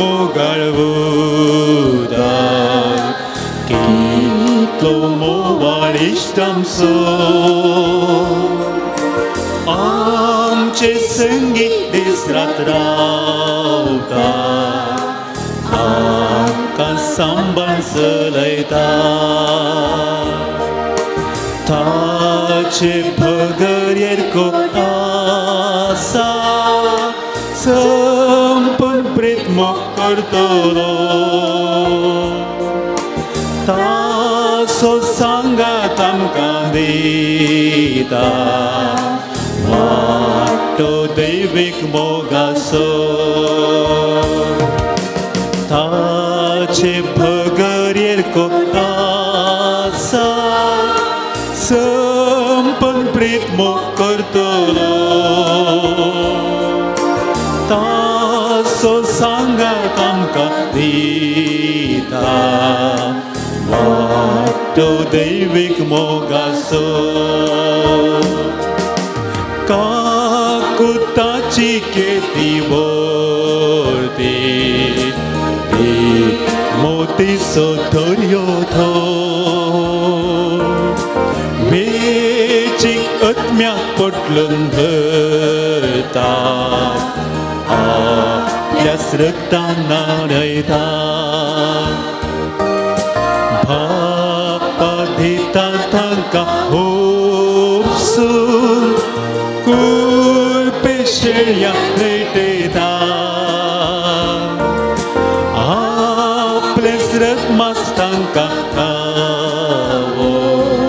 मोगाळ उदार कितलो मोवाळ इश्ट आमचो आमचे संगी दीस रात रावता आमकां सांबाळ चलयता ताचे भगरेर कोण आसा संपूर्ण प्रीत मोग करतलो ताचो सांगात आमकां दिता वाटो दैवीक मोगाचो ताचे भगरेर कोण आसा संपूर्ण प्रीत मोग करतलो ताचो सांगात आमकां दिता वाटो दैवीक मोगाचो काकुताची केती भरती ती मोतीचो दर्यो थो वेचीक आत्म्याक पटलून धरता आपल्याच रक्तान न्हाणयता बापा दिता तांकां उपसून कुरपे शेळयांक भेटयता आपलेंच रक्त मास तांकां खावोन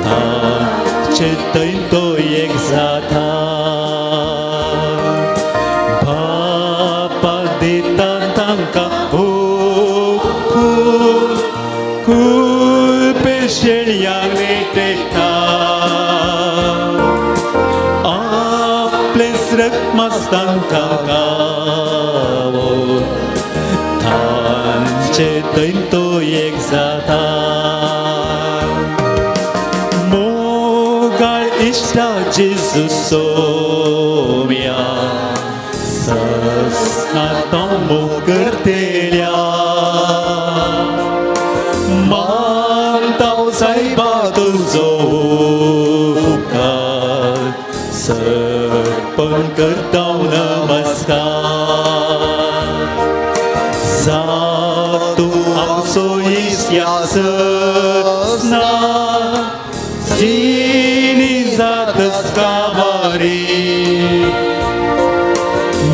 ताचे थंय तो एक जाता बापा दिता तांकां उपसून कुरपे शेळयांक भेटयता आपलेंच रक्त मास तांकां खावोन तांचे थंय तो एक जाता मोगाळ इश्टा जेजू सोम्या ससना तो मोग करतेल्या मानता सायबा तुजो उपकार सर्पण करता नमस्कार जा तूं आमचो इश्ट ससना जिनी जातस काबारी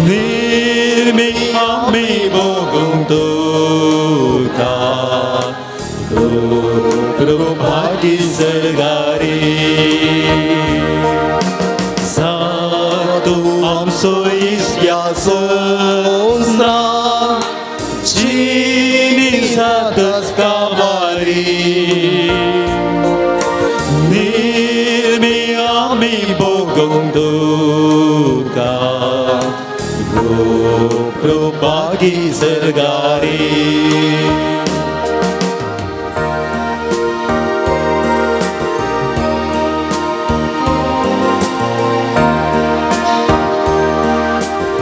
निर्मी आमी भोगूंक तुका भागी सरगारी जा तूं आमचो इश्ट ससना जिनी जातस काबारी निर्मी आमी भोगूंक तुका भागी सरगारी.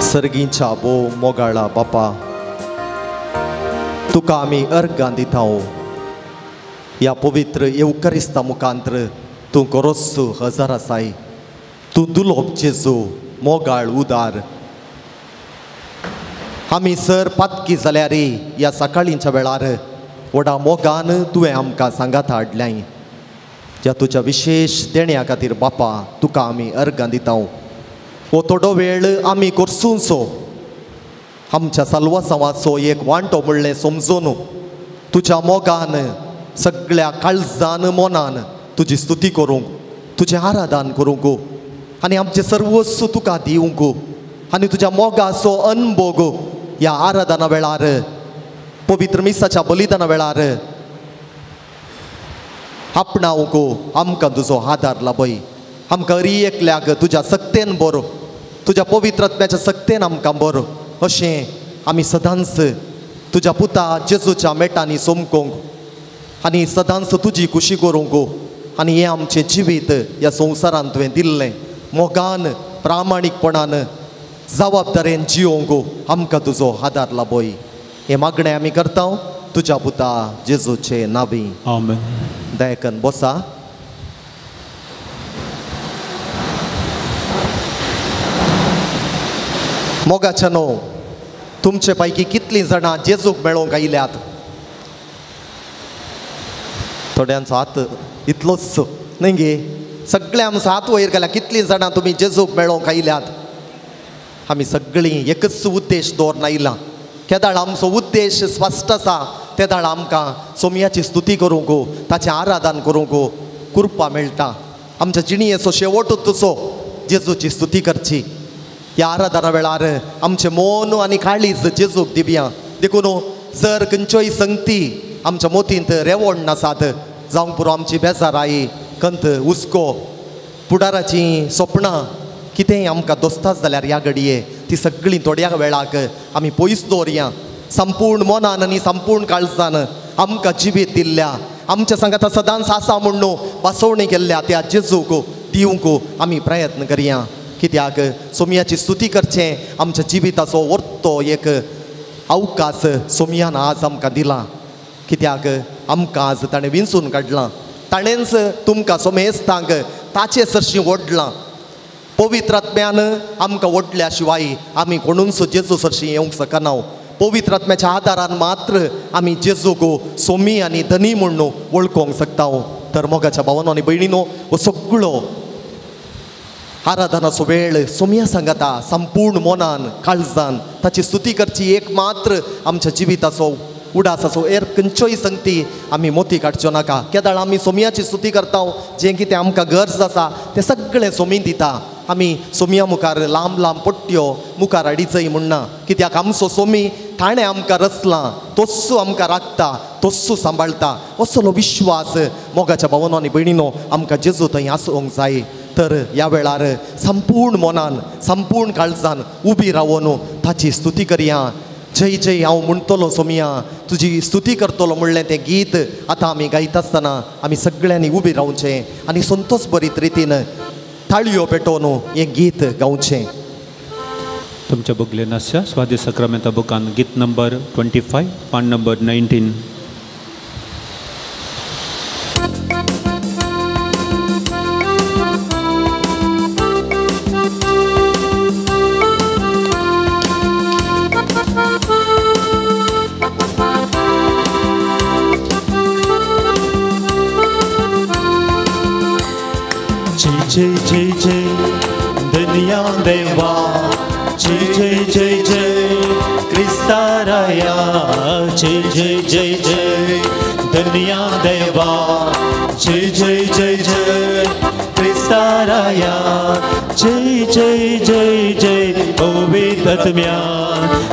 सर्गींच्या भोव मोगाळा बापा, तुका आमी अर्गां दिता. ह्या पवित्र येवकरिस्ता मुखांत्र तूं गोरोस हजार आसाय, तूं दुलोब जेजू मोगाळ उदार. आमी सर पातकी जाल्यार ह्या सकाळींच्या वेळार व्हडा मोगान तुवें आमकां सांगात हाडल्याय. ज्या तुज्या विशेश देण्या खातीर बापा तुका आमी अर्गां दिता. हो थोडो वेळ आमी कोरसूनसो आमच्या साल्वासांवाचो एक वांटो म्हणलें समजून तुज्या मोगान सगळ्या काळजान मनान तुजी स्तुती करूंक, तुजें आराधन करूंक आनी आमचें सर्वस्व तुका दिवंक आनी तुज्या मोगाचो अनभोग ह्या आराधना वेळार, पवित्र मिसाच्या बलिदाना वेळार आपणावंक आमकां तुजो आदार लाभय. आमकां हरी एकल्याक तुज्या सक्तेन बरो, तुज्या पवित्र आत्म्याच्या सक्तेन आमकां बरो अशें आमी सदांच तुज्या पुता जेजूच्या मेटांनी सोमकोंक आनी सदांच तुजी खुशी करूंक आनी हें आमचें जिवीत ह्या संवसारांत तुवें दिल्लें मोगान प्रामाणीकपणान जबाबदारेन जियोंक आमकां तुजो आदार लाबय. हें मागणें आमी करता तुज्या पुता जेजूचे नांवी. आमेन. दयाकन बसा. मोगाच्या न्हू तुमचे पैकी कितलीं जाणां जेजूक मेळोवंक आयल्यात? थोड्यांचो हात इतलोच न्हय गे, सगळे आमचो हात वयर गेल्या. कितलीं जाणां तुमी जेजूक मेळोवंक आयल्यात? आमी सगळीं एकच उद्देश दवरून आयलां. केदाळ आमचो उद्देश स्पश्ट आसा तेदाळ आमकां सोमयाची स्तुती करूंक, ताचें आराधन करूंक कृपा मेळटा. आमच्या जिणयेचो शेवटूच तसो जेजूची स्तुती करची. ह्या आराधना वेळार आमचें मन आनी काळीज जेजूक दिवया. देखून जर खंयच्योय संगती आमच्या मोतींत रेवण नासात, जावंक पुरो आमची बेजाराय, कंत, हुस्को, फुडाराचीं सपनां कितेंय आमकां दोस्ताच जाल्यार ह्या घडये ती सगळीं थोड्या वेळाक आमी पयस दवरया. संपूर्ण मनान आनी संपूर्ण काळजान आमकां जिवीत दिल्ल्या, आमच्या सांगाता सदांच आसा म्हूण बसवणी केल्ल्या त्या जेजूक दिवंक आमी प्रयत्न करया. कित्याक सोमयाची स्तुती करचें आमच्या जिविताचो वर्तो एक अवकाश सोमयान आज आमकां दिला. कित्याक आमकां आज ताणें विंचून काडलां, ताणेंच तुमकां सोमेस्तांक ताचे सरशीं ओडलां. पवित्र आत्म्यान आमकां ओडल्या शिवाय आमी कोणूच जेजू सरशीं येवंक शकना. पवित्र आत्म्याच्या आदारान मात्र आमी जेजूक सोमी आनी धनी म्हूण वळखूंक शकता. तर मोगाच्या भावानो आनी भयणीनो, हो सगळो आराधनाचो वेळ सोमया सांगाता संपूर्ण मनान काळजान ताची स्तुती करची एक मात्र आमच्या जिविताचो उडासाचो एर खंयच्योय संगती आमी मोती काडच्यो नाका. केदाळ आमी सोमयाची स्तुती करता, जें कितें आमकां गरज आसा तें सगळें सोमी दिता. आमी सोमया मुखार लांब लांब पट्ट्यो मुखार हाडीचय म्हणना, कित्याक आमचो सोमी ताणें आमकां रचलां, तोस्सो आमकां राखता, तोस्सो सांबाळटा. असलो विश्वास मोगाच्या भावानो आनी भयणीनो आमकां जेजू थंय आसूंक जाय. तर ह्या वेळार संपूर्ण मनान संपूर्ण काळजान उबी रावन ताची स्तुती करया. जय जय हांव म्हणटलो सोमया तुजी स्तुती करतलो म्हणलें तें गीत आतां आमी गायता आसतना आमी सगळ्यांनी उबी रावचें आनी संतोष बरीत रितीन ताळयो पेटोवन हें गीत गावचें. तुमच्या बगलेन आसच्या स्वादी सक्रामेंता बुकान गीत नंबर 25 पान नंबर 19. जय जय जय धन्या देवा, जय जय जय जय क्रिस्ताराया, जय जय जय जय धन्या देवा, जय जय जय जय क्रिस्ताराया, जय जय जय जय पवित्र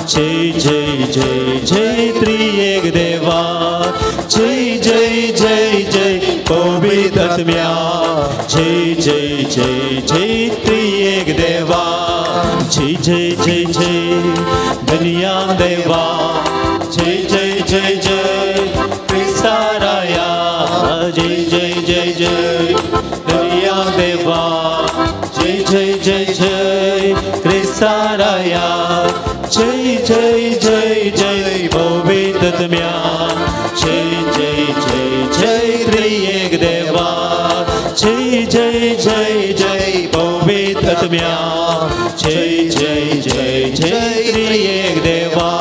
जय जय जय जय त्रिएक देवा, जय जय जय जय पवित्र जय जय जय जय त्रिएक देवा, जय जय जय जय धन्या देवा, जय जय जय जय क्रिस्ताराया, जय जय जय जय धन्या देवा, जय जय जय जय क्रिस्ताराया, जय जय जय जय पवित्र जय जय जय जय त्रिएक देवा, जय जय जय जय पवित्र जय जय जय जय त्रिएक देवा.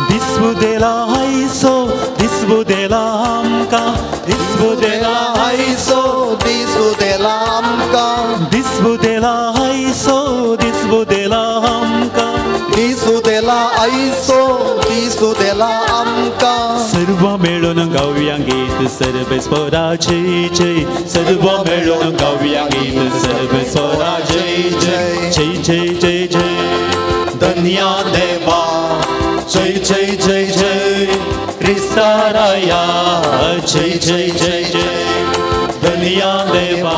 दिसबुदेला आयसो दिसबुदेला आमकां, दिसबुदेला आयसो दिसुदेला आमकां, दिसबुदेला आयसो दिसबुदेला आमकां, दिसुदेला आयसो दिसुदेला आमकां. सर्व मेळून गावया गीत सर्वेस्परा जय जय, सर्व मेळून गावया गीत सर्वेस्परा जय जय जय जय जय जय धन्या देवा, जय जय जय जय क्रिस्ताराया, जय जय जय जय धन्या देवा,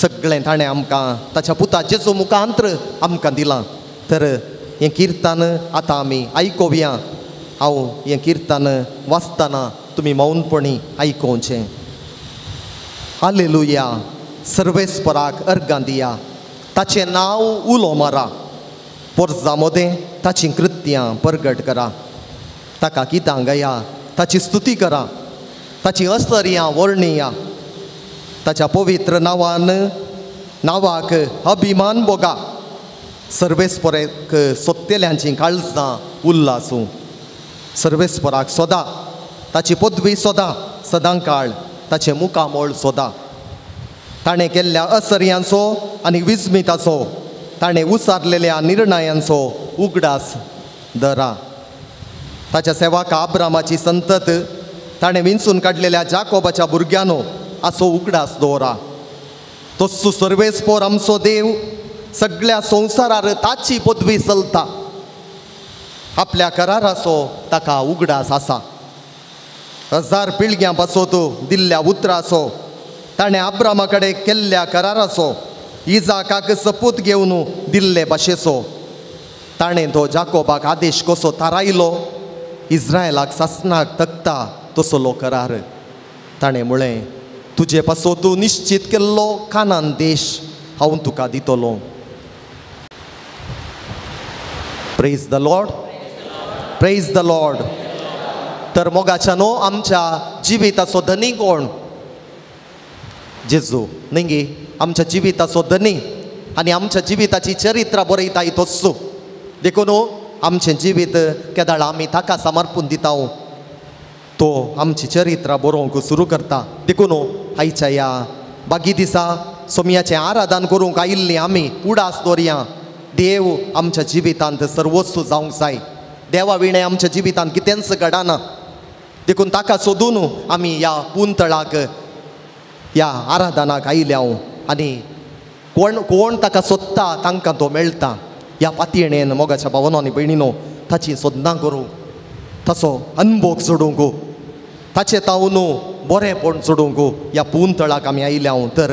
सगळें ताणें आमकां ताच्या पुता जेजू मुखांत्र आमकां दिलां. तर हें किर्तन आतां आमी आयकोवया. हांव हें किर्तन वाचतना तुमी मौनपणी आयकोवचें. हालेलुया. सर्वेस्पराक अर्गां दिया, ताचें नांव उलो मारा, पोरजा मोदें ताचीं कृत्यां परगट करा, ताका गितां गाया, ताची स्तुती करा, ताची असर्यां वर्णिया, ताच्या पवित्र नांवान नांवाक अभिमान भोगा. सर्वेस्पराक सोदतेल्यांचीं काळजां उल्लासूं. सर्वेस्पराक सोदा, ताची पदवी सोदा, सदां काळ ताचें मुखामळ सोदा. ताणें केल्ल्या असर्यांचो आनी विस्मिताचो, ताणें उसारलेल्या निर्णयांचो उगडास दरा. ताच्या सेवाक आब्रामाची संतत, ताणें विंचून काडलेल्या जाकोबाच्या भुरग्यांनो असो उगडास दवरा. तस्सो सर्वेस्पोर आमचो देव सगळ्या संवसारार ताची पदवी चलता. आपल्या कराराचो ताका उगडास आसा. हजार पिळग्यां पासत दिल्ल्या उतराचो, ताणें आब्रामा कडेन केल्ल्या कराराचो, इजाकाक सपूत घेवन दिल्ले भाशेचो, ताणें तो जाकोबाक आदेश कसो थारायलो, इस्रायलाक सासनाक तकता तसलो करार. ताणें म्हळें, तुजे पासत तूं निश्चीत केल्लो कानान देश हांव तुका दितलो. Praise the Lord, praise the Lord. तर मोगाच्या न्हू आमच्या जिविताचो धनी कोण? जेजू न्ही गे? आमच्या जिविताचो धनी आनी आमच्या जिविताची चरित्रां बरयता तस्सो. देखून आमचें जिवीत केदाळ आमी ताका समर्पून दिता, तो आमची चरित्रां बरोवंक सुरू करता. देखून आयच्या ह्या बागी दिसा सोमयाचें आराधन करूंक आयिल्लीं आमी उडास दवरया, देव आमच्या जिवितांत सर्वस्व जावंक जाय. देवा विणें आमच्या जिवितांत कितेंच घडना. देखून ताका सोदून आमी ह्या पुंतळाक ह्या आराधनाक आयल्या आनी कोण कोण ताका सोदता तांकां तो मेळटा. ह्या पातयेणेन मोगाच्या भावनो आनी भयणीनो ताची सोदनां करूंक, ताचो अनभोग जोडूंक, ताचे तावन बरेंपण जोडूंक ह्या पुंतळाक आमी आयल्या. तर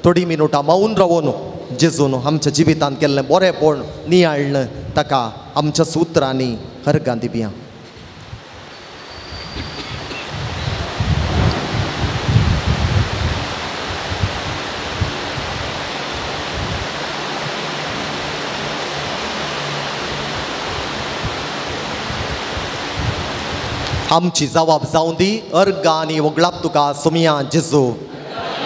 थोडीं मिनुटां मौन रावन जेजून आमच्या जिवितांत केल्लें बरेंपण नियाळ्ळें ताका आमच्या सुत्रांनी हरगां दिवया. आमची जवाब जावं दी अर्गां आनी वगळाप तुका सोमया जेजू.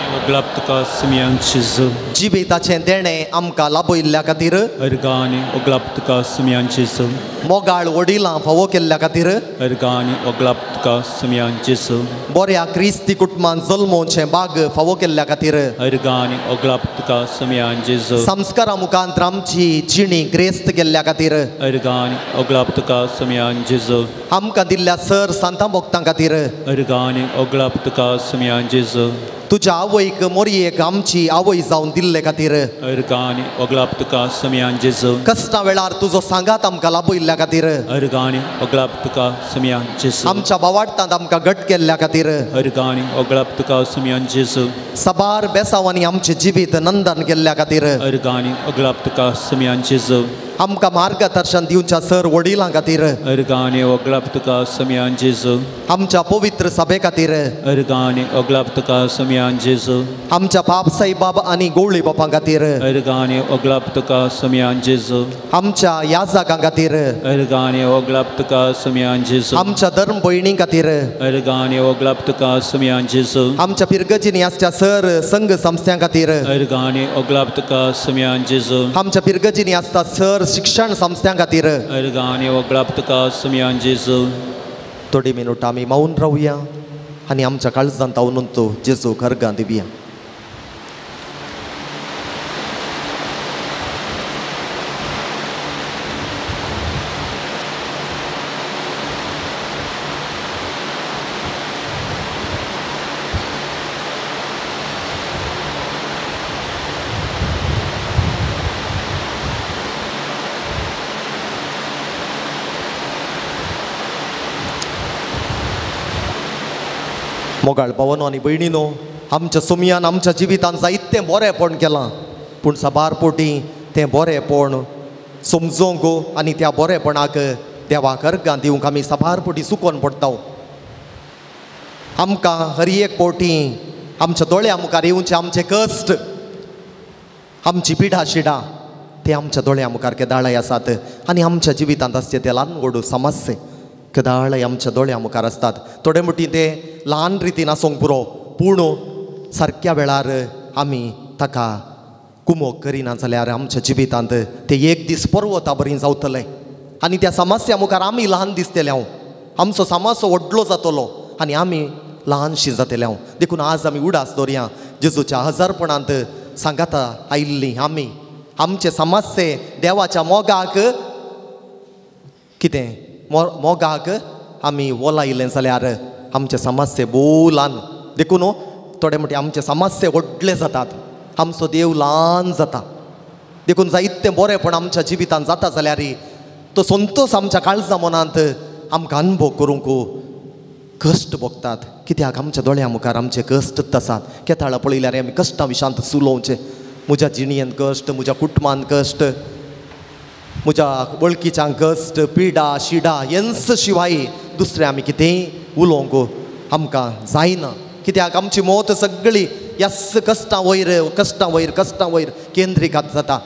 वगळाप तुका सोमया जेजू. जिविताचें देणें आमकां लाभयिल्ल्या खातीर अर्गां आनी वगळाप तुका सोमया जेजू. मोगाळ वडिलां फावो केल्ल्या खातीर अर्गां आनी वगळाप तुका सोमया जेजू. बऱ्या क्रिस्ती कुटुंबान जल्मोवचें बाग फावो केल्ल्या खातीर अर्गां आनी वगळाप तुका सोमया जेजू. संस्कारा मुखांत आमची जिणी ग्रेस्त केल्ल्या खातीर अर्गां आनी वगळाप तुका सोमया जेजू. आमकां दिल्ल्या सर सांतां भक्तां खातीर अर्गां आनी वगळाप तुका सोमया जेजू. तुज्या आवयक मोरयेक आमची आवय जावन दिल्ले खातीर अर्गां आनी वगळाप तुका सोमया जेजू. कश्टा वेळार तुजो सांगात आमकां लाभयिल्ल्या खातीर अर्गां आनी वगळाप तुका सोमया जेजू. आमच्या बावाडटांत आमकां घट केल्ल्या खातीर अर्गां आनी वगळाप तुका सोमया जेजू. साबार बेसांवांनी आमचें जिवीत नंदन केल्ल्या खातीर अर्गां आनी वगळाप तुका सोमया जेजू. आमकां मार्गदर्शन दिवच्या सर वडिलां खातीर अर्गां आनी वगळाप तुका सोमया जेजू. आमच्या पवित्र सभे खातीर अर्गां आनी वगळाप तुका सोमया जेजू. आमच्या बाप साईबाब आनी गोवळी बापां खातीर अर्गां आनी वगळाप तुका सोमया जेजू. आमच्या याजकां खातीर अर्गां आनी वगळाप तुका सोमया जेजू. आमच्या धर्म भयणीं खातीर अर्गां आनी वगळाप तुका सोमया जेजू. आमच्या पिरगजीनी आसच्या सर संघ संस्थ्यां खातीर अर्गां आनी वगळाप तुका सोमया जेजू. आमच्या पिरगजीनी आसता सर शिक्षण संस्थ्यां खातीर अर्गां आनी वगळाप तुका सोमया जेजू. थोडी मिनुटां आमी मौन रावया आनी आमच्या काळजांत तावनून तो जेजू अर्गां दिवया. मोगाळ भावानो आनी भयणीनो, आमच्या सोमयान आमच्या जिवितान जायतें बरेंपण केलां, पूण साबार पोटी तें बरेंपण समजोंक आनी त्या बरेंपणाक देवाक अर्गां दिवंक आमी साबार पोटी चुकोन पडटा. आमकां हर एक पोटी आमच्या दोळ्या मुखार येवचे आमचे कश्ट, आमची पिडा शिडा ते आमच्या दोळ्या मुखार केदाळाय आसात आनी आमच्या जिवितांत आसचे ते ल्हान व्हड समस्ये केदाळाय आमच्या दोळ्या मुखार आसतात. थोडे मोटी ते ल्हान रितीन आसूंक पुरो, पूण सारक्या वेळार आमी ताका कुमोक करिना जाल्यार आमच्या जिवितांत ते एक दीस पर्वता बरी जावतले आनी त्या समस्या मुखार आमी ल्हान दिसतले हांव, आमचो समस्या व्हडलो जातलो आनी आमी ल्हानशी जातले हांव. देखून आज आमी उडास दवरया जेजूच्या हजारपणांत सांगाता आयिल्ली आमी आमचे समस्ये देवाच्या मोगाक कितें मोगाक आमी वोलायलें जाल्यार आमचे समस्ये भोव ल्हान. देखून थोडे म्हणटे आमचे समस्ये व्हडले जातात, आमचो देव ल्हान जाता. देखून जायतें बरेंपण आमच्या जिवितांत जाता जाल्यार तो संतोश आमच्या काळजा मनांत आमकां अनुभव करूंक कश्ट भोगतात. कित्याक आमच्या दोळ्या मुखार आमचे कश्ट आसात. केताळा पळयल्यार आमी कश्टां विशांत सुलोवचें, म्हज्या जिणयेंत कश्ट, म्हज्या कुटुंबांत कश्ट, म्हज्या वळखीच्यांक कश्ट, पिडा शिडा हेंच शिवाय दुसरें आमी कितेंय उलोवंक आमकां जायना. कित्याक आमची मत सगळी ह्याच कश्टां वयर कश्टां वयर कश्टां वयर केंद्रीकृत जाता.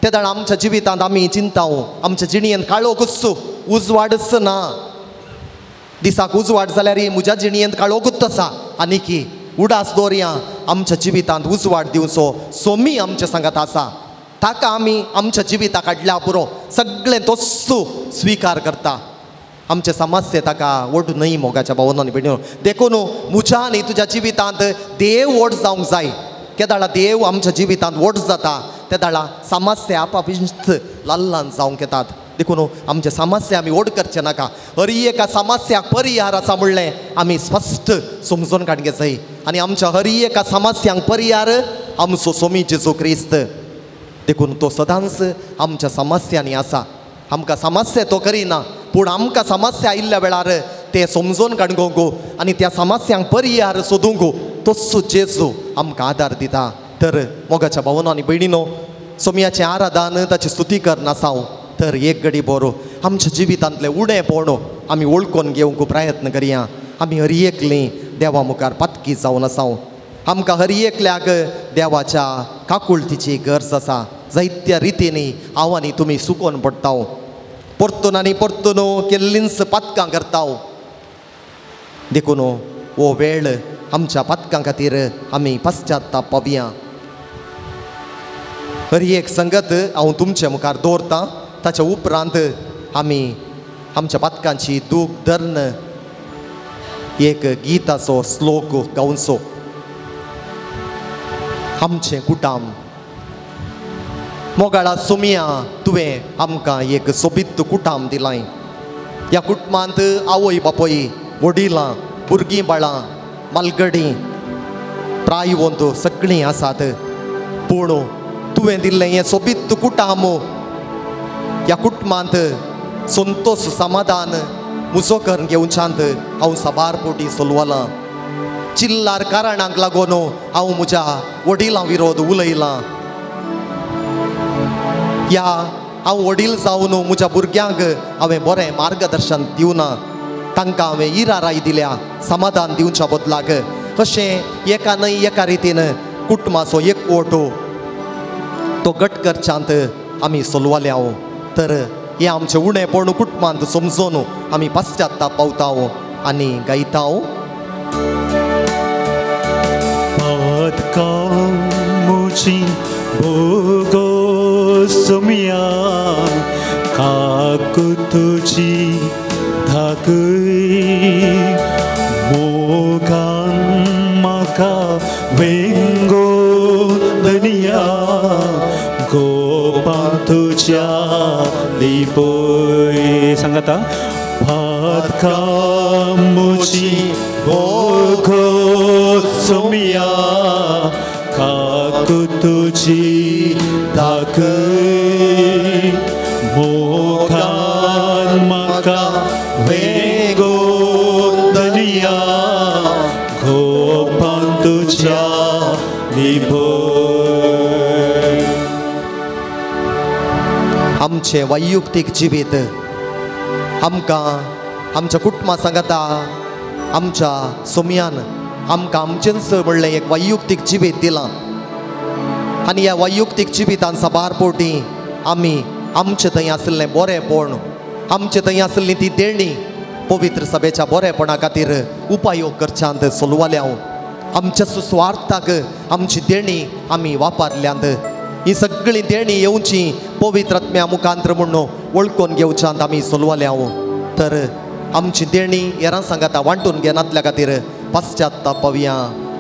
तेदळा आमच्या जिवितांत आमी चिंता आमच्या जिणयेंत काळोखूच उजवाडच ना. दिसाक उजवाड जाल्यार म्हज्या जिणयेंत काळोखूच आसा. आनी की उडास दवरया आमच्या जिवितांत उजवाड दिवचो सोमी आमच्या सांगात आसा, ताका आमी आमच्या जिविता काडल्या पुरो सगळें तोच स्विकार करता. आमचे समस्ये ताका व्हड न्हय मोगाच्या भावनांनी भयणीनो. देखून म्हज्या आनी तुज्या जिवितांत देव व्हड जावंक जाय. केदाळा देव आमच्या जिवितांत व्हड जाता तेदाळा समस्या आपापींच ल्हान ल्हान जावंक येतात. देखून आमचे समस्या आमी व्हड करचे नाका. हर एका समस्याक परिहार आसा म्हणलें आमी स्पश्ट समजून काडूंक जाय आनी आमच्या हर एका समस्यांक परिहार आमचो सोमी जेजू क्रिस्त. देखून तो सदांच आमच्या समस्यांनी आसा. आमकां समस्या तो करिना, पूण आमकां समस्या आयिल्ल्या वेळार ते समजून काडूंक आनी त्या समस्यांक परिहार सोदूंक तोच जेजू आमकां आदार दिता. तर मोगाच्या भावनो आनी भयणीनो, सोमयाचें आराधन ताची स्तुती करनासांव, तर एक घडी बरो आमच्या जिवितांतलें उणेपण आमी वळखून घेवंक प्रयत्न करया. आमी हर एकलीं देवा मुखार पातकी जावन आसाव. आमकां हर एकल्याक देवाच्या काकुळतीची गरज आसा. जायत्या रितींनी हांव आनी तुमी सुकोन पडटाव, परतून आनी परतून केल्लींच पातकां करताव. देखून हो वेळ आमच्या पातकां खातीर आमी पश्चाताप पावया. हर एक संगत हांव तुमचे मुखार दवरतां. ताच्या उपरांत आमी आमच्या पातकांची दूख धरून एक गीताचो श्लोक गावचो. आमचें कुटाम मोगाळा सोमिया, तुवें आमकां एक सोबीत कुटाम दिलाय. ह्या कुटुंबांत आवय बापूय, वडिलां, भुरगीं बाळां, मालगडी, प्रायवंत सगळीं आसात. पूण तुवें दिल्लें हें सोबीत कुटाम, ह्या कुटुंबांत संतोष समाधान म्हजो करून घेवच्यांत हांव साबार पोटी सोलवलां. चिल्लार कारणांक लागून हांव म्हज्या वडिलां विरोध उलयलां. ह्या हांव वडील जावन म्हज्या भुरग्यांक हांवें बरें मार्गदर्शन दिवना, तांकां हांवें इराराय दिल्या समाधान दिवच्या बदलाक. अशें एका न्हय एका रितीन कुटुंबाचो एकवट तो गट करच्यांत आमी सोलवाले. तर हें आमचें उणेपण कुटुंबांत समजून आमी पश्चाताप पावता आनी गायता. पातकां म्हजी भोगो सोमया, काकू तुजी धाकय, मोगान म्हाका वेंगो धनिया, गोपां तुज्या लिपोय. सांगाता पातकां म्हजी भोगो सोमया, काकू तुजी धाकय, मोगान म्हाका वेंगो धनिया, गोपां तुज्या आमचें वैयक्तीक जिवीत आमकां आमच्या कुटुंबा सांगाता आमच्या सोमयान आमकां आमचेंच म्हणलें एक वैयक्तीक जिवीत दिलां आनी ह्या वैयक्तीक जिवितान साबार पोटी आमी आमचे थंय आशिल्लें बरेंपण आमचे थंय आशिल्ली ती देणी पवित्र सभेच्या बरेपणा खातीर उपायोग करच्यांत सोलवाल्या आमच्या सुस्वार्थाक आमची देणी आमी वापरल्यांत. ही सगळी देणी येवची पवित्र आत्म्या मुखांत्र म्हणून वळखून घेवच्यांत आमी सोलवाल्या. तर आमची देणी हेरां सांगाता वांटून घेनातल्या खातीर पश्चातापवया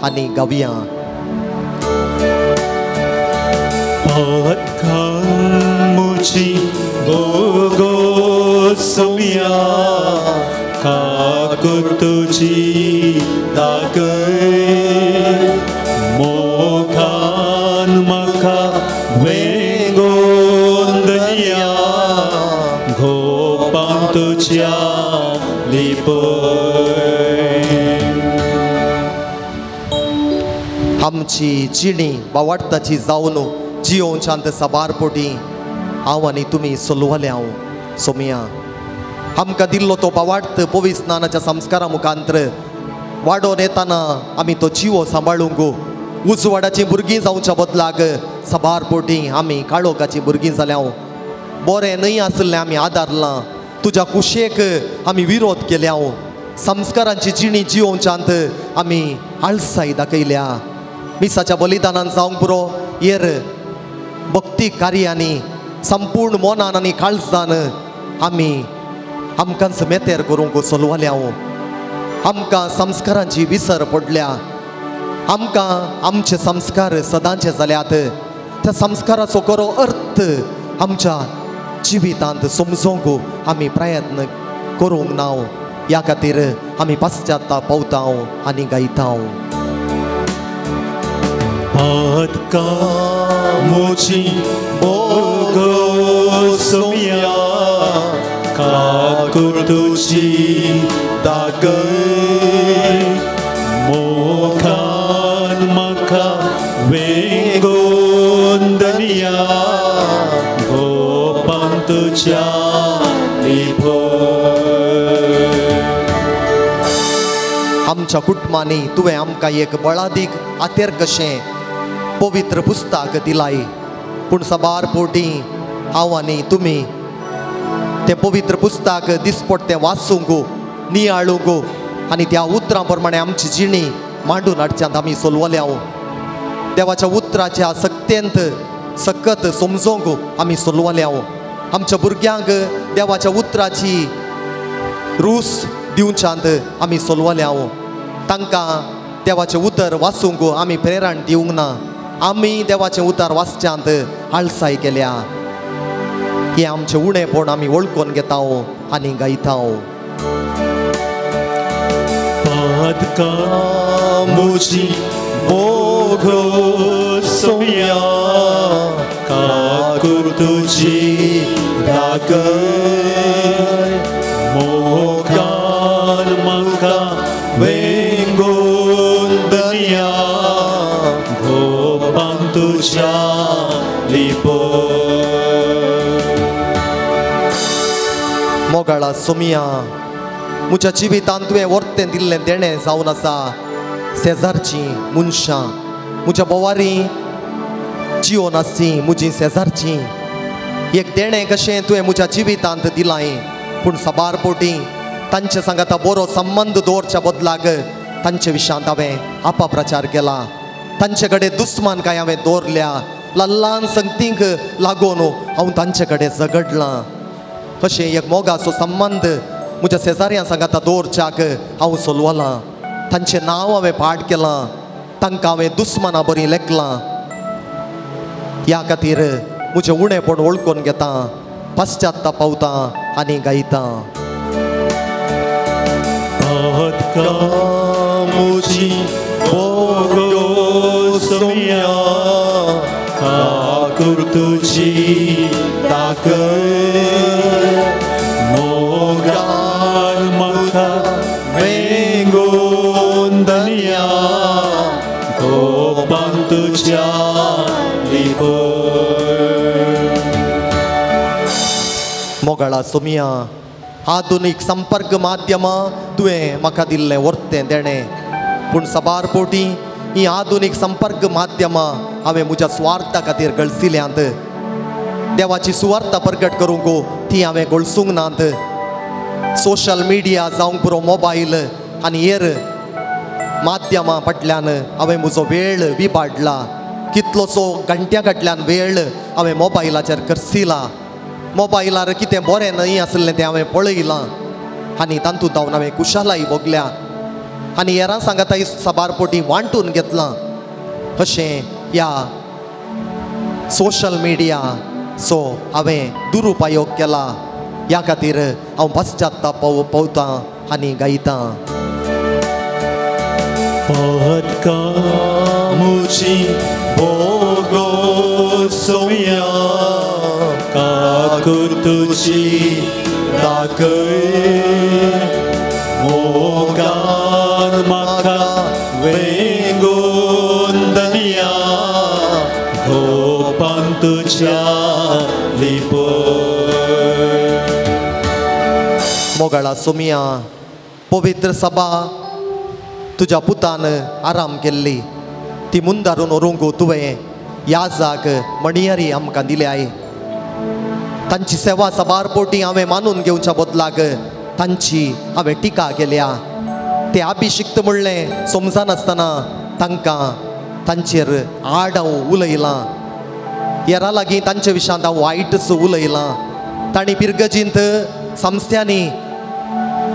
आनी गावया. मुझी गोगो सोमिया काकुर तुझी दाखय मोखान म्हाका वेंगोन दया गोपान तुज्या लिपय. आमची जिणी बावाडताची जावन जियोवच्यांत साबार पोटी हांव आनी तुमी सोलवल्या. हांव सोमया आमकां दिल्लो तो बावाडत पवित्र स्नानाच्या संस्कारा मुखांत्र वाडोवन येताना आमी तो जिवो सांबाळूंक उजवाडाचीं भुरगीं जावच्या बदलाक साबार पोटी आमी काळोखाचीं भुरगीं जाल्या. बरें न्हय आसलें आमी आदारलां तुज्या कुशेक आमी विरोध केल्या. संस्कारांची जिणी जियोवच्यांत आमी आळसाय दाखयल्या. मिसाच्या बलिदानान जावंक पुरो येर भक्ती कार्यांनी संपूर्ण मनान आनी काळजान आमी आमकांच मेतेर करूंक सोलवाल्या. आमकां संस्कारांची विसर पडल्या. आमकां आमचे संस्कार सदांचे जाल्यात. त्या संस्काराचो खरो अर्थ आमच्या जिवितांत समजूंक आमी प्रयत्न करूंक ना. ह्या खातीर आमी पश्चाताप पावता आनी गायता. पातका मुझी बोगो सोमिया काकुर तुझी दाखय मोखान म्हाका वेंगोन दर्या गोपान तुज्या लिपय. आमच्या कुटुंबांनी तुवें आमकां एक बळादीक आतेर कशें पवित्र पुस्तक दिलाय. पूण साबार पोटी हांव आनी तुमी तें पवित्र पुस्तक दिसपट्टें वाचूंक नियाळूंक आनी त्या उतरां प्रमाणे आमची जिणी मांडून हाडच्यांत आमी सोलवल्या. देवाच्या उतराच्या सक्तेंत सकत समजूंक आमी सोलवल्या. आमच्या भुरग्यांक देवाच्या उतराची रूस दिवच्यांत आमी सोलवल्या. तांकां देवाचें उतर वाचूंक आमी प्रेरण दिवंक ना. आमी देवाचें उतर वाचच्यांत आळसाय केल्या. हें आमचें उणेपण आमी वळखून घेता आनी गायता. पातका मुझी बोगो सोमिया काकुर तुझी दाखय मोखान म्हाका वेंगोन दर्या गोपान तुज्या लिपय. मोगाळा सोमिया म्हज्या जिवितांत तुवें वर्तें दिल्लें देणें जावन आसा शेजारचीं मनशां म्हज्या बोवारी जियोन आसची म्हजीं शेजारचीं एक देणें कशें तुवें म्हज्या जिवितांत दिलां. पूण साबार पोटी तांचे सांगाता बरो संबंद दवरच्या बदलाक तांचे विशयांत हांवें अपाप्रचार केला. तांचे कडेन दुस्मान काय हांवें दवरल्या. ल्हान संगतींक लागून हांव तांचे कडेन झगडलां. अशें एक मोगाचो संबंद म्हज्या शेजाऱ्यां सांगाता दवरच्याक हांव सोलवलां. तांचें नांव हांवें पाठ केलां. तांकां हांवें दुस्माना बरी लेखलां. ह्या खातीर म्हजें उणेपण वळखून घेता पश्चाताप पावता आनी गायता. पातका मुझी बोगो सोमिया काकुर तुझी दाखय मोगान म्हाका वेंगोन दर्या गोपान तुज्या लिपय. मोगाळा सोमिया, आधुनीक संपर्क माध्यमां तुवें म्हाका दिल्लें वर्तें देणें, पूण साबार पोटी ही आधुनीक संपर्क माध्यमां हांवें म्हज्या स्वार्था खातीर गळसिल्यांत। देवाची सुवार्ता प्रगट करूंक ती हांवें गळसूंक नात। सोशल मिडिया जावंक पुरो मोबायल आनी हेर माध्यमां फाटल्यान हांवें म्हजो वेळ विबाडला। कितलोसो घंट्या फाटल्यान वेळ हांवें मोबायलाचेर खर्चिला। मोबायलार कितें बरें न्हय आसलें तें हांवें पळयलां आनी तातूंत हांव हांवें कुशालाय भोगल्या आनी हेरां सांगाताय साबार पोटी वांटून घेतलां। अशें ह्या सोशल मिडिया सो हांवें दुरुपयोग केला। ह्या खातीर हांव पश्चाताप पावतां आनी गायतां। मुझी भोगो सोया काकुर तुझी दाखय मोगान म्हाका वेंगून दनिया गोपान तुझ्या लिपय। मोगाळा सोमिया, पवित्र सभा तुज्या पुतान आराम केल्ली ती मुंदारून व्हरूंक तुवें याजाक मणियारी आमकां दिल्याय। तांची सेवा साबार पोटी हांवें मानून घेवच्या बदलाक तांची हांवें टिका केल्या। ते अभिशिक्त म्हणलें समजनासतना तांकां तांचेर आड हांव उलयलां। हेरां लागीं तांचे विशयांत हांव वायटच उलयलां। तांणी पिरगजींत संस्थ्यांनी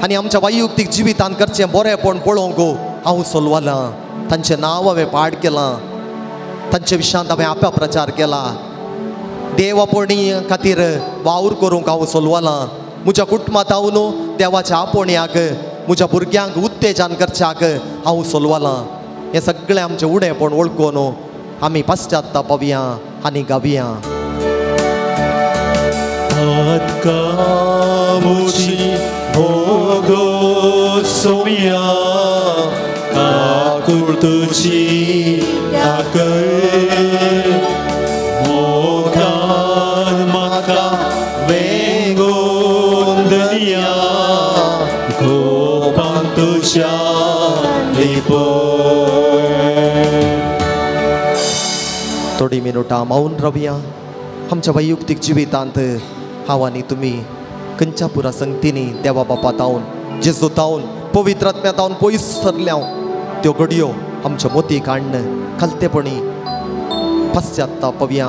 आनी आमच्या वैयक्तीक जिवितांत करचें बरेंपण पळोवंक हांव सोलवलां। तांचें नांव हांवें पाड केलां, तांचे विशयांत हांवें अपप्रचार केला। देव आपोवणी खातीर वावर करूंक हांव सोलवलां। म्हज्या कुटुंबांत हांव न्हू देवाच्या आपोवण्याक म्हज्या भुरग्यांक उत्तेजन करच्याक हांव सोलवलां। हें सगळें आमचें उणेपण वळखून आमी पश्चाताप पावया आनी गावया। भोगो सोमिया काकुळ तुझी दाखय मोगान म्हाका वेंगून दनिया गोपान तुझ्या लिपय। थोडी मिनुटां मौन रावया। आमच्या वैयक्तीक जिवितांत हांव आनी तुमी खंयच्या पुरा संगतींनी देवा बापा तावन जेजू तावन पवित्र आत्म्या तावन पयस सरल्या त्यो घडयो आमच्या मोतीक हाडून खालतेपणी पश्चाताप पावया।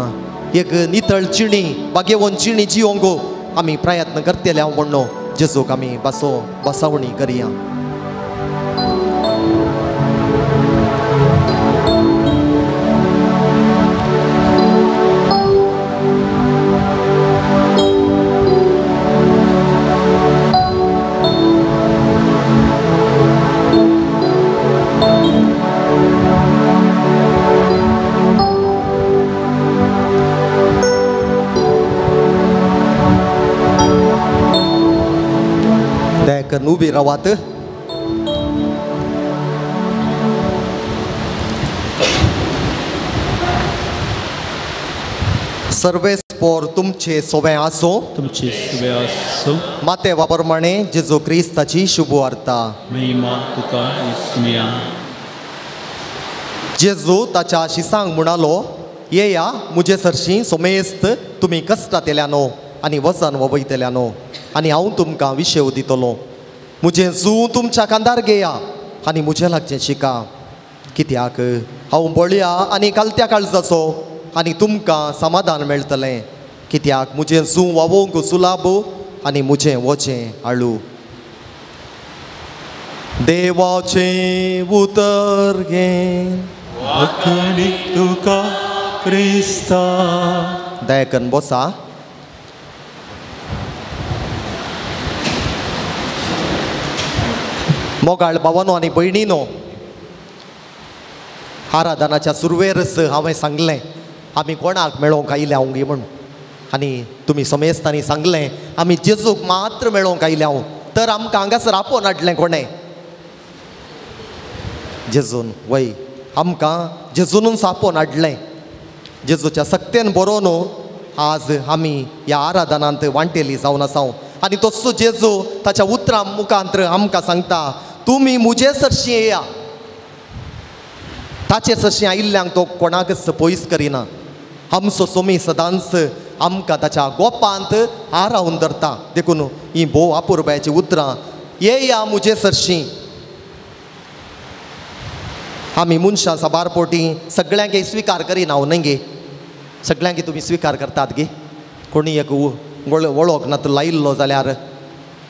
एक नितळ जिणी बागेवन जिणी जिवंक आमी प्रयत्न करतले हांव म्हणून जेजूक आमी बसो बसावणी करया। उबी रावात। सर्वेस्पोर तुमचे सोवे आसो, तुमचे सोवे आसो। माते वापरमाणे जेजू क्रिस्ताची शुभवार्ता। महिमा तुका इसमिया। जेजू ताच्या शिसांक म्हणालो, येया मुजे सरशी सोमेस्त तुमी कश्टांतल्यानो आनी वजन वयतल्यानो आनी हांव तुमकां विशेव दितलो। मुजें जू तुमच्या कांदार घेया आनी मुजें लागचें शिका, कित्याक हांव बळया आनी कालत्या काळजाचो आनी तुमकां समाधान मेळटलें। कित्याक मुजें जू वावोवंक सुलाब आनी मुजें वचें आळू। देवाचें उतर घे वाखणीक तुका क्रिस्ता। दयाकन बसा। मोगाळ भावानो आनी भयणीनो, आराधनाच्या सुरवेरच हांवें सांगलें आमी कोणाक मेळोवंक आयल्या हांव म्हूण, आनी तुमी समेस्तांनी सांगलें आमी जेजूक मात्र मेळोवंक आयल्या हांव, तर आमकां हांगासर आपोवन हाडलें कोणें? जेजून वय आमकां जेजूनच आपोवन हाडलें। जेजूच्या सक्तेन बरोवन आज आमी ह्या आराधनांत वांटेली जावन आसा. आनी तसो जेजू ताच्या उतरां मुखांत आमकां सांगता, तुमी म्हजे सरशीं येया. ताचे सरशीं आयिल्ल्यांक तो कोणाकच पयस करिना. आमचो सोमी सदांच आमकां ताच्या गोपांत आरावन धरता. देखून ही भोव अपुरबायेचीं उतरां, येया म्हजे सरशीं. आमी मनशां साबार पोटी सगळ्यांक स्विकार करिना न्हय गे? सगळ्यांक तुमी स्विकार करतात गे? कोणी एक वळख ना तूं लायिल्लो जाल्यार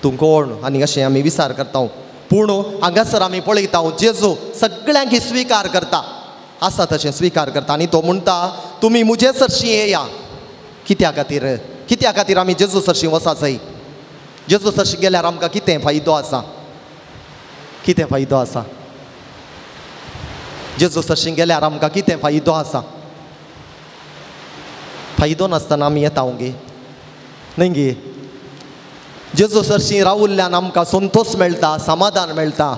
तूं कोण आनी अशें आमी विचार करता. पूण हांगासर आमी पळयता जेजू सगळ्यांक स्विकार करता, आसा तशें स्विकार करता. आनी तो म्हणटा, तुमी म्हजे सरशीं येया. कित्या खातीर? कित्या खातीर आमी जेजू सरशीं वचा जाय? जेजू सरशीं गेल्यार आमकां कितें फायदो आसा? कितें फायदो आसा? जेजू सरशीं गेल्यार आमकां कितें फायदो आसा? फायदो नासतना आमी येता गे न्हय गे? जेजू सरशीं रावल्ल्यान आमकां संतोश मेळटा, समाधान मेळटा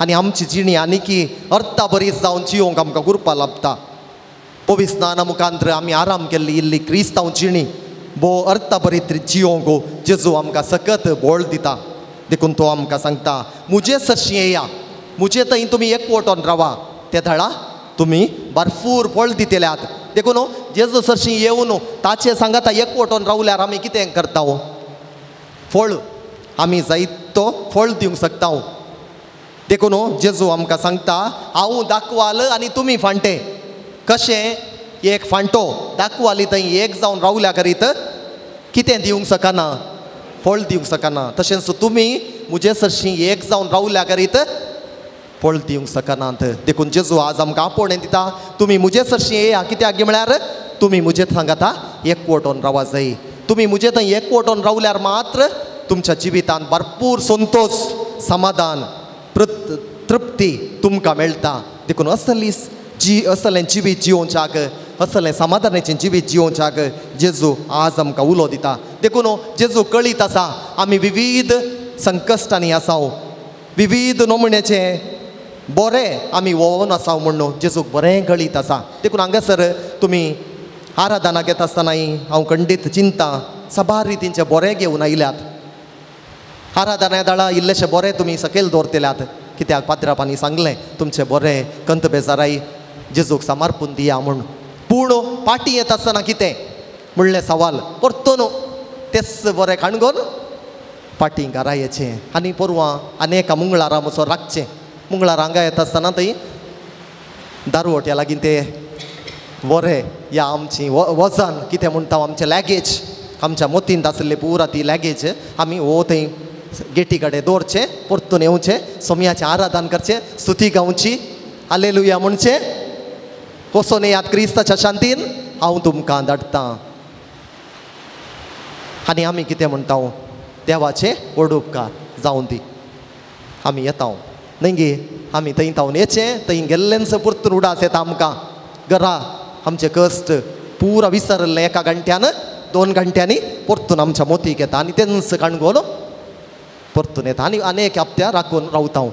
आनी आमची जिणी आनीकी अर्था बरी जावन जियोंक आमकां गुरपा लाभता. पवित्र स्नाना मुखांत आमी आराम केल्ली इल्ली क्रिस्तांव जिणी भोव अर्था बरी जियोंक जेजू आमकां सकत बोळ दिता. देखून तो आमकां सांगता, म्हजे सरशीं येया, म्हजे थंय तुमी एकवटोन रावा, ते धडा तुमी भरपूर फळ दितल्यात. देखून जेजू सरशीं येवन ताचे सांगाता एकवटोन रावल्यार आमी कितें करता? फळ आमी जायतो फळ दिवंक शकता. देखून जेजू आमकां सांगता, हांव दाखवाल आनी तुमी फांटे. कशें एक फांटो दाखवाली थंय एक जावन रावल्या करीत कितें दिवंक शकना? फळ दिवंक शकना. तशेंच तुमी म्हजे सरशीं एक जावन रावल्या करीत फळ दिवंक शकनात. देखून जेजू आज आमकां आपोवणें दिता, तुमी म्हजे सरशीं येया. कित्याक म्हळ्यार तुमी म्हजे सांगाता एकवटोन रावा जाय. तुमी म्हजे थंय एकवटोन रावल्यार मात्र तुमच्या जिवितांत भरपूर संतोश, समाधान, तृप्ती तुमकां मेळटा. देखून असली जी असलें जिवीत जियोवच्याक, असलें समाधानाचें जिवीत जियोवच्याक जेजू आज आमकां उलो दिता. देखून जेजू कळीत आसा आमी विविध संकश्टांनी आसा, विविध नमुन्याचे बरें आमी वोवन आसा म्हणून जेजूक बरें कळीत आसा. देखून हांगासर तुमी आराधना घेता आसतनाय हांव खंडीत चिंता साबार रितींचे बरें घेवन आयल्यात. आराधना दाळा इल्लेशें बरें तुमी सकयल दवरतल्यात, कित्याक पात्रापांनी सांगलें तुमचें बरें कंत बेजाराय जेजूक समर्पून दिया म्हूण. पूण पाटी येता आसतना कितें म्हणलें सवाल परतून तेच बरें काणगोन पाटी घरा येचें आनी पोरवां आनी एका मुंगळारा मसो राखचें. मुंगळार हांगा येता आसतना थंय दारवट्या लागीं ते बरें या आमची वजन कितें म्हणटा आमचें लॅगेज, आमच्या मोतींत आसले पुरा ती लॅगेज आमी हो थंय गेटी कडेन दवरचें, परतून येवचें, सोमयाचें आराधन करचें, स्तुती गावची, हालेलुया म्हणचें, वचोन येयात क्रिस्ताच्या शांतीन हांव तुमकां धाडटां. आनी आमी कितें म्हणटा? देवाचें व्हड उपकार जावन दी, आमी येता न्हय गे? आमी थंय तावन येचें, थंय गेल्लेंच परतून उडास येता आमकां. घरा आमचें कश्ट पुरा विसरलें एका घंट्यान 2 घंट्यांनी परतून आमच्या मोतीक येता आनी तेंच काणगोन परतून येता आनी अनेक हप्त्या राखून रावता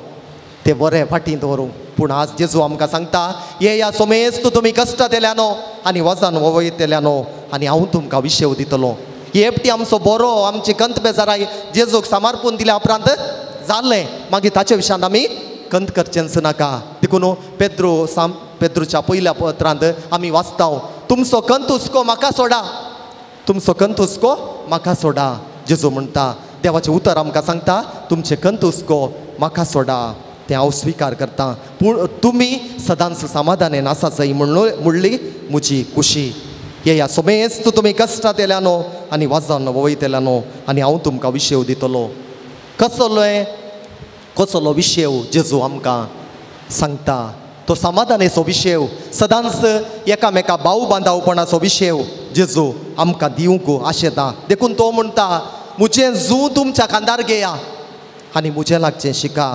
ते बरें फाटीं दवरूंक. पूण आज जेजू आमकां सांगता, येया सोमेस्त तुमी कश्टांतल्यानो आनी वजन वयतल्यानो आनी हांव तुमकां विशेव दितलो. एकटी आमचो बरो आमची कंत बेजाराय जेजूक समर्पून दिल्या उपरांत जालें, मागीर ताचे विशयांत आमी कंत करचेंच नाका. देखून पेद्रो साम पेद्रोच्या पयल्या पत्रांत आमी वाचता, तुमचो कंत हुस्को म्हाका सोडा, तुमचो कंत हुस्को म्हाका सोडा. जेजू म्हणटा, देवाचें उतर आमकां सांगता, तुमचें कंत हुस्को म्हाका सोडा, तें हांव स्विकार करता, पूण तुमी सदांच समाधानेन आसा जाय म्हणली म्हजी खुशी. येया सोमेस्त तुमी कश्टांतल्यानो आनी वजन वयतल्यानो आनी हांव तुमकां विशेव दितलो. कसलो कसलो विशेव जेजू आमकां सांगता? तो समाधानेचो विशेव, सदांच एकामेका भाव बांदावपणाचो विशेव जेजू आमकां दिवंक आशेता. देखून तो म्हणटा, म्हजें जू तुमच्या खांदार घेया आनी म्हजें लागचें शिका.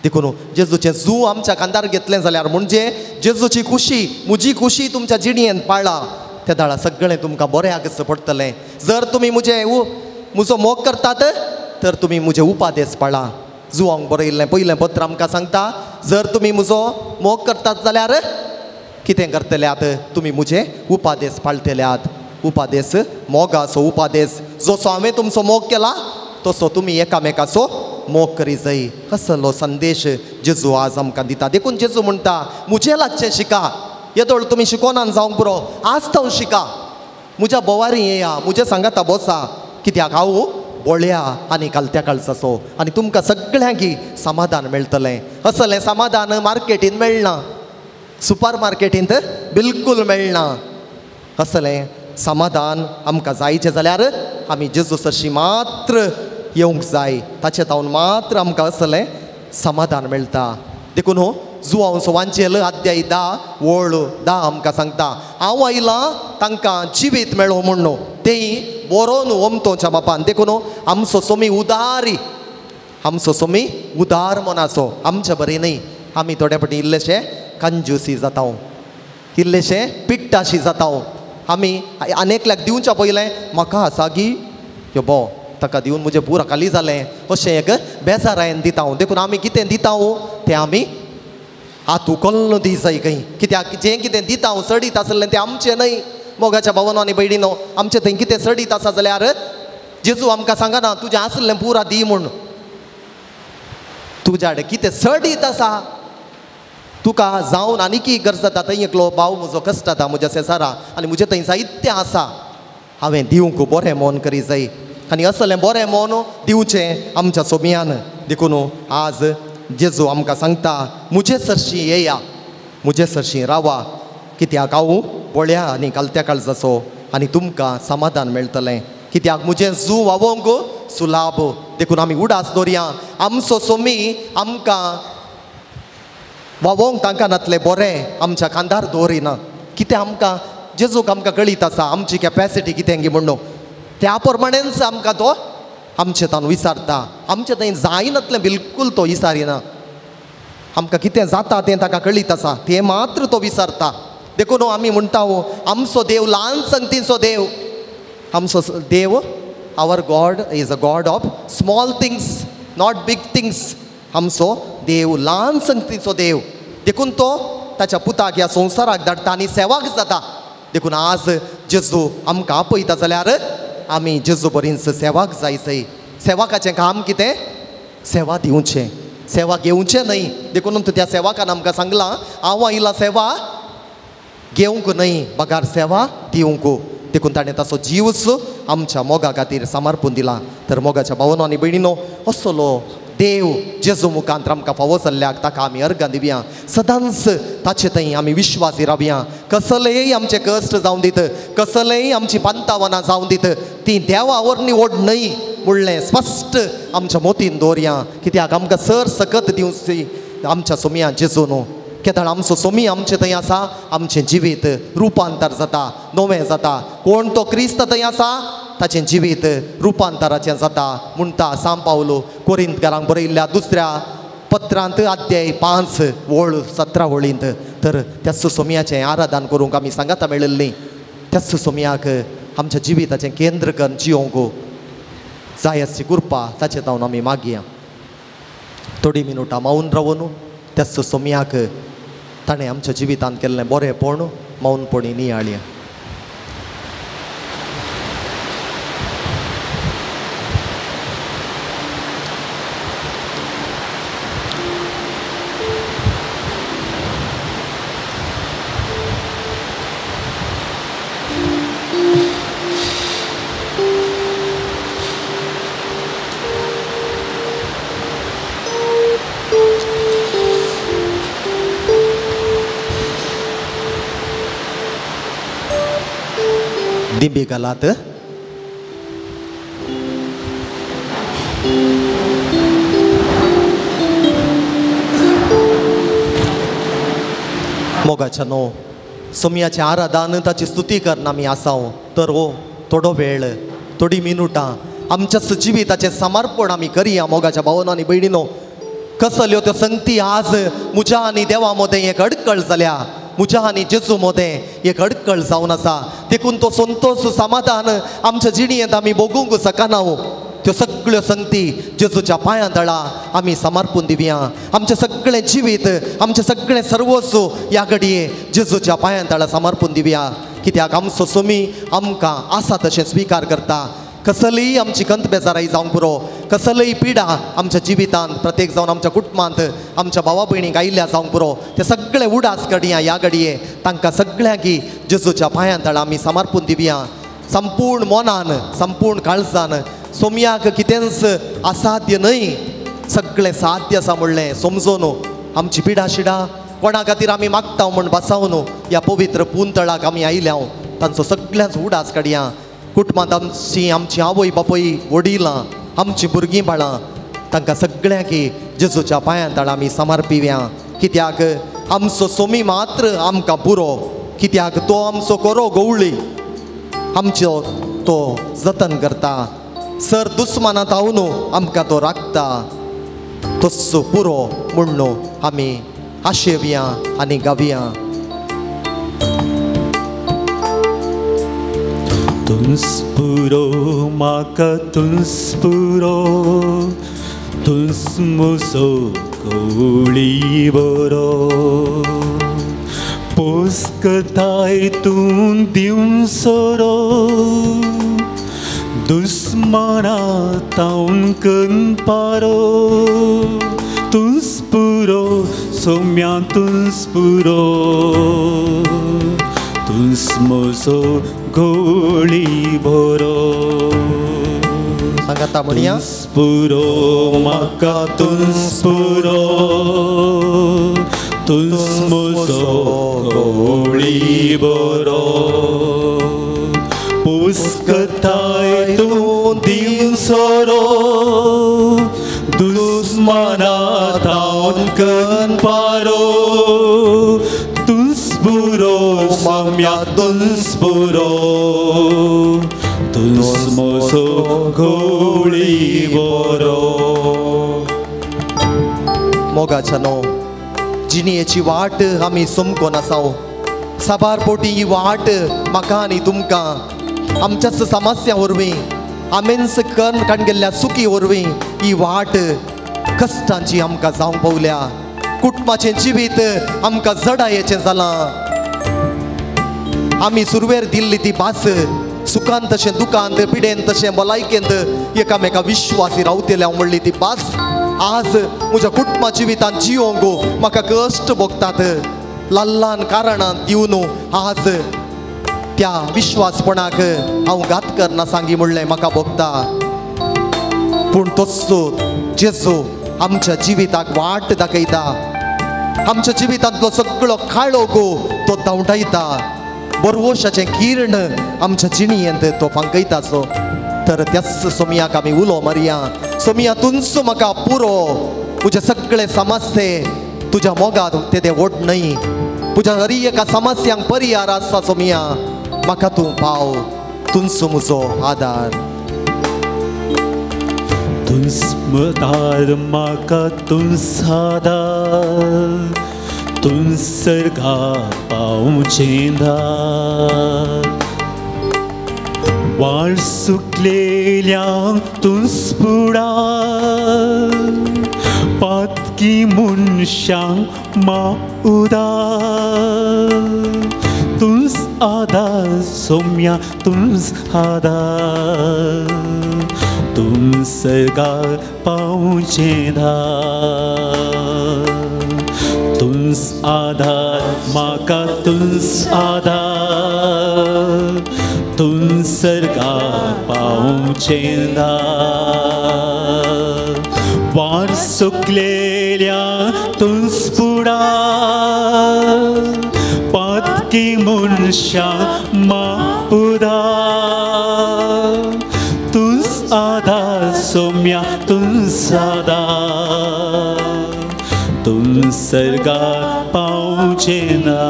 देखून जेजूचें जू आमच्या खांदार घेतलें जाल्यार म्हणजे जेजूची खुशी, म्हजी खुशी तुमच्या जिणेंत पाळा, त्या दाळा सगळें तुमकां बरें आगच पडटलें. जर तुमी म्हजें म्हजो मोग करतात तर तुमी म्हजे उपादेस पाळा. जुवांक बरयल्लें पयलें पत्र आमकां सांगता, जर तुमी म्हजो मोग करतात जाल्यार कितें करतल्यात? तुमी म्हजे उपादेस पाळटल्यात. उपादेस मोगाचो उपादेस. जसो हांवें तुमचो मोग केला तसो तुमी एकामेकाचो मोग करी जाय असलो संदेश जेजू आज आमकां दिता. देखून जेजू म्हणटा म्हजें लागचें शिका. येदोळ तुमी शिकोनान जावंक पुरो, आज तावन शिका. म्हज्या बोवारी येया, म्हज्या सांगाता बोसा, कित्याक हांव बोळ्या आनी कालत्या काळजाचो आनी तुमकां सगळ्यांकी समाधान मेळटलें. असलें समाधान मार्केटीन मेळना, सुपर मार्केटींत बिलकूल मेळना. असलें समाधान आमकां जायचें जाल्यार आमी जेजू सरशी मात्र येवंक जाय, ताचे तावन मात्र आमकां असलें समाधान मेळटा. देखून हो जुवांवचो वांचेल अध्याय 10 ओळ 10 आमकां सांगता हांव आयलां तांकां जिवीत मेळो म्हूण तें बरोवन ओमतोच्या बापान. देखून आमचो सोमी उदारी, आमचो सोमी उदार मनाचो, आमचे बरें न्हय. आमी थोड्या फावटी इल्लेशे कंजूसी जाता, इल्लेशे पिट्टाशी जाता. आमी आनी एकल्याक दिवच्या पयलें म्हाका आसा की यो बो ताका दिवन म्हजें पुरा खाली जालें अशें एक बेजारायन दिता. देखून आमी कितें दिता तें आमी हात उखल्ल दी जाय खंय, कित्याक जें कितें दिता सडीत आसलें तें आमचें न्हय. मोगाच्या भावनो आनी भयणीनो, आमचें थंय कितें सडीत आसा जाल्यार जेजू आमकां सांगना तुजें आसलें पुरा दी म्हूण. तुज्या कडेन कितें सडीत आसा तुका जावन आनीकय गरज जाता. थंय एकलो भाव म्हजो कश्ट जाता म्हज्या शेजारा आनी म्हजें थंय जायतें आसा, हांवें दिवंक बरें मन करी जाय आनी असलें बरें मन दिवचें आमच्या सोमियान. देखून आज जेजू आमकां सांगता म्हजे सरशी येया, म्हजे सरशी रावा, कित्याक हांव बोळ्या आनी कालत्या काळजाचो आनी तुमकां समाधान मेळटलें. कित्याक म्हजें जू वावोंक सुलाब. देखून आमी उडास दवरया आमचो सोमी आमकां वावोंक तांकां नातलें बरें आमच्या खांदार दवरिना. कितें आमकां जेजूक आमकां कळीत आसा आमची कॅपेसिटी कितें गी म्हणून, त्या प्रमाणेच आमकां तो आमचे तान विचारता. आमचें थंय जायनातलें बिलकूल तो विचारिना. आमकां कितें जाता तें ताका कळीत आसा, तें मात्र तो विचारता. देखून आमी म्हणटा आमचो देव ल्हान संगतीचो देव, आमचो देव our God is a God of small things not big things. आमचो देव ल्हान संगतीचो देव. देखून तो ताच्या पुताक ह्या संवसाराक धाडटा आनी सेवाक जाता. देखून आज जेजू आमकां आपयता जाल्यार आमी जेजू बरींच सेवाक जाय जाय. सेवकाचें काम कितें? सेवा दिवचें, सेवा घेवचें न्हय. देखून त्या सेवकान आमकां सांगलां हांव आयलां सेवा घेवंक न्हय बगार सेवा दिवंक. देखून ताणें ताचो जीवच आमच्या मोगा खातीर समर्पून दिला. तर मोगाच्या भावनो आनी भयणीनो, असलो देव जेजू मुखांत आमकां फावो जाल्ल्याक ताका आमी अर्गां दिवया. सदांच ताचे थंय आमी विश्वासी रावया. कसलेय आमचे कश्ट जावन दीत, कसलेय आमची पंतावनां जावन दीत, ती देवा वरनी ओड न्हय म्हणलें स्पश्ट आमच्या मोतीन दवरया. कित्याक आमकां सर सकत दिवची आमच्या सोमया जेजू न्हू. केदळ आमचो सोमी आमचे थंय आसा आमचें जिवीत रुपांतर जाता, नवें जाता. कोण तो क्रिस्त थंय आसा ताचें जिवीत रुपांतराचें जाता म्हणटा सांव पावलो कोरिंतकारांक बरयल्ल्या दुसऱ्या पत्रांत अध्याय 5 ओळ 17 ओळींत. तर त्याच सोमयाचें आराधन करूंक आमी सांगाता मेळिल्लीं. त्याच सोमयाक आमच्या जिविताचें केंद्र करून जियोंक जाय आसची कृपा ताचे तावन आमी मागया. थोडी मिनुटां मावन रावन त्याच सोमयाक ताणें आमच्या जिवितांत केल्लें बरेंपण मौनपणी नियाळया. दिंबी घालात. मोगाच्या न्हू सोमयाचें आराधन ताची स्तुती करना आमी आसाव. तर हो थोडो वेळ थोडी मिनुटां आमच्या जिविताचें समर्पण आमी करया. मोगाच्या भावनो आनी भयणीनो, कसल्यो त्यो संगती आज म्हज्या आनी देवा मदें एक अडकळ जाल्या, म्हज्या आनी जेजू मदें एक अडकळ जावन आसा. देखून तो संतोश समाधान आमच्या जिणेंत आमी भोगूंक शकना. त्यो सगळ्यो संगती जेजूच्या पांयां तळा आमी समर्पून दिवया. आमचें सगळें जिवीत आमचें सगळें सर्वस्व ह्या घडये जेजूच्या पांयां तळा समर्पून दिवया. कित्याक आमचो सोमी आमकां आसा तशें स्विकार करता. कसलीय आमची कंत बेजाराय जावंक पुरो, कसलीय पिडा आमच्या जिवितांत प्रत्येक जावन आमच्या कुटुंबांत आमच्या भावा भयणींक आयिल्ल्या जावंक पुरो, ते सगळे उडास घडया ह्या घडये तांकां सगळ्यांकी जेजूच्या पांयां तळा आमी समर्पून दिवया. संपूर्ण मनान संपूर्ण काळजान सोमयाक कितेंच असाध्य न्हय, सगळें साध्य आसा म्हणलें समजून आमची पिडा शिडा कोणा खातीर आमी मागता म्हूण बसावन ह्या पवित्र पुंतळाक आमी आयल्या तांचो सगळ्यांचो उडास काडया. कुटुंबांत आमची आमची आवय बापूय वडिलां आमची भुरगीं बाळां तांकां सगळ्यांकी जेजूच्या पांयां तळा आमी समर्पिव्या. कित्याक आमचो सोमी मात्र आमकां पुरो, कित्याक तो आमचो कोरो गवळी, आमचो तो जतन करता, सर दुस्मानांत हांव आमकां तो राखता, तस्सो पुरो म्हूण आमी आशेवया आनी गावया. तुंस पुरो म्हाका तुंस पुरो, तुंस म्हजो गवळी बरो, पोसकताय तूं दिवन सोरो, दुस्माना तावन कनपारो, तुंस पुरो सोम्या तुंस पुरो, तुंस म्हजो गोळी भरो. सांगाता म्हणया तुंस पुरो म्हाका तुंस पुरो, तुंस म्हजो गोळी बरो, पुस्कताय तूं दिवन सोरो, दुस्माना तावन कनपारो, तुंस पुरो सोम्या तुंस पुरो, तुंस म्हजो गोळी बरो. मोगाच्या न्हू जिणेची वाट आमी समकोन आसाव, साबार पोटी ही वाट म्हाका आनी तुमकां आमच्याच समस्या वरवीं आमीच कन्न काडगेल्ल्या चुकी वरवीं ही वाट कश्टांची आमकां जावंक पावल्या. कुटुंबाचें जिवीत आमकां जडायेचें जालां. आमी सुरवेर दिल्ली ती भास सुखांत तशें दुखांत पिडेन तशें भलायकेंत एकामेका विश्वासी रावतले हांव म्हणली ती भास आज म्हज्या कुटुंबा जिवितांत जियोंक म्हाका कश्ट भोगतात. ल्हान ल्हान कारणां दिवन आज त्या विश्वासपणाक हांव घात करना सांगी म्हणलें म्हाका भोगता. पूण तस्सो जेजू आमच्या जिविताक वाट दाखयता, आमच्या जिवितांतलो सगळो काळोख तो धांवडायता, बरवशाचें किर्ण आमच्या जिणेंत तो फांकयताचो. तर त्याच सोमयाक आमी उलो मारया, सोमया तुंचो म्हाका पुरो, तुजे सगळे समस्ये तुज्या मोगात ते व्हड न्हय, तुज्या हरी एका समस्यांक परिहार आसा सोमया, म्हाका तूं पाव, तुंचो म्हजो आदार. तुंस आदार म्हाका तुंस आदार, तुंस सर्गा पावचें दार, वाळ सुकलेल्यांक तुंस पुडार, पातकी मनशांक मा उदार, तुंस आदार सोम्या तुंस आदार, तुंस सर्गा पावचें दार, तुंस आदार म्हाका तुंस आदार, तुंस सर्गा पावचें दार, वार सुकलेल्या तुंस पुडार, पातकी मनशां मा उदार, तुंस आदार सोम्या तुंस आदार, तुंस सर्गा पावचें ना.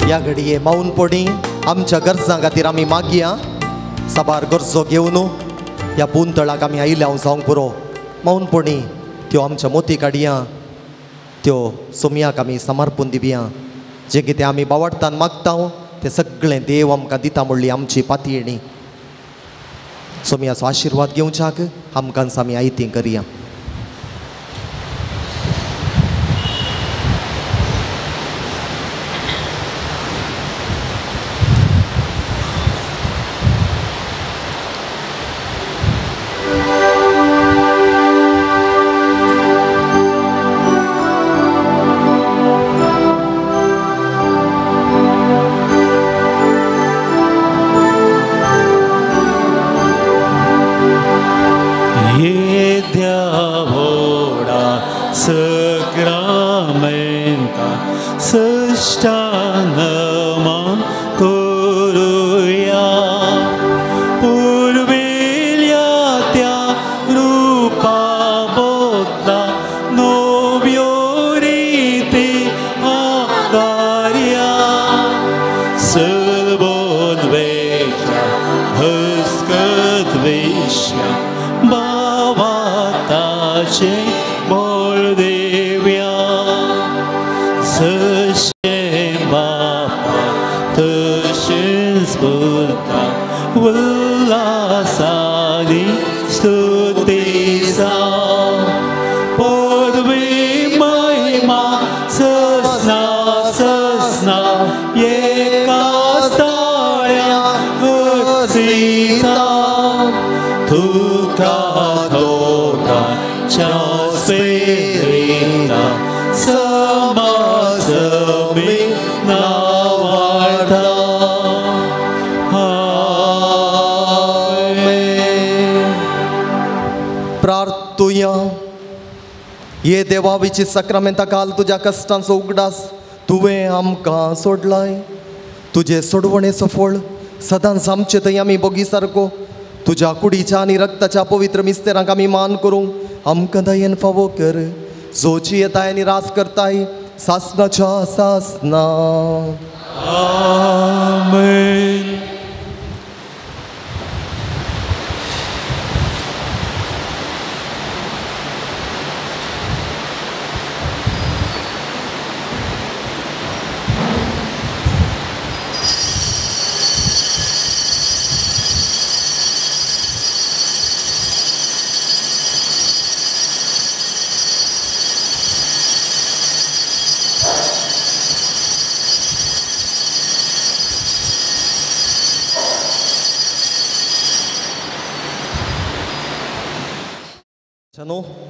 ह्या घडये मौन पडी आमच्या गरजां खातीर आमी मागया. साबार गरजो घेवन ह्या पुंतळाक आमी आयिल्ले हांव जावंक पुरो. मौनपणी त्यो आमच्या मोती काडया, त्यो सोमयाक आमी समर्पून दिवया. जें कितें आमी बावडटान मागता तें सगळें देव आमकां दिता म्हणली आमची पातयेणी. सोमयाचो आशिर्वाद घेवच्याक आमकां आमी आयती करया. स्पुर्ताचें बळ देव्या जशें बापा तशें स्पुर्ता उल्हासानी स्तुती जावं पदवी महिमा ससना ससना एका ताळ्या हसिता तुका दोगांच्या स्पिरिता समासमी नावार्ता. आमेन. प्रार्थुया. ये देवाविची साक्रामेंता काल तुज्या कश्टांचो उगडास तुवें आमकां सोडलाय. तुजे सोडवणेचो फळ सदांच आमचे थंय आमी बोगी सारको तुज्या कुडीच्या आनी रक्ताच्या पवित्र मिस्तेरांक आमी मान करूंक आमकां दयेन फावो कर. जोची येताय आनी रास करताय सासनाच्या सासना. आमेन.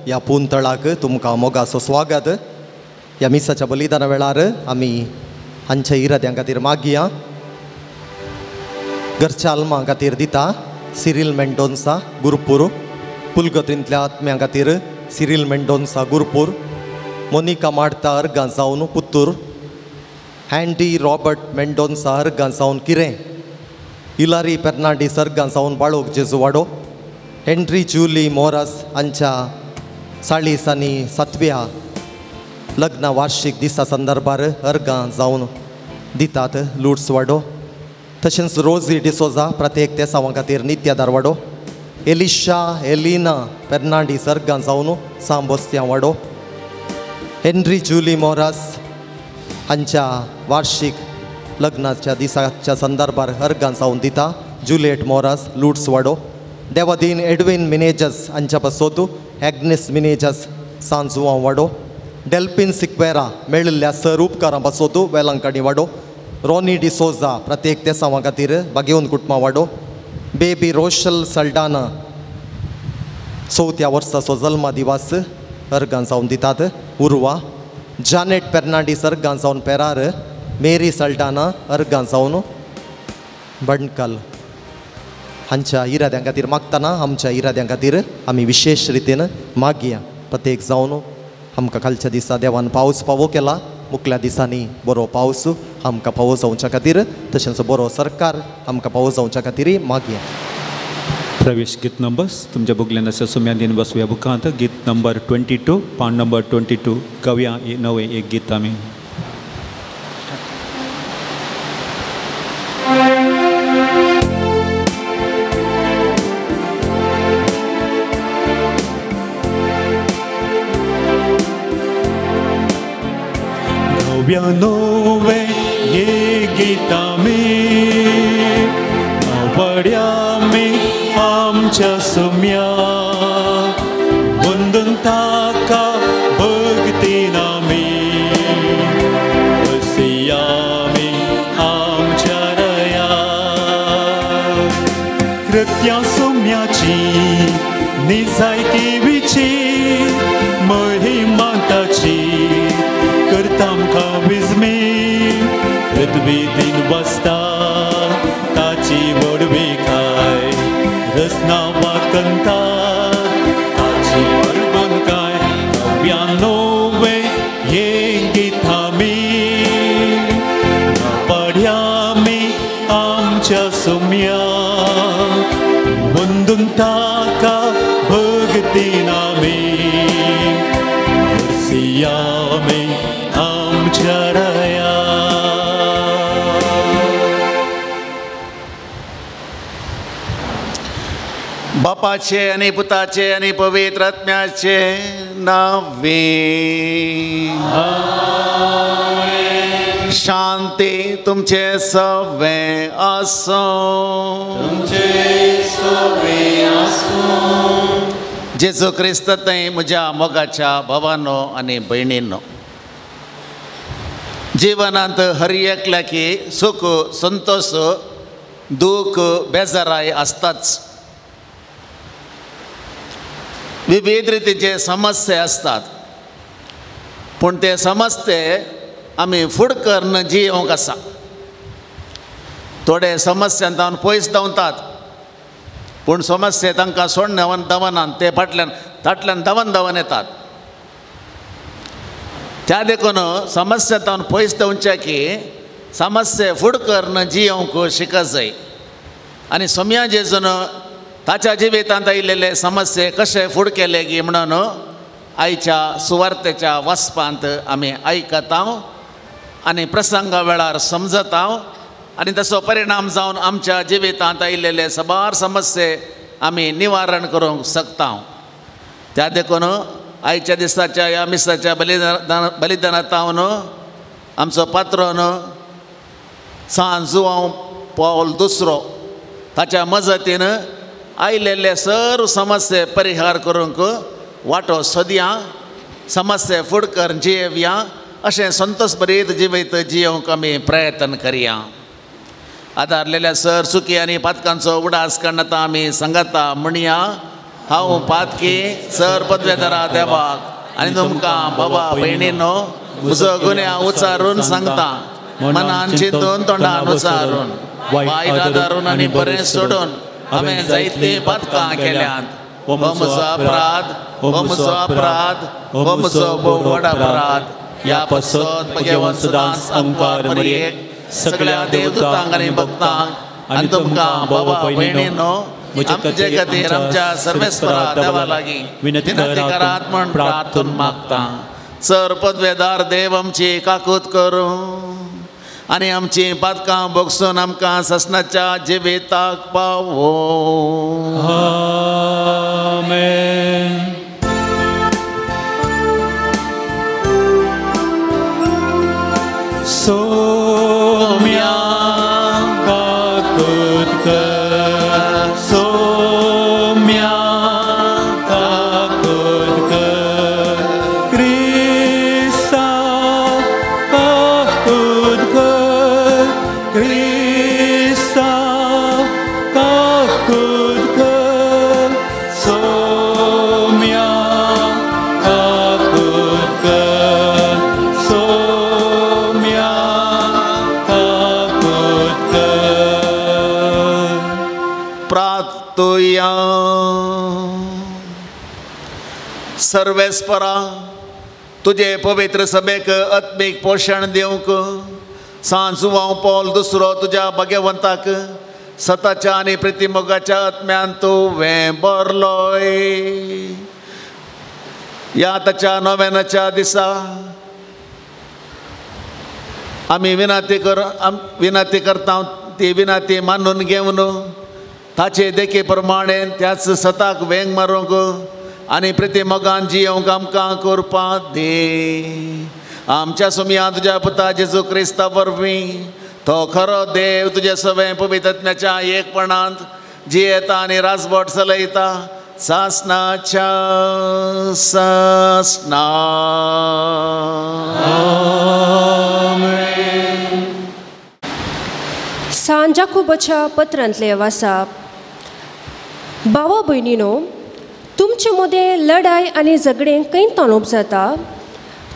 ह्या पुंतळाक तुमकां मोगाचो स्वागत. ह्या मिसाच्या बलिदाना वेळार आमी हांच्या इराद्यां खातीर मागया. घरच्या आल्मां खातीर दिता सिरील मेंडोन्सा गुरपूर, पुलगतींतल्या आत्म्यां खातीर सिरील मेंडोन्सा गुरपूर, मोनिका माडता अर्गां जावन पुत्तूर, हँडी रॉबर्ट मेंडोन्सा अर्गां जावन किरें, इलारी फेर्नांडीस अर्गां जावन बाळोक जेजुवाडो, हेनरी जुली मोरास हांच्या 40 आनी 7व्या लग्न वार्षिक दिसा संदर्भार अर्गां जावन दितात लुट्स वाडो, तशेंच रोजी डिसोजा प्रत्येक तेसांवां खातीर नित्या दारवाडो, एलिशा एलिना फेर्नांडीस अर्गां जावन सांबोस्त्यां वाडो, हेनरी जुली मोरास हांच्या वार्षिक लग्नाच्या दिसाच्या संदर्भार अर्गां जावन दिता जुलियट मोरास लुट्स वाडो, देवादीन एडविन मिनेजस हांच्या पासत एग्नेस मिनेजस सांजुआं वाडो, डेल्पिन सिक्वेरा मेळिल्ल्या सर उपकारां पासत वेलंकणी वाडो, रोनी डिसोजा प्रत्येक तेसांवां खातीर बागेवन कुटुंबा वाडो, बेबी रोशल सल्डाना 4थ्या वर्साचो जल्मा दिवस अर्गां जावन दितात उर्वा, जानेट फेर्नांडीस अर्गां जावन पेरार, मेरी सल्डाना अर्गां जावन बणकल हांच्या इराद्यां खातीर मागतना आमच्या इराद्यां खातीर आमी विशेश रितीन मागया. प्रत्येक जावन आमकां कालच्या दिसा देवान पावस पावो केला, मुखल्या दिसांनी बरो पावस आमकां पावो जावच्या खातीर तशेंच बरो सरकार आमकां पावो जावच्या खातीर मागया. प्रवेश गीत नंबर तुमच्या बुगल्यान आसा सुम्यादीन बसुया बुकांत गीत नंबर 22, पान नंबर 22 गावया नवें एक गीत आमी. नव्यानोवे हे गीत आमी आवड्यामी आमच्या सुम्या वंदन ताका भक्तीन आमी वसयामी आमच्या रया कृत्या सुम्याची निजायकी विची महिमा ताची करता आमकां विस्मी पृथ्वी दिन बसता ताची व्हडविकाय रचना वाकंता ताची व्हडबणकाय नव्यानोवे हे गीत आमी पड्यामी आमच्या सुम्या वंदून ताका भक्तीन आमी हरसियामी आमच्या रया. बापाचे आनी पुताचे आनी पवित्र आत्म्याचे नावे शांती तुमचे सवे आसूं। तुमचे सवे आसूं। जेजू क्रिस्त थंय म्हज्या मोगाच्या भावानो आनी भयणीनो, जिवनांत हर एकल्याकी सुख संतोष दूख बेजाराय आसताच। विविध रितीचे समस्या आसतात, पूण ते समस्ये आमी फुड करून जियोंक आसा। थोडे समस्यान तावन पयस धांवतात, पूण समस्या तांकां सोडून धांवनात, ते फाटल्यान ताटल्यान धांवन धांवन येतात। त्या देखून समस्या तावन पयस धांवचे की समस्या फुड करून जियोंक शिकत जाय। आनी सोम्या जेजून ताच्या जिवितांत आयिल्ले समस्ये कशे फुड केले गी म्हणून आयच्या सुवार्तेच्या वाचपांत आमी आयकता आनी प्रसंगा वेळार समजता आनी ताचो परिणाम जावन आमच्या जिवितांत आयिल्ले साबार समस्ये आमी निवारण करूंक शकता। त्या देखून आयच्या दिसाच्या ह्या मिसाच्या बलिदानांत आमचो पात्रोन सान जुवांव पावल दुसरो ताच्या मजतीन आयिल्ले सर्व समस्ये परिहार करूंक वांटो सोदया, समस्ये फुड कर जियेवया, अशें संतोष भरीत जिवीत जियोवंक आमी प्रयत्न करया। आदारलेल्या सर सुकी आनी पातकांचो उडास करता आमी सांगता म्हणया, हांव पातकी सर पदवेदारा देवाक आनी तुमकां बाबा भयणीनो म्हजो गुन्यांव उचारून सांगता, मनान चिंतून तोंडान उचारून वायट आदारून आनी बरें सोडून हांवें जायतीं पातकां केल्यांत। हो म्हजो अपराध, हो म्हजो अपराध, हो म्हजो भोव व्हड अपराध। ह्या पासत भगवान सदांच आमकां मरयेक सगळ्या देवदूतांक आनी भक्तांक आनी तुमकां बाबा भयणीनो आमचे खातीर आमच्या सर्वेस्परा देवा लागीं विनंती करात म्हूण प्रार्थून मागता। सर पदवेदार देव आमची काकूत करूं आनी आमची पातकां भोगसून आमकां ससनाच्या जिविताक पावो। आमेन। सोम्या काकूत कर, सोम्या काकूत कर, क्रिस्ता काकूत कर, क्रिस्ता काकूत कर, सोम्या काकूत कर, सोम्या काकूत कर। प्रार्थुया। सर्वेस्परा तुजे पवित्र सभेक आत्मीक पोशण दिवंक सांज जुवांव पॉल दुसरो तुज्या भाग्यवंताक सताच्या आनी प्रितीमोगाच्या आत्म्यान तुवें भरलोय। ह्या ताच्या नोवेनाच्या दिसा आमी विनंती करता ती विनंती मानून घेवन ताचे देखी प्रमाणे त्याच सताक वेंग मारूंक आनी प्रितीमोगान जियोवंक आमकां करपाक दी। आमच्या सोम्या तुज्या पुता जेजू क्रिस्ता वरवीं तो खरो देव तुजे सवें पवित्र आत्म्याच्या एकपणांत जियेता आनी राजवट चलयता सासनाच्या सासना। आमेन। सान जाकोबाच्या पत्रांतले वासाप। भावा भयणीनो, तुमचे मदें लढाय आनी झगडें खंय ताणोवप जाता?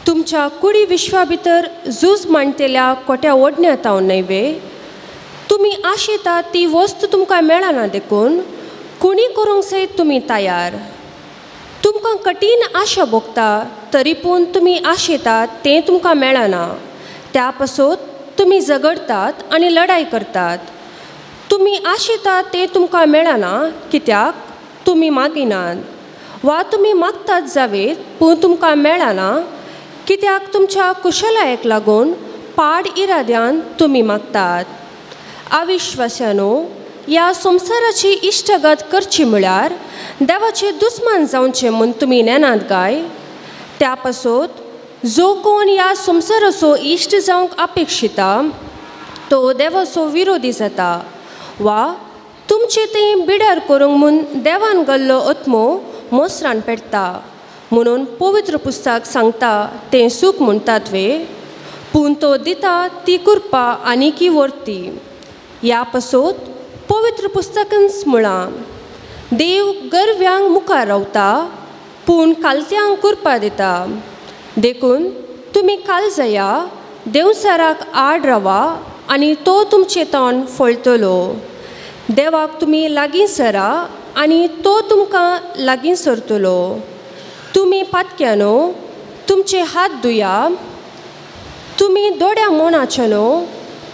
तुमच्या कुडी विश्वा भितर झूज मांडटेल्या कोट्या ओडण्यांत हांव न्हय वे? तुमी आशेतात ती वस्त तुमकां मेळना देखून कोणी करूंक सयत तुमी तयार। तुमकां कठीण आशा भोगता तरी पूण तुमी आशेतात तें तुमकां मेळना, त्या पासत तुमी झगडटात आनी लढाय करतात। तुमी आशेतात तें तुमकां मेळना कित्याक तुमी मागिनात, वा तुमी मागतात जावेत पूण तुमकां मेळना कित्याक तुमच्या कुशलायेक लागून पाड इराद्यान तुमी मागतात। अविश्वासानो, ह्या संवसाराची इश्टागत करची म्हळ्यार देवाचे दुस्मान जावचें म्हूण तुमी नेनात काय? त्या पासत जो कोण ह्या संवसाराचो इश्ट जावंक अपेक्षिता तो देवाचो विरोधी जाता वा तुमचे ते बिडार करूंक म्हूण देवान गल्लो आत्मो मोसरान पेडटा. म्हणून पवित्र पुस्तक सांगता तें सूख म्हणटात वे, पूण तो दिता ती कृपा आनीकी व्हरती. ह्या पासत पवित्र पुस्तकांच म्हळां, देव गर्व्यांक मुखार रावता पूण कालत्यांक कृपा दिता. देखून तुमी काल जाया, देवसाराक आड रावा आनी तो तुमचें तोंड फळटलो. देवाक तुमी लागीं सरा आनी तो तुमकां लागीं सरतलो. तुमी पातक्यानो तुमचे हात धुया, तुमी दोड्या मोनाच्यानो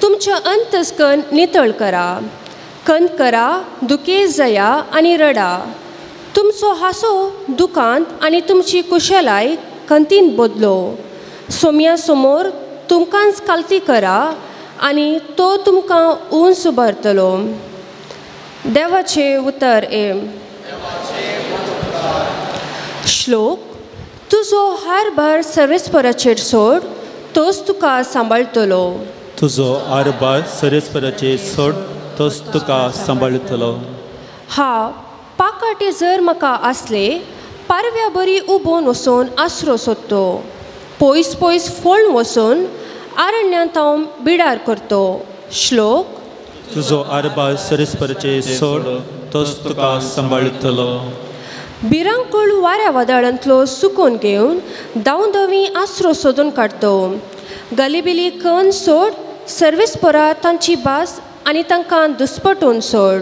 तुमचें अंतस्कन नितळ करा. कंद करा, दुखेस्त जाया आनी रडा. तुमचो हांसो दुखांत आनी तुमची कुशलाय खंतीन बदलो. सोम्या समोर तुमकांच कालती करा आनी तो तुमकां उंच उबारतलो. देवाचें उतर. एम श्लोक. तुजो हारभार सर्वेस्पराचेर सोड, तोच तुका सांबाळटलो. तुजो हारभार सर्वेस्पराचेर सोड, तोच तुका सांबाळटलो. हा पाकाटे जर म्हाका आसले, पारव्या बरी उबोन वचून आसरो सोदतो. पयस पयस फोळून वचून आरण्यांत हांव बिडार करतो. श्लोक. तुजो हारभार सर्वेस्पराचेर सोड, तोच तुका सांबाळटलो. भिरांकूळ वाऱ्या वादळांतलो सुकून घेवन धांवधावी आसरो सोदून काडतो. गलिबिली कन सोड, सर्वेस्परा तांची भास आनी तांकां दुस्पटून सोड.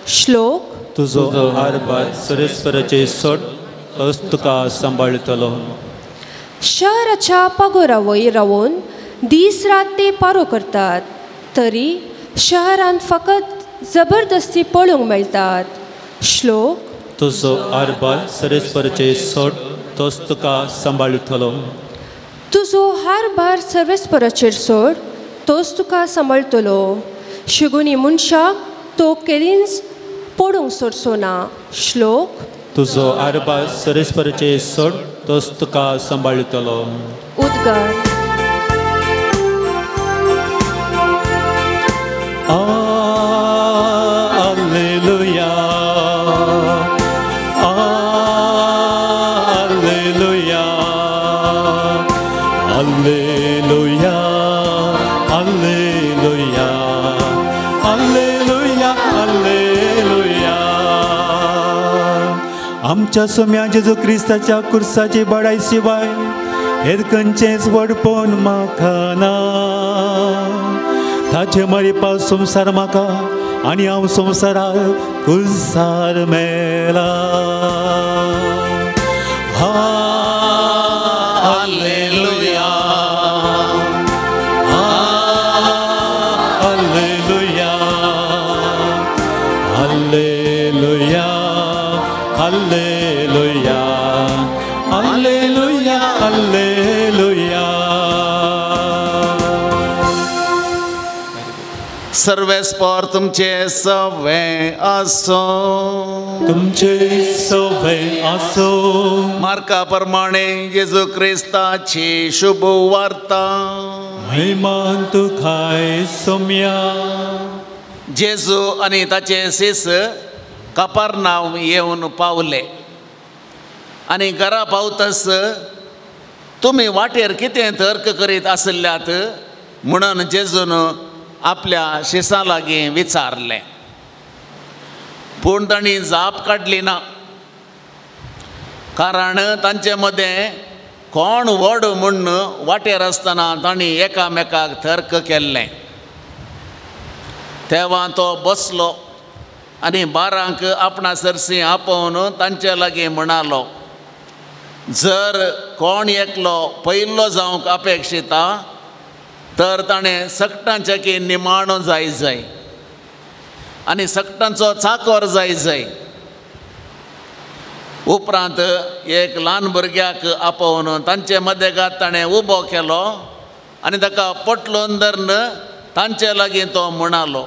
श्लोक. तुजो हारभार सर्वेस्पराचेर सोड, तोच तुका सांबाळटलो. शहराच्या पागोरा वयर रावून दीस रात ते पारो करतात, तरी शहरांत फकत जबरदस्ती पळोवंक मेळटात. श्लोक. तुजो हारभार सर्वेस्पराचेर सोड, तोच तुका सांबाळटलो. तुजो हारभार सर्वेस्पराचेर सोड, तोच तुका सांबाळटलो. शिगुनी मनशाक तो केदींच पडूंक सोडचो ना. श्लोक. तुजो हारभार सर्वेस्पराचेर सोड, तोच तुका सांबाळटलो. उद्गार. Alleluia, alleluia, alleluia, alleluia, alleluia, alleluia. आमच्या सोम्या जेजू क्रिस्ताच्या कुर्साची बडाय शिवाय हेर खंयचेंच व्हडपण म्हाका ना. ताचे मरिपा संवसार म्हाका आनी हांव संवसारार कुर्सार मेला. Alleluia, alleluia, alleluia, alleluia, alleluia, alleluia. सर्वेस्पर तुमचे सवे आसो, तुमचे सवे आसो. मार्का प्रमाणे जेजू क्रिस्ताची शुभ वार्ता. महिमा तुकाय सोम्या. जेजू आनी ताचे शिस कपर्नाव येवन पावले आनी घरा पावतस तुमी वाटेर कितें तर्क करीत आशिल्ल्यात म्हणून जेजून आपल्या शिसां लागीं विचारलें. पूण तांणी जाप काडली ना, कारण तांचे मदें कोण व्हड म्हूण वाटेर आसतना तांणी एकामेकाक तर्क केल्लें. तेवा तो बसलो आनी बारांक आपणा सरशी आपोवन तांचे लागीं म्हणालो, जर कोण एकलो पयलो जावंक अपेक्षिता तर ताणें सगटांचे की निमाणो जाय जाय आनी सगटांचो चाकोर जाय जाय. उपरांत एक ल्हान भुरग्याक आपोवन तांचे मदेगात ताणें उबो केलो आनी ताका पोटलोन धरून तांचे लागीं तो म्हणालो,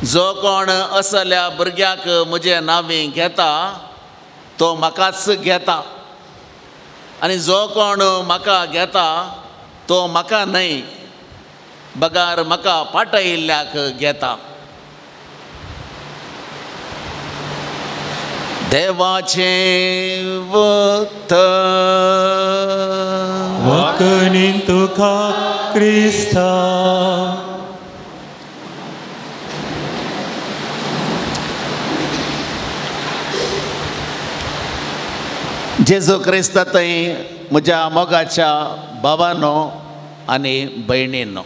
जो कोण असल्या भुरग्याक म्हजें नांवी घेता तो म्हाकाच घेता, आनी जो कोण म्हाका घेता तो म्हाका न्हय बगार म्हाका पाटयिल्ल्याक घेता। देवाचें वखद वाकणीन तुका क्रिस्ता। जेजू क्रिस्ता थंय म्हज्या मोगाच्या बाबानो आनी भयणीनो,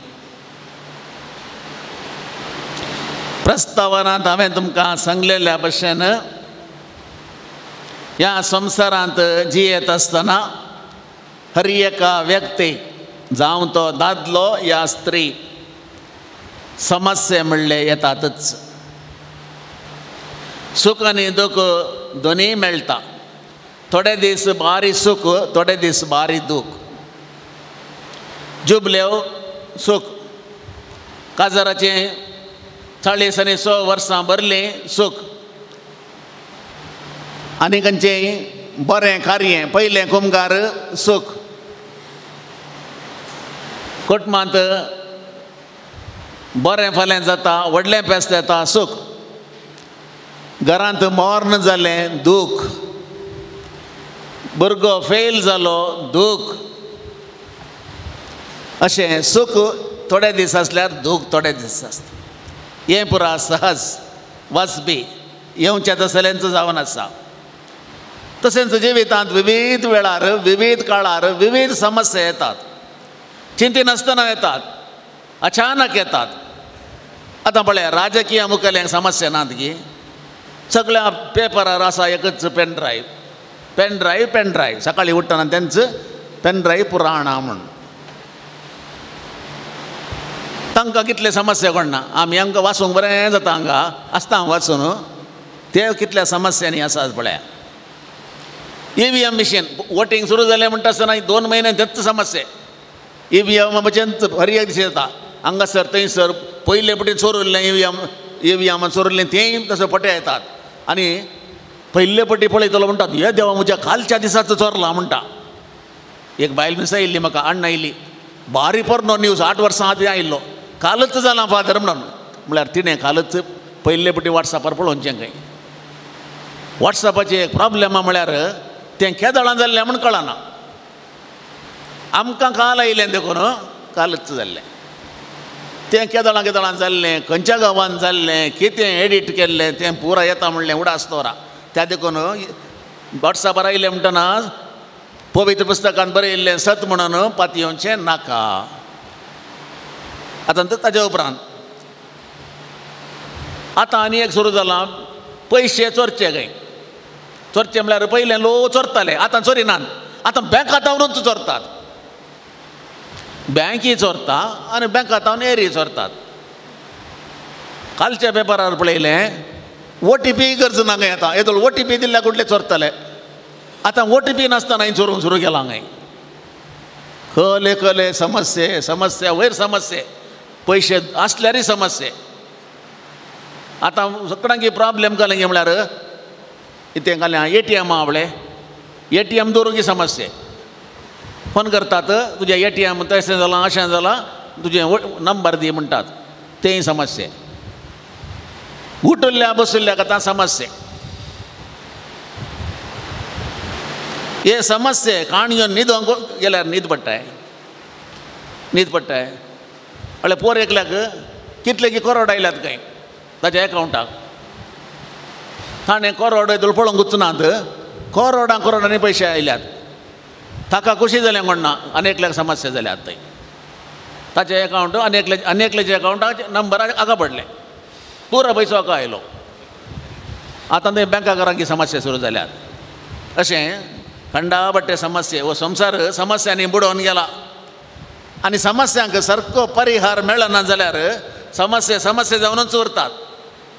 प्रस्तावनांत हांवें तुमकां सांगलेल्या भशेन ह्या संवसारांत जियेत आसतना हर एका व्यक्ती जावं तो दादलो या स्त्री समस्या म्हणले येतातच। सूख आनी दूख दोनूय मेळटा। थोडे दीस भारी सूख, थोडे दीस भारी दूख। जुबलेव सूख, काजाराचें 40 आनी 100 वर्सां भरलीं सूख, आनी खंयचें बरें कार्य पयलें कुमगार सूख, कुटुंबांत बरें फाल्यां जाता, व्हडलें पेस्त येता सूख, घरांत मर्ण जालें दूख, भुरगो फेल जालो दूख। अशें सूख थोडे दीस आसल्यार दूख थोडे दीस आसता। हें पुरा सहज वाजपी येवच्या तसल्यांचो जावन आसा। तशेंच जिवितांत विविध वेळार विविध काळार विविध समस्या येतात, चिंतिनासतना येतात, अचानक येतात। आतां पळय राजकीय मुखेल्यांक समस्या नात की सगळ्या पेपरार आसा एकच pen drive, pen drive, pen drive. सकाळीं उठ्ठना तेंच पेन ड्रायव्ह पुराणा म्हूण तांकां कितले समस्या कोण ना। आमी आमकां वाचूंक बरें जाता, हांगा आसता हांव वाचून ते कितल्या समस्यांनी आसात पळया। EVM machine voting सुरू जालें म्हणटा आसतना 2 म्हयने तेच समस्या। EVM हर एक दीस येता, हांगासर थंयसर पयले पटी चोरिल्लें EVM चोरिल्लें तेंय तसो पटे येतात आनी पयले पटी पळयतलो म्हणटात हे देवा म्हज्या कालच्या दिसाचो चोरला म्हणटा। एक बायल मिसा येयल्ली म्हाका अण्णा आयली, बारी पोरनो न्यूज 8 वर्सां आदीं आयिल्लो, कालच जाला फादर म्हणून। म्हळ्यार तिणें कालच पयले पटी वॉट्सॅपार पळोवचें खंय। वॉट्सॅपाचें एक प्रॉब्लेम म्हळ्यार तें केदळां जाल्लें म्हूण कळना। आमकां काल आयिल्लें देखून कालच जाल्लें, तें केदळां केदळां जाल्लें, खंयच्या गांवांत जाल्लें, कितें एडिट केल्लें तें पुरा येता म्हणलें उडास दवरा। त्या देखून वॉट्सॅपार आयलें म्हणटना पवित्र पुस्तकान बरयिल्लें सत म्हणून पातयेवचें नाका। आतां ताज्या उपरांत आतां आनी एक सुरू जालां, पयशे चोरचे खंय। चोरचे म्हळ्यार पयलें लोक चोरताले, आतां चोरिनात, आतां बँकांत चोरतात, बँकी चोरता आनी बँकांत एरी चोरतात। कालच्या पेपरार पळयलें OTP गरज ना खंय आतां, येदोळ OTP दिल्ल्या कुडले चोरताले, आतां OTP नासतना हांवें चोरूंक सुरू केलां खंय। कले कले समस्ये समस्या वयर समस्ये, पयशे आसल्यारय समस्ये। आतां सगळ्यांक प्रॉब्लेम जालें म्हळ्यार इतें घालें ATM आवळे ATM दवरूंक समस्ये। फोन करतात तुजें ATM तशें जालां अशें जालां तुजें नंबर दी म्हणटात, तेंय समस्ये। उठिल्ल्या बशिल्ल्याक आतां समस्ये। हे समस्ये काणयो न्हिदोंक गेल्यार न्हीद पडटाय, न्हीद पडटाय। म्हळ्यार पोर एकल्याक कितले की करोड आयल्यात खंय ताच्या एकावंटाक, ताणें करोड येदोळ पळोवंकूच नात, करोडां करोडांनी पयशे आयल्यात, ताका खोशी जालें कोण ना, आनी एकल्याक समस्या जाल्यात थंय ताचें एकावंट आनी एकले आनी एकल्याच्या एकावंटाक नंबर हाका पडलें, पुरो पयसो हाका आयलो। आतां ते बँकाकारांकी समस्या सुरू जाल्यात। अशें खंडाबट्टे समस्ये हो संवसार समस्यांनी बुडोवन गेला आनी समस्यांक सारको परिहार मेळना जाल्यार समस्या समस्या जावनूच उरतात।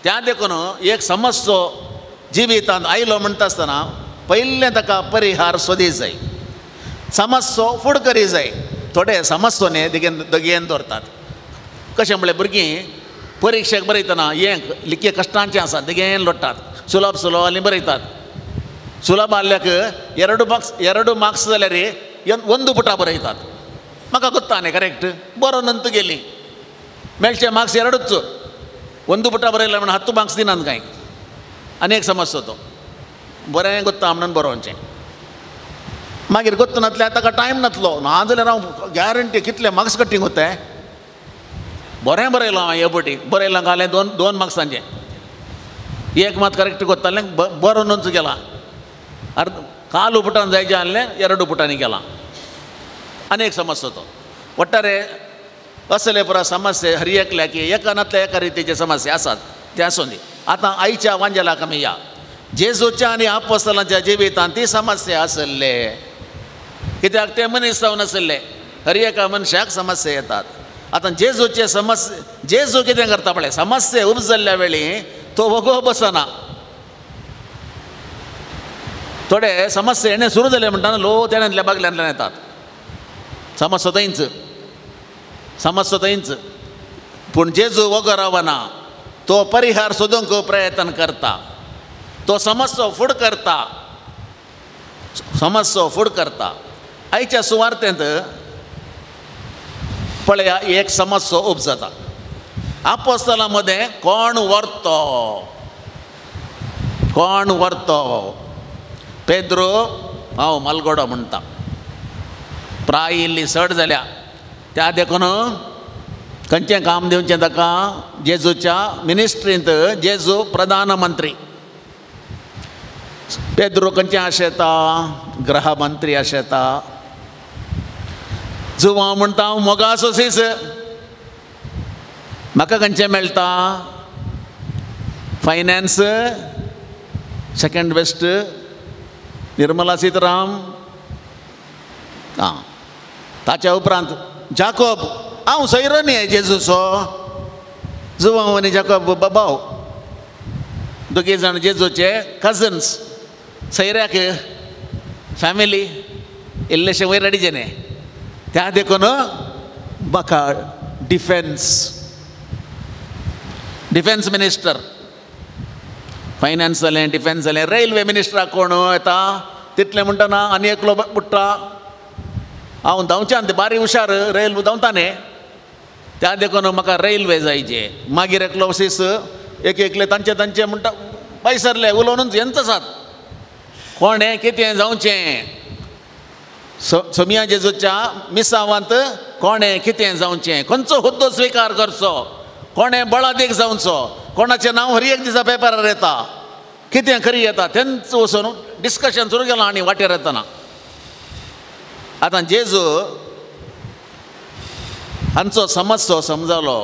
त्या देखून एक समस्यो जिवितांत आयलो म्हणटा आसतना पयलें ताका परिहार सोदी जाय, समस्यो फुड करी जाय। थोडे समस्यो न्ही दगेन दगेन दवरतात। कशें म्हणल्यार भुरगीं परिक्षेक बरयतना हें लिखे कश्टांचें आसा तेगेन लोट्टात सुलभ सुलभ आनी बरयतात. सुलभ आहल्याक 2 मार्क्स जाल्यार 1 पुटा बरयतात. म्हाका गोत्ता न्ही करेक्ट बरोवन नंतर गेली मेळचे मार्क्स 2च 1 पुटा बरयला म्हणून 10 मार्क्स दिनात कांय. आनी एक समस्या तो बरें गोत्ता म्हणून बरोवचें. मागीर गोत्त नातल्यार ताका टायम नातलो ना जाल्यार हांव गॅरंटी कितले मार्क्स कटींग वता. बरें बरयलां हांवें हे पटी बरयलां घालें 2 मार्क्सांचें एक मात करेक्ट गोत्तालें बरोवनूच गेलां. अर्द काल पुटान जायचें आहलें 2 पुटांनी गेलां. आनी एक समस्या तो वट्टारे असले पुरा समस्या हर एकल्याक एका नातल्या एका रितीचे समस्या आसात ते आसूं दी. आतां आयच्या वांजेलाक आमी या. जेजूच्या आनी आपोस्तलांच्या जिवितांत ती समस्या आसले कित्याक ते मनीस जावन आसले. हर एका मनशाक समस्या येतात. आतां जेजूचे समस्या जेजू कितें करता पळय समस्या उपजल्ल्या वेळी तो वगो बसना. थोडे समस्या येणे सुरू जाले म्हणटा लो तेण्यांतल्या बागल्यांतल्यान येतात समस्या थंयच समस्या थंयच. पूण जेजू वगो रावना तो परिहार सोदूंक प्रयत्न करता. तो समस्या फुड करता समस्या फुड करता. आयच्या सुवार्तेंत पळया एक समस्या उपजता. आपोस्तलां मदें कोण व्हरतो कोण व्हरतो. पेद्रो हांव मालगोडो म्हणटा प्राय इल्ली सड जाल्या त्या देखून खंयचें काम दिवचें ताका जेजूच्या मिनिस्ट्रींत. जेजू प्रधानमंत्री पेद्रो खंयचें आशेता गृहमंत्री आशेता. जुवांव म्हणटा हांव मोगाचो सीस म्हाका खंयचें मेळटा finance second best Nirmala Sitaram. आं ताच्या उपरांत जाकोब हांव सैरो न्ही जेजूचो. जुवांव आनी जाकोब बाबाव दोगी जाण जेजूचे कजन्स सैऱ्याक फॅमिली इल्लेशें वयर अडिजे न्ही त्या देखून म्हाका डिफेन्स डिफेन्स मिनिस्टर फायनान्स जालें डिफेन्स जालें रेल्वे मिनिस्टराक कोण येता तितलें म्हणटना आनी एकलो बुडटा हांव धांवच्यान ते बारी हुशार रेल्वे धांवता न्ही त्या देखून म्हाका रेल्वे जायचे. मागीर एकलो सीस एक एकले तांचे तांचे म्हणटा भायर सरले उलोवनूच हेंच आसात कोणें कितें जावचें सोमिया जेजूच्या मिसावांत कोणें कितें जावचें खंयचो हुद्दो स्विकार करचो कोणें बळादीक जावचो कोणाचें नांव हर एक दिसा पेपरार येता कितें खरी येता तेंच वचून डिस्कशन सुरू केलां आनी वाटेर येतना. आतां जेजू हांचो समस्या समजलो.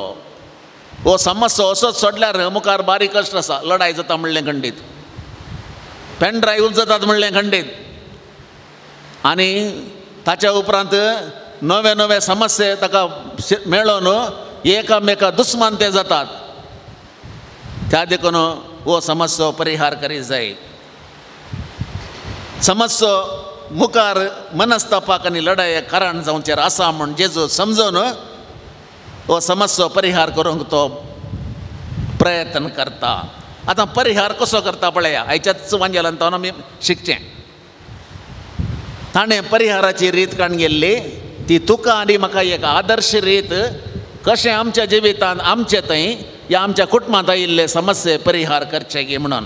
हो समस्या असोच सोडल्यार मुखार बारीक कश्ट आसा लडाय जाता म्हणलें खंडीत पेन ड्रायव्ह जातात म्हणलें खंडीत. आनी ताच्या उपरांत नवे नवे समस्या ताका मेळोन एकामेका दुस्मान ते जातात. त्या देखून हो समस्या परिहार करी जाय. समस्या मुखार मनस्तापाक आनी लडायेक कारण जावचेर आसा म्हूण जेजू समजून हो समस्या परिहार करूंक तो प्रयत्न करता. आतां परिहार कसो करता पळया आयच्याच वांजेलान तो आमी शिकचें. ताणें परिहाराची रीत काडून गेल्ली ती तुका आनी म्हाका एक आदर्श रीत कशें आमच्या जिवितांत आमचे थंय या आमच्या कुटुंबांत आयिल्ले समस्ये परिहार करचे गी म्हणून.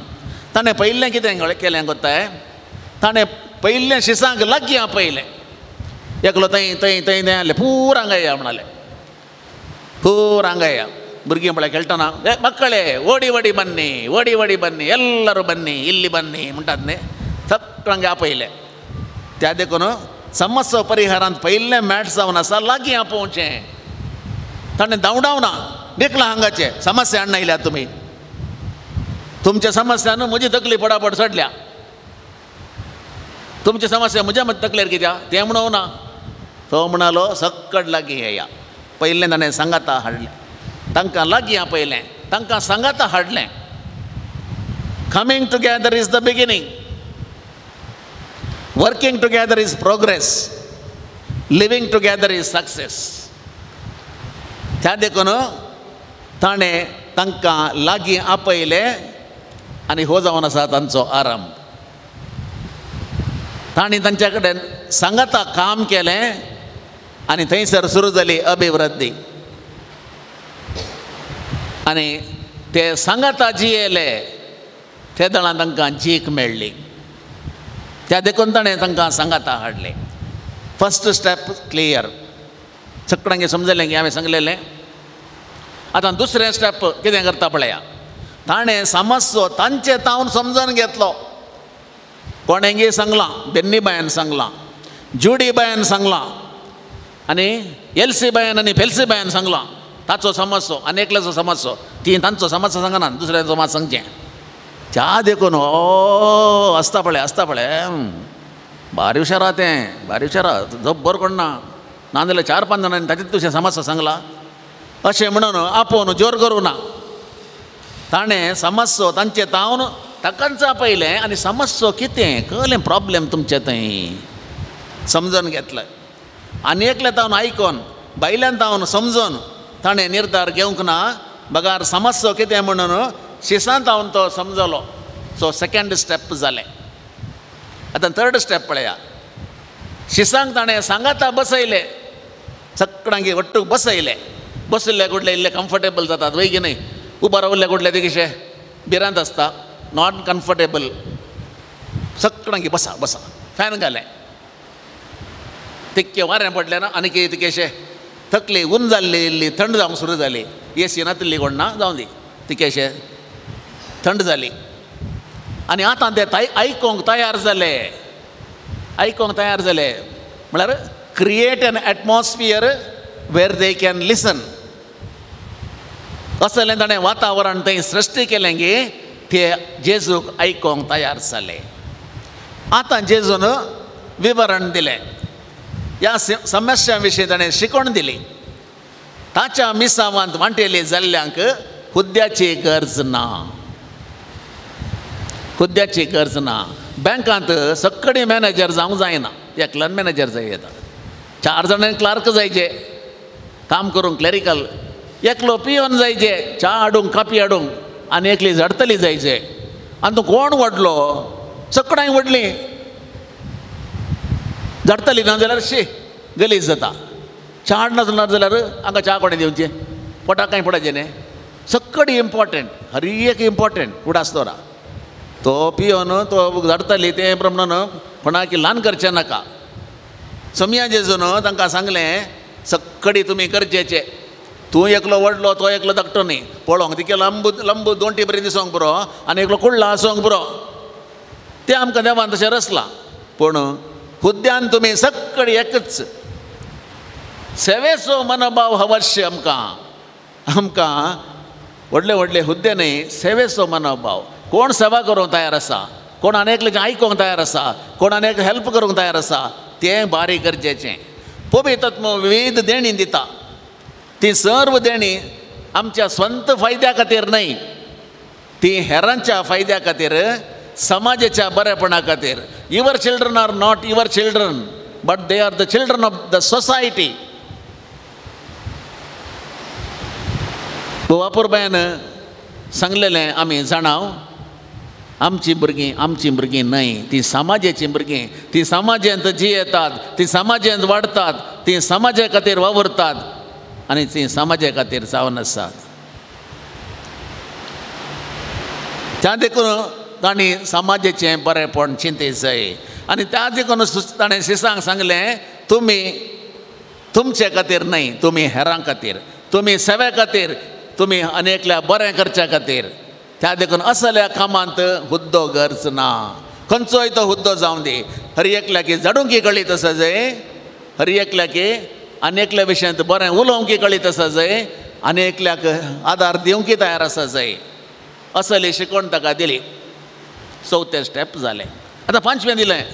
ताणें पयलें कितें केलें गोत्ताय ताणें पयलें शिसांक लागीं आपयलें. एकलो थंय थंय थंय थंय आसलें पूरा हांगा या म्हणालें पूरा हांगा या. भुरगीं पळय खेळटना ए मक्कळे ओडी ओडी बन्नी ओडी ओडी बन्नी एल्लरू बन्नी इल्ली बन्नी म्हणटात न्ही सगळ्यांक आपयलें. त्या देखून समस्या परिहारांत पयलें मॅट जावन आसा लागीं आपोवचें. ताणें धांवडावना निकला हांगाचे समस्या हाडून आयल्या तुमी तुमच्या समस्यान म्हजी तकली पडापड चडल्या तुमची समस्या म्हज्या तकलेर कित्याक तें म्हणूं ना. तो म्हणालो सक्कड लागीं येया. पयलें ताणें सांगाता हाडलें तांकां लागीं आपयलें तांकां सांगाता हाडलें. Coming together is the beginning. Working together is progress. Living together is success. त्या देखून ताणें तांकां लागीं आपयले आनी हो जावन आसा तांचो आरंभ. तांणी तांच्या कडेन सांगाता काम केलें आनी थंयसर सुरू जाली अभिवृद्धी. आनी ते सांगाता जियेले ते दळान तांकां जीक मेळ्ळी. त्या देखून ताणें तांकां सांगाता हाडले. फर्स्ट स्टेप क्लियर, सगळ्यांक समजलें की हांवें सांगलेलें. आतां दुसरें स्टेप कितें करता पळया. ताणें समजचो तांचे तावन समजून घेतलो. कोणेंगी सांगलां, बेन्नी बायन सांगलां, जुडी बायन सांगलां आनी एलसी बायन आनी फेल्सी बायन सांगलां. ताचो समजचो आनी एकल्याचो समजचो, ती तांचो समजचो सांगना, दुसऱ्यांचो मात सांगचें. त्या देखून ओ आसता पळय, आसता पळय, भारी हुशारा तें, भारी हुशारा, जब्बर कोण ना, नाजाल्यार 4-5 जाणांनी ताचेच तुजें समस्या सांगला अशें म्हणून आपोवन जोर करूं ना. ताणें समजचो तांचे तावन ताकांच आपयलें आनी समजचो कितें कळ्ळें प्रॉब्लेम तुमचें थंय समजून घेतलें. आनी एकलें तावन आयकोन भायल्यान तावन समजून ताणें निर्धार घेवंक ना, बगार समजचो कितें म्हणून शिसांत तावन तो समजलो. सो सेकेंड स्टेप जालें. आतां थर्ड स्टेप पळया. शिसांक ताणें सांगाता बसयले, सगळ्यांक वट्टूक बसयले. बशिल्ले कुडले इल्ले कम्फर्टेबल जातात वय की न्हय, उबो रावल्ले कुडले ते कशे भिरांत आसता, not comfortable. सगळ्यांक बसा बसा, फॅन घालें, तिक्के वारें पडलें ना आनी कितें तिकेशे थकली ऊन जाल्ली इल्ली थंड जावंक सुरू जाली. एसी नातिल्ली कोण ना जावं दी, तिकेशे थंड जाली. आनी आतां ते आयकोंक तयार जाले, आयकोंक तयार जाले. म्हळ्यार create an atmosphere where they can listen. असलें ताणें वातावरण थंय सृश्टी केलें की ते जेजूक आयकोंक तयार जाले. आतां जेजून विवरण दिलें, ह्या समस्या विशीं ताणें शिकवण दिली. ताच्या मिसावांत वांटेली जाल्ल्यांक हुद्द्याची गरज ना, हुद्द्याची गरज ना. बँकांत सगळे मॅनेजर जावंक जायना, एकल्यान मॅनेजर जाय येता, 4 जाणांनी क्लार्क जायचे काम करूंक क्लॅरिकल, एकलो पियोन जायचे च्या हाडूंक कापी हाडूंक, आनी एकली झडतली जायचे. आनी तूं कोण व्हडलो, सगळ्यांक व्हडली झडतली ना जाल्यार शी गलीज जाता. च्या हाडना जाल्यार हांगा च्या कोणें दिवचें, पोटाक कांय पडचें न्ही. सगळी इम्पॉर्टंट, हर एक इम्पॉर्टंट उडास दवरा. तो पियोन तो झाडताली तें प्रमाण कोणाक ल्हान करचें नाका. सोमया जेजून तांकां सांगलें सगळी तुमी गरजेचे, तूं एकलो व्हडलो तो एकलो धाकटो न्ही. पळोवंक तिके लांब लांब दोनटी बरी दिसोंक पुरो आनी एकलो कुडला आसोंक पुरो, तें आमकां देवान तशें रचलां. पूण हुद्द्यान तुमी सगळी एकच. सेवेचो मनोभाव अवश्य आमकां, आमकां व्हडले व्हडले हुद्दे न्ही, सेवेचो मनोभाव. कोण सेवा करूंक तयार आसा, कोण आनी एकल्याचें आयकोंक तयार आसा, कोण आनी एक हेल्प करूंक तयार आसा, तें बारीक गरजेचें. पवित्र विविध देणी दिता, ती सर्व देणी आमच्या स्वंत फायद्या खातीर न्हय, ती हेरांच्या फायद्या खातीर, समाजाच्या बरेपणा खातीर. Your children are not your children, but they are the children of the society. वापुरबायन सांगलेलें आमी जाणाव, आमची भुरगीं आमची भुरगीं न्हय, ती समाजाची भुरगीं. ती समाजांत जियेतात, ती समाजांत वाडटात, ती समाजा खातीर वावुरतात आनी ती समाजा खातीर जावन आसात. त्या देखून तांणी समाजाचें बरेंपण चिंती जाय. आनी त्या देखून ताणें शिसांक सांगलें, तुमी तुमचे खातीर न्हय, तुमी हेरां खातीर, तुमी सेवे खातीर, तुमी अनेकल्या बरें करच्या खातीर. त्या देखून असल्या कामांत हुद्दो गरज ना. खंयचोय तो हुद्दो जावं दी, हर एकल्याक झाडूंक कळीत आसा जाय, हर एकल्याक आनी एकल्या विशयांत बरें उलोवंक कळीत आसा जाय, आनी एकल्याक आदार दिवंक तयार आसा जाय. असली शिकवण ताका दिली. चवथें स्टेप जालें. आतां पांचवें दिलें.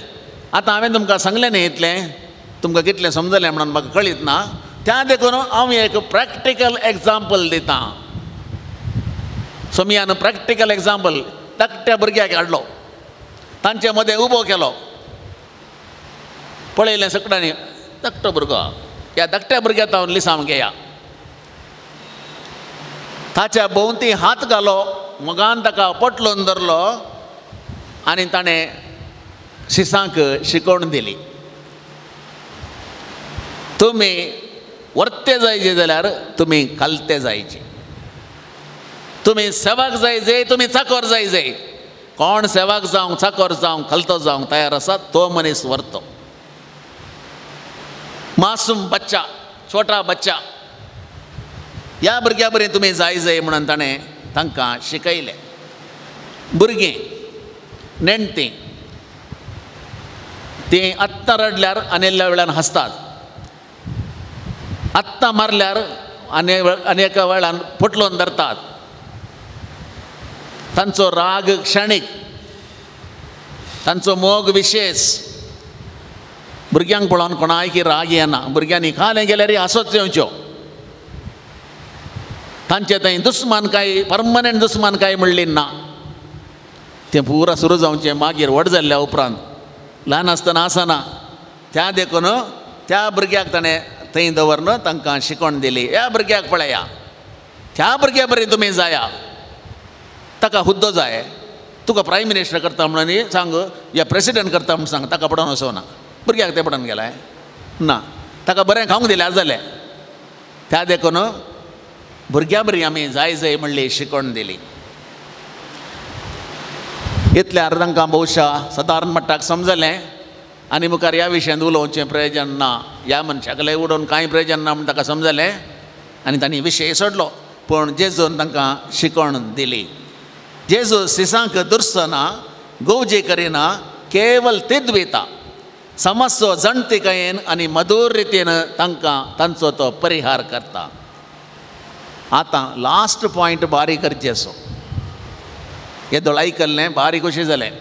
आतां हांवें तुमकां सांगलें न्ही इतलें, तुमकां कितलें समजलें म्हणून म्हाका कळीत ना. त्या देखून हांव एक प्रॅक्टिकल एग्जाम्पल दितां. सोमयान प्रॅक्टिकल एग्जाम्पल धाकट्या भुरग्याक हाडलो, तांचे मदें उबो केलो, पळयलें सगळ्यांनी, धाकटो भुरगो, ह्या धाकट्या भुरग्याक हांव लिसांव घेया. ताच्या भोंवती हात घालो, मोगान ताका पोटलोन धरलो आनी ताणें शिसांक शिकोवन दिली. तुमी वर्ते जायचे जाल्यार तुमी खालते जायचे, तुमी सेवाक जायचे, तुमी चाकोर जायचे. कोण सेवाक जावंक, चाकोर जावंक, खालतो जावंक तयार आसा तो मनीस वर्तो. मासूम बच्चा, छोटा बच्चा, ह्या भुरग्या बरें तुमी जाय जाय म्हणून ताणें तांकां शिकयलें. भुरगीं नेणटीं तीं आत्तां रडल्यार आनी वेळान हांसतात, आत्तां मारल्यार आनी आनी एका वेळान पोटलोन धरतात. तांचो राग क्षणीक, तांचो मोग विशेश. भुरग्यांक पळोवन कोणायकी राग येना. भुरग्यांनी खालें गेल्यार हांसोच येवच्यो. तांचे थंय दुस्मान काय, परमनंट दुस्मान काय म्हणली ना. तें पुरा सुरू जावचें मागीर व्हड जाल्ल्या उपरांत, ल्हान आसतना आसना. त्या देखून त्या भुरग्याक ताणें थंय दवरन तांकां शिकोवन दिली. ह्या भुरग्याक पळया, त्या भुरग्या बरें तुमी जाया, ताका हुद्दो जाय, तुका प्रायम मिनिस्टर करता म्हणून सांग या प्रेसिडेंट करता म्हणून सांग, ताका पडोवन वचना. भुरग्याक तें पडोवन गेलाय ना, ताका बरें खावंक दिल्यार जालें. त्या देखून भुरग्या बरी आमी जाय जाय म्हणली शिकोवन दिली. इतल्यार तांकां बहुशा सादारण मट्टाक समजलें आनी मुखार ह्या विशयांत उलोवचें प्रयोजन ना, ह्या मनशाक उडोवन कांय प्रयोजन ना म्हूण ताका समजलें आनी तांणी विशय सोडलो. पूण जेजून तांकां शिकोवन दिली. जेजू सिसांक दुरसना, गोवजी करिना, केवल तिद्विता समस्यो जाणतिकायेन आनी मधूर रितीन तांकां तांचो तो परिहार करता. आतां लास्ट पॉयंट बारीक गरजेचो. येदोळ आयकल्लें बारीक खुशी जालें,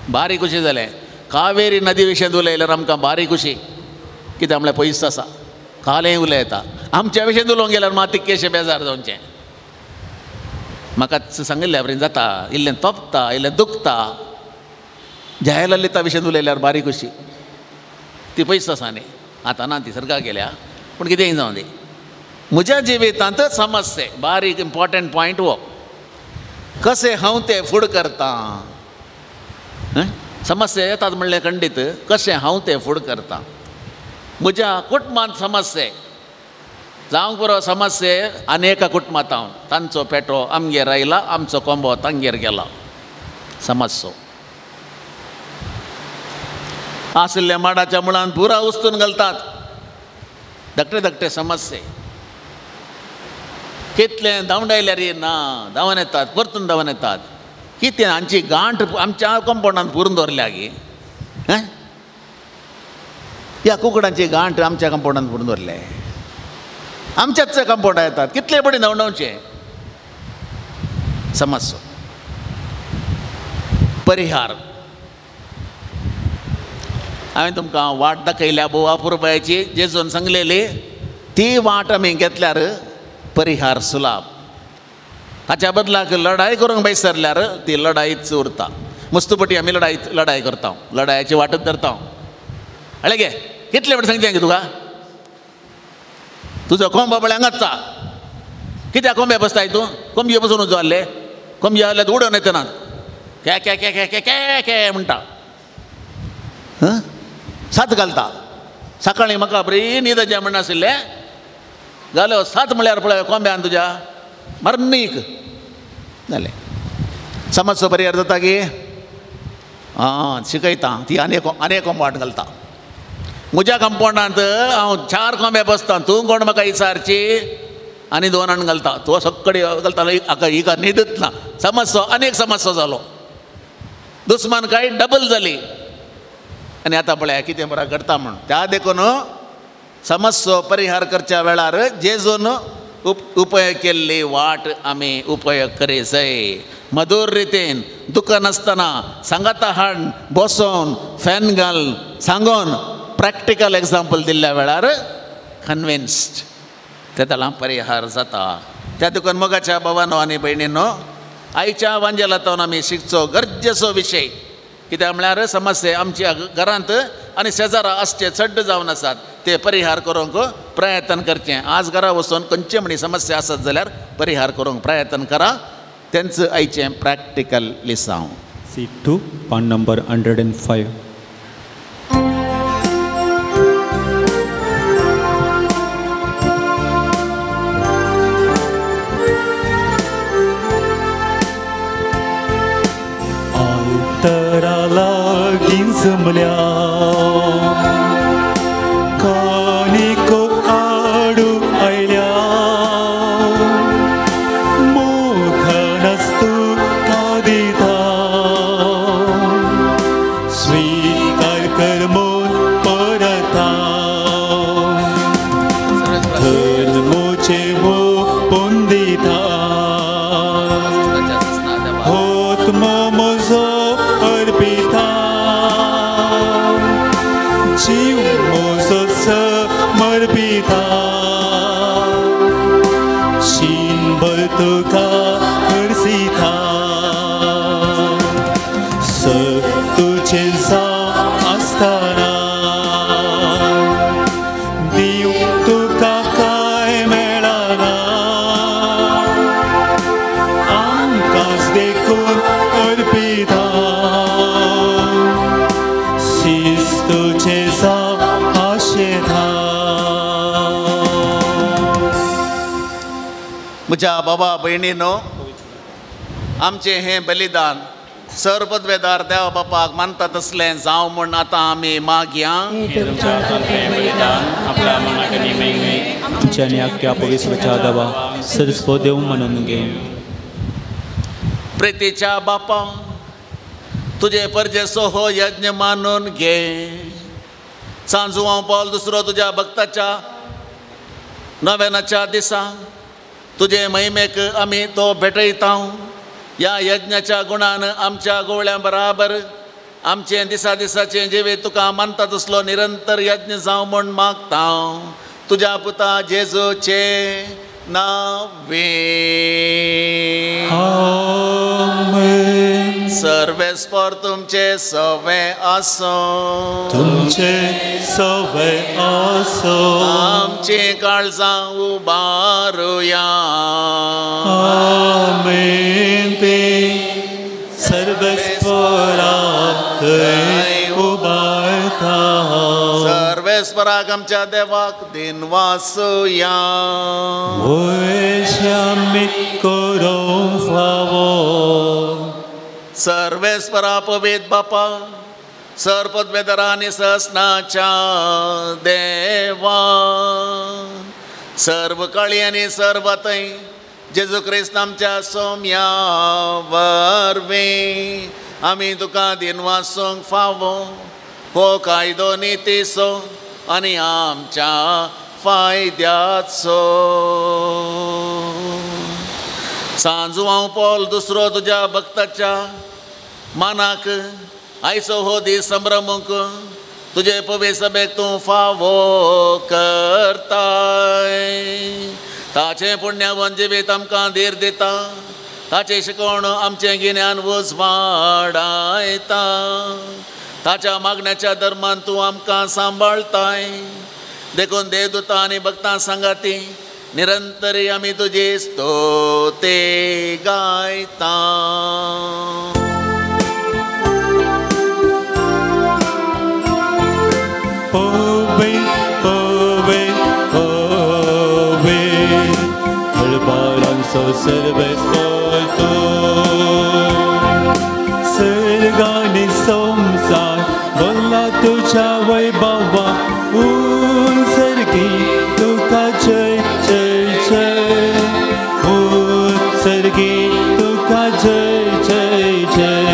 बारीक खुशी जालें. कावेरी नदी विशयांत उलयल्यार आमकां बारीक खुशी, कित्याक म्हळ्यार पयस आसा, कालें उलयता. आमच्या विशयांत उलोवंक गेल्यार मात तितकेशें बेजार जावचें. म्हाका सांगिल्ल्या बरें जाता, इल्लें तोपता, इल्लें दुखता. जयललिता विशयांत उलयल्यार बारीक खुशी, ती पयस आसा न्ही, आतां ना, ती सर्गाक गेल्या. पूण कितेंय जावं दी, म्हज्या जिवितांत समस्या बारीक इम्पॉर्टंट पॉयंट हो, कशें हांव तें फूड करतां. समस्या येतात म्हणलें खंडीत, कशें हांव तें फूड करतां. म्हज्या कुटुंबांत समस्या जावंक पुरो, समस्या आनी एका कुटुंबांत हांव, तांचो पेटो आमगेर आयला, आमचो कोंबो तांगेर गेला. समस्या आशिल्ल्या माडाच्या मुळान पुरा उस्तून घालतात. धाकटे धाकटे समस्ये कितलें धांवडायल्यार ना, धांवन येतात, परतून धांवन येतात. कितें हांची गांठ आमच्या कंपाउंडान पुरून दवरल्या गी, ह्या कुकडांची गांठ आमच्या कंपाउंडान पुरून दवरले, आमच्याच कंपाउंडार येतात, कितले पडी धांवडावचे. समस्या परिहार हांवें तुमकां वाट दाखयल्या भोव अपुरबायेची, जेजून सांगलेली ती वाट आमी घेतल्यार परिहार सुलाभ. ताच्या बदलाक लढाय करूंक भायर सरल्यार ती लढायच उरता. मुस्तुपटी आमी लढाय लढाय करता, लढायेची वाटच धरता. अळे गे कितले फावटी सांगचें गे तुका, तुजो कोंबो पळय हांगाच कित्याक कोंब्या बसताय तूं, कोंबये बसून उजो आहले, कोंबये आहले उडोवन येतना K K K K K K म्हणटा, सात घालता. सकाळीं म्हाका बरी न्हीद जें म्हणनाशिल्लें घालो सात म्हळ्यार पळय कोंब्यान तुज्या मरणीक जालें. समजचो परिहार जाता की आं शिकयता ती आनी एक कोंबो घालता. म्हज्या कंपाउंडांत हांव 4 कोंबे बसता, तूं कोण म्हाका विचारची, आनी 2 हाडून घालता, तूं सगळी घालता, हिका न्हीदच ना. समस्या आनी एक समस्या जालो, दुस्मान काय डबल जाली. आनी आतां पळया कितें बरें घडटा म्हूण. त्या देखून समस्या परिहार करच्या वेळार जेजून उपयोग केल्ली वाट आमी उपयोग करी जाय. मधूर रितीन दुखनासतना सांगाता हाड बसोवन फॅन घाल सांगोन प्रॅक्टिकल एग्जाम्पल दिल्ल्या वेळार कन्विन्स्ड तेदळां परिहार जाता. त्या देखून मोगाच्या भावानो आनी भयणीनो, आयच्या वांजेलांतून आमी शिकचो गरजेचो विशय. कित्याक म्हळ्यार समस्या आमच्या घरांत आनी शेजारा आसचे चड जावन आसात ते परिहार करूंक प्रयत्न करचें. आज घरा वचून खंयचे म्हणी समस्या आसत जाल्यार परिहार करूंक प्रयत्न करा. तेंच आयचें प्रॅक्टिकल लिसांव. C2, पान नंबर 105. आल्तरा लागीं जमल्या कानिको आडू आयल्या मोखनस्तु दिता स्वीकार कर मोन परता धर्मोचे वो पुंदिता होत म्हजो अर्पिता जीव म्हजो समर्पिता शीनभर तुका हरसिता तुझे जावं आसतना दिव तुका कांय मेळना आमकांच देखून अर्पिता शीस तुझे जावं आशेता. म्हज्या बाबा भयणीनो, आमचें हें बलिदान सर्वपदवेदार देवा बापाक मानता तसलें जावं म्हूण आतां आमी मागया. तुमच्या आनी आख्ख्या पवित्रच्या देवा सरस्व देव म्हणून घे. प्रितीच्या बापा, तुजे परजेसो हो यज्ञ मानून घे. सांजुआंव पावल दुसरो तुज्या भक्ताच्या नव्यानाच्या दिसा तुजे महिमेक आमी तो भेटयता. ह्या यज्ञाच्या गुणान आमच्या गोवळ्यां बराबर आमचें दिसा दिसाचें जिवीत तुका मानता तसलो निरंतर यज्ञ जावं म्हूण मागता. तुज्या पुता जेजूचे नावे. आमेन. सर्वेस्पर तुमचे सवे आसूं. तुमचे सवे आसूं. आमची काळजां उबारुया. आमेन. ते सर्वेस्परा थंय उबारता. सर्वेस्पराक आमच्या देवाक दिनवासुया. वयश्या आमी करूंक फावो. सर्वेस्परा पवित्र बापा, सर्वपदवेदरा आनी ससनाच्या देवा, सर्व काळी आनी सर्व थंय जेजू क्रिस्त आमच्या सोम्या वरवीं आमी तुका दिनवासूंक फावो. हो कायदो नितीचो आनी आमच्या फायद्याचो. सांजुआंव पावल दुसरो तुज्या भक्ताच्या मानाक आयचो हो दीस संभ्रमूंक तुजे पवित्र सभेक तूं फावो करताय. ताचें पुण्यवन जिवीत आमकां धीर दिता. ताचें शिकवण आमचें गिन्यान उजवाडायता. ताच्या मागण्याच्या धर्मान तूं आमकां सांबाळताय. देखून देवदूतां आनी भक्तां सांगाती निरंतरी आमी तुजी स्तोते गायता. पवे पवे पवे हळबारांचो सर्वेस्पर तूं सर्गानी संवसार भरला तुज्या वैभवा उत्सर्गी तुका जय जय जय उत्सर्गी तुका जय जय जय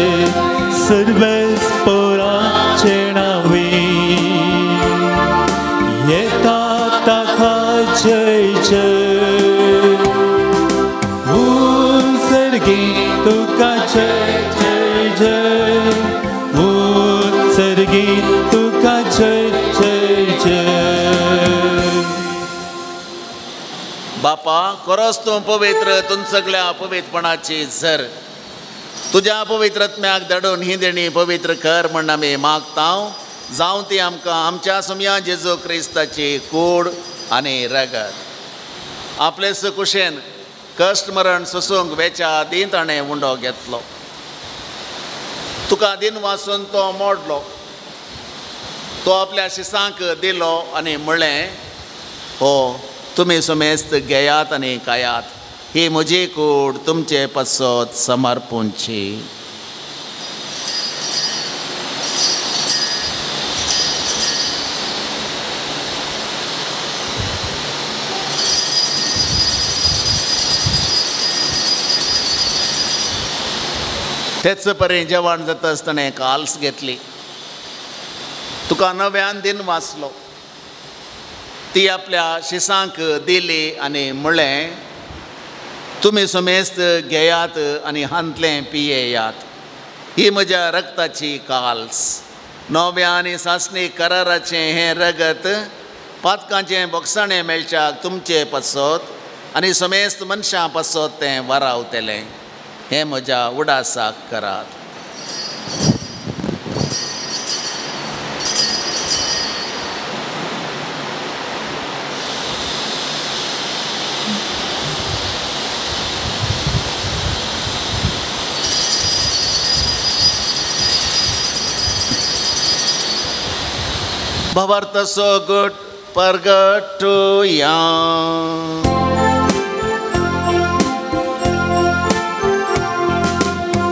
सर्वेस्पराचें नांवे येता ताका जय जय उत्सर्गी तुका जय जय जय उत्सर्गी तुका जय जय जय. बापा, खरोच तूं पवित्र, तूं सगळ्या पवित्रपणाची झर. तुज्या पवित्र आत्म्याक धाडून ही देणी पवित्र कर म्हण आमी मागता. जावं ती आमकां आमच्या सोम्या जेजू क्रिस्ताची कूड आनी रगत. आपले कुशेन कश्ट मरण सोसूंक वेच्या आदीं ताणें उंडो घेतलो. तुका दिन वाचून तो मोडलो. तो आपल्या शिसांक दिलो आनी म्हणलें, हो तुमी सुमेस्त घेयात आनी खायात, ही म्हजी कूड तुमचे पासत समर्पूंची. तेच परी जेवण जाता आसतना काल्स घेतली. तुका नव्यान दिन वाचलो. ती आपल्या शिसांक दिली आनी म्हणलें, तुमी समेस्त घेयात आनी हांतलें पियेयात, ही म्हज्या रक्ताची काल्स. नव्या आनी सासणी कराराचें हें रगत पातकांचें बोगसाणें मेळच्याक तुमचे पासत आनी समेस्त मनशां पासत तें वारावतलें. हें म्हज्या उडासाक करात. भवार्थ सोगट परगटुया.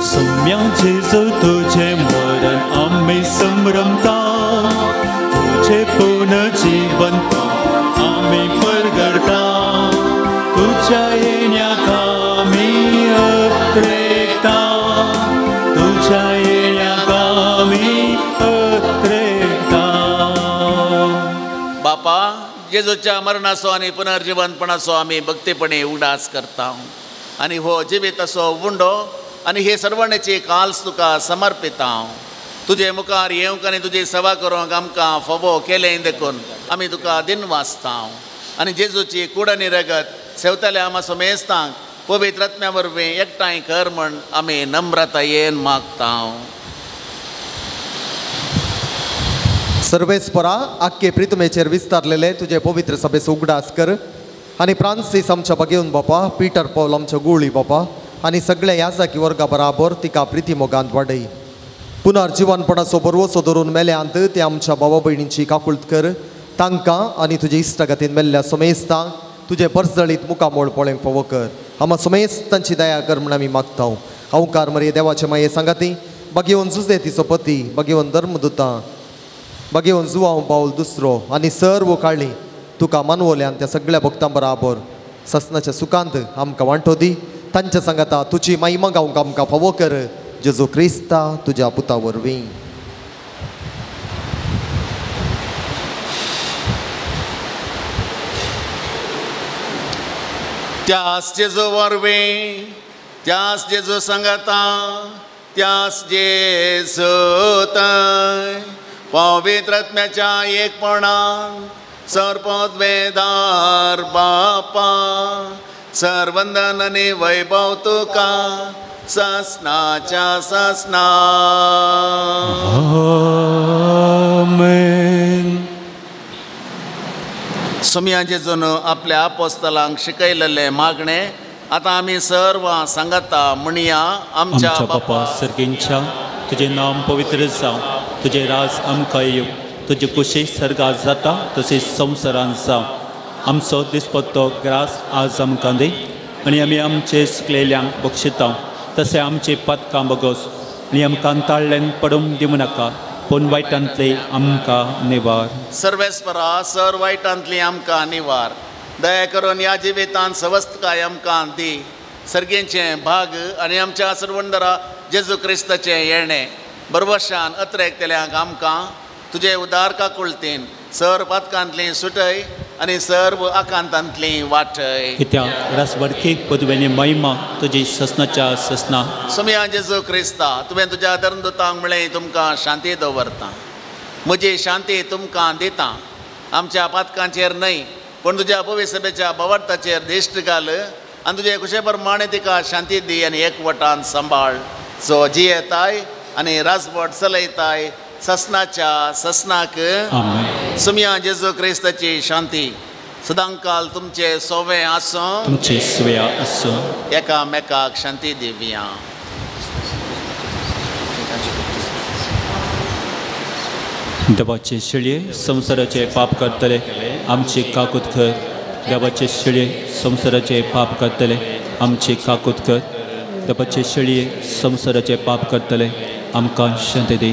सोम्या जेजू तुझे मरण आम्ही संभ्रमता, तुझे पुनर्जीवन आम्ही परगडता, तुझ्या येण्याक आम्ही अत्रेकता, तुझ्या येण्याक आम्ही अत्रेकता. बापा, जेजूच्या मरणाचो आनी पुनर्जीवनपणाचो आमी भक्तीपणे उगडास करता आनी हो जिवीताचो उंडो आनी हे सर्वणेची काल्स तुका समर्पिता. तुजे मुखार येवंक आनी तुजी सेवा करूंक आमकां फावो केलें देखून आमी तुका दिन वाचता. आनी जेजूची कूड आनी रगत सेवतल्या आमा समेस्तांक पवित्र आत्म्या वरवीं एकठांय कर म्हण आमी नम्रतायेन मागता. सर्वेस्परा आख्खे प्रितमेचेर विस्तारलेले तुजे पवित्र सभेचो उगडास कर आनी फ्रांसीस आमच्या बगेवन बापा, पीटर पॉल आमच्या गुळी बापा आनी सगळ्या याजाकी वर्गा बराबर तिका प्रिती मोगांत वाडय. पुनर्जिवनपणाचो बरवसो धरून मेल्यांत ते आमच्या बाबा भयणींची काकुळत कर. तांकां आनी तुजे इश्टागतीन मेल्ल्या समेस्तांक तुजे परजळीत मुखामोळ पळोवंक फावो कर. आमा समेस्तांची दया कर म्हूण आमी मागता. अवकार मरे देवाचे माये सांगाती बागेवन जुजे तिचो पती, बागेवन धर्मदुतां, बागेवन जुवांव पावल दुसरो आनी सर्व काळी तुका मानवल्यान त्या सगळ्या भक्तां बराबर ससनाच्या सुखांत आमकां वांटो दी. तांच्या सांगाता तुजी महिमा गावंक आमकां फावो कर. जेजू क्रिस्ता तुज्या पुता वरवीं. त्यास जेजू वरवीं, त्यास जेजू सांगाता, त्यास जेजू थंय पवित्र आत्म्याच्या एकपणान सर्वोद्वेदार बापा, सर्वंदन आनी वैभव तुका ससनाच्या ससना. आमेन. सोम्या जेजून आपल्या आपोस्तलांक शिकयलेलें मागणें आतां आमी सर्व सांगता म्हणया. आमच्या बापा सर्गींच्या, तुजें नांव पवित्र जावं, तुजें राज आमकां येवं, तुजी कुशी सर्गात जाता तशीच संवसारांत जावं. आमचो दिसपट्टो ग्रास आज आमकां दी आनी आमी आमचे चुकलेल्यांक बक्षिता तशें आमचे पातकां बगोस आनी आमकां ताळ्ळ्यान पडूंक दिवं नाका, पूण वायटांतली आमकां निवार. सर्वेस्परा, सर वायटांतली आमकां निवार. दया करून ह्या जिवितांत सवस्तकाय आमकां दी. सर्गेचें भाग आनी आमच्या सर्वंदरा जेजू क्रिस्ताचें येणें बरवशान अत्रेकतल्यांक आमकां तुजे उदार काकुळतीन सर्व पातकांतली सुटय आनी सर्व आकांतांतली वाटय. कित्याक रासवडकी पदवेनी महिमा तुजी ससनाच्या ससना. सोम्या जेजू क्रिस्ता, तुवें तुज्या धर्मदुतांक म्हळें तुमकां शांती दवरता, म्हजी शांती तुमकां दिता. आमच्या पातकांचेर न्हय पूण तुज्या पवित्र सभेच्या बवार्थाचेर दिश्ट घाल आनी तुजे खुशे प्रमाणे तिका शांती दी आनी एकवटान सांबाळ. जो जियेताय आनी राजवट चलयताय ससनाच्या ससनाक। सुमया जेजू क्रिस्ताची शांती सदांकाल तुमचे सोवे आसूं, तुमचे सोवे आसूं। एकामेकाक शांती दिवया। देवाचे शेळये संवसाराचे पाप करतले आमची काकूत कर। देवाचे शेळये संवसाराचे पाप करतले आमची काकूत कर। देवाचे शेळये संवसाराचे पाप करतले आमकां शांती दी।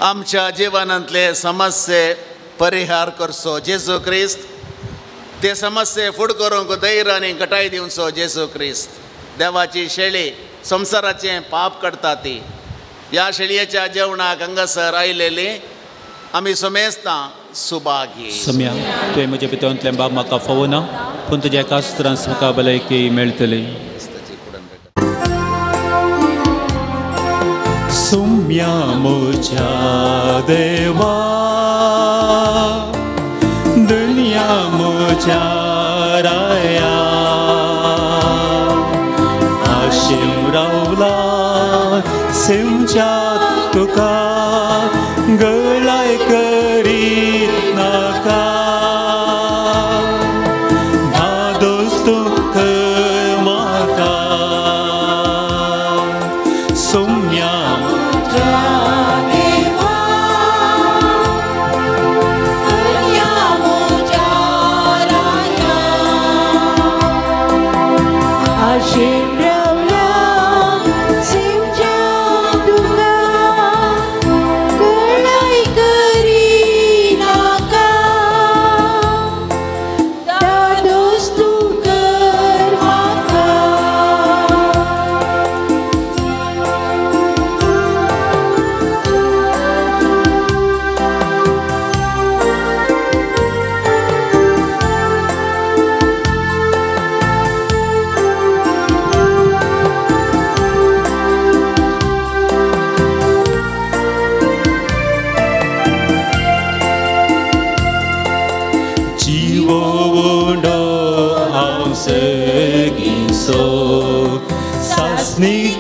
आमच्या जिवनांतले समस्ये परिहार करचो जेजू क्रिस्त, ते समस्ये फुड करूंक धैर्य आनी घटाय दिवचो जेजू क्रिस्त। देवाची शेळी संवसाराचें पाप करता ती ह्या शेळयेच्या जेवणाक हांगासर आयलेली आमी समेस्तां सुभागी। सम्या तुवें म्हज्या भितरांतलें बाब म्हाका फावना, पूण तुज्या एकाच त्रास म्हाका भलायकी मेळटली। सुम्या म्हज्या देवा दुनिया म्हज्या राया आशेव रावला सेवच्या तुका गळाय करीत नाका धादोस तूं कर म्हाका। सुम्या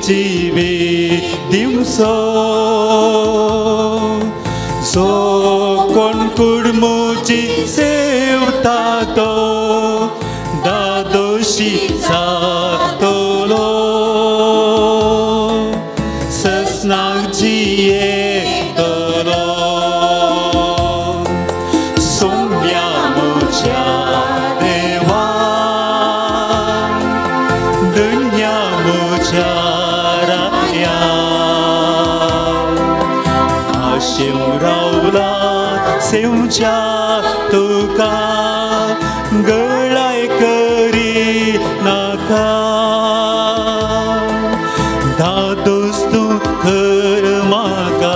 जीवित दिवसो जो कोण कुडमुची सेवता तो दादोशी जातलो ससनाक जियेतलो। सोम्या म्हज्या देवा दुनिया म्हज्या आशेव रावला सेवच्या तुका गळाय करी नाका धादोस तूं कर म्हाका।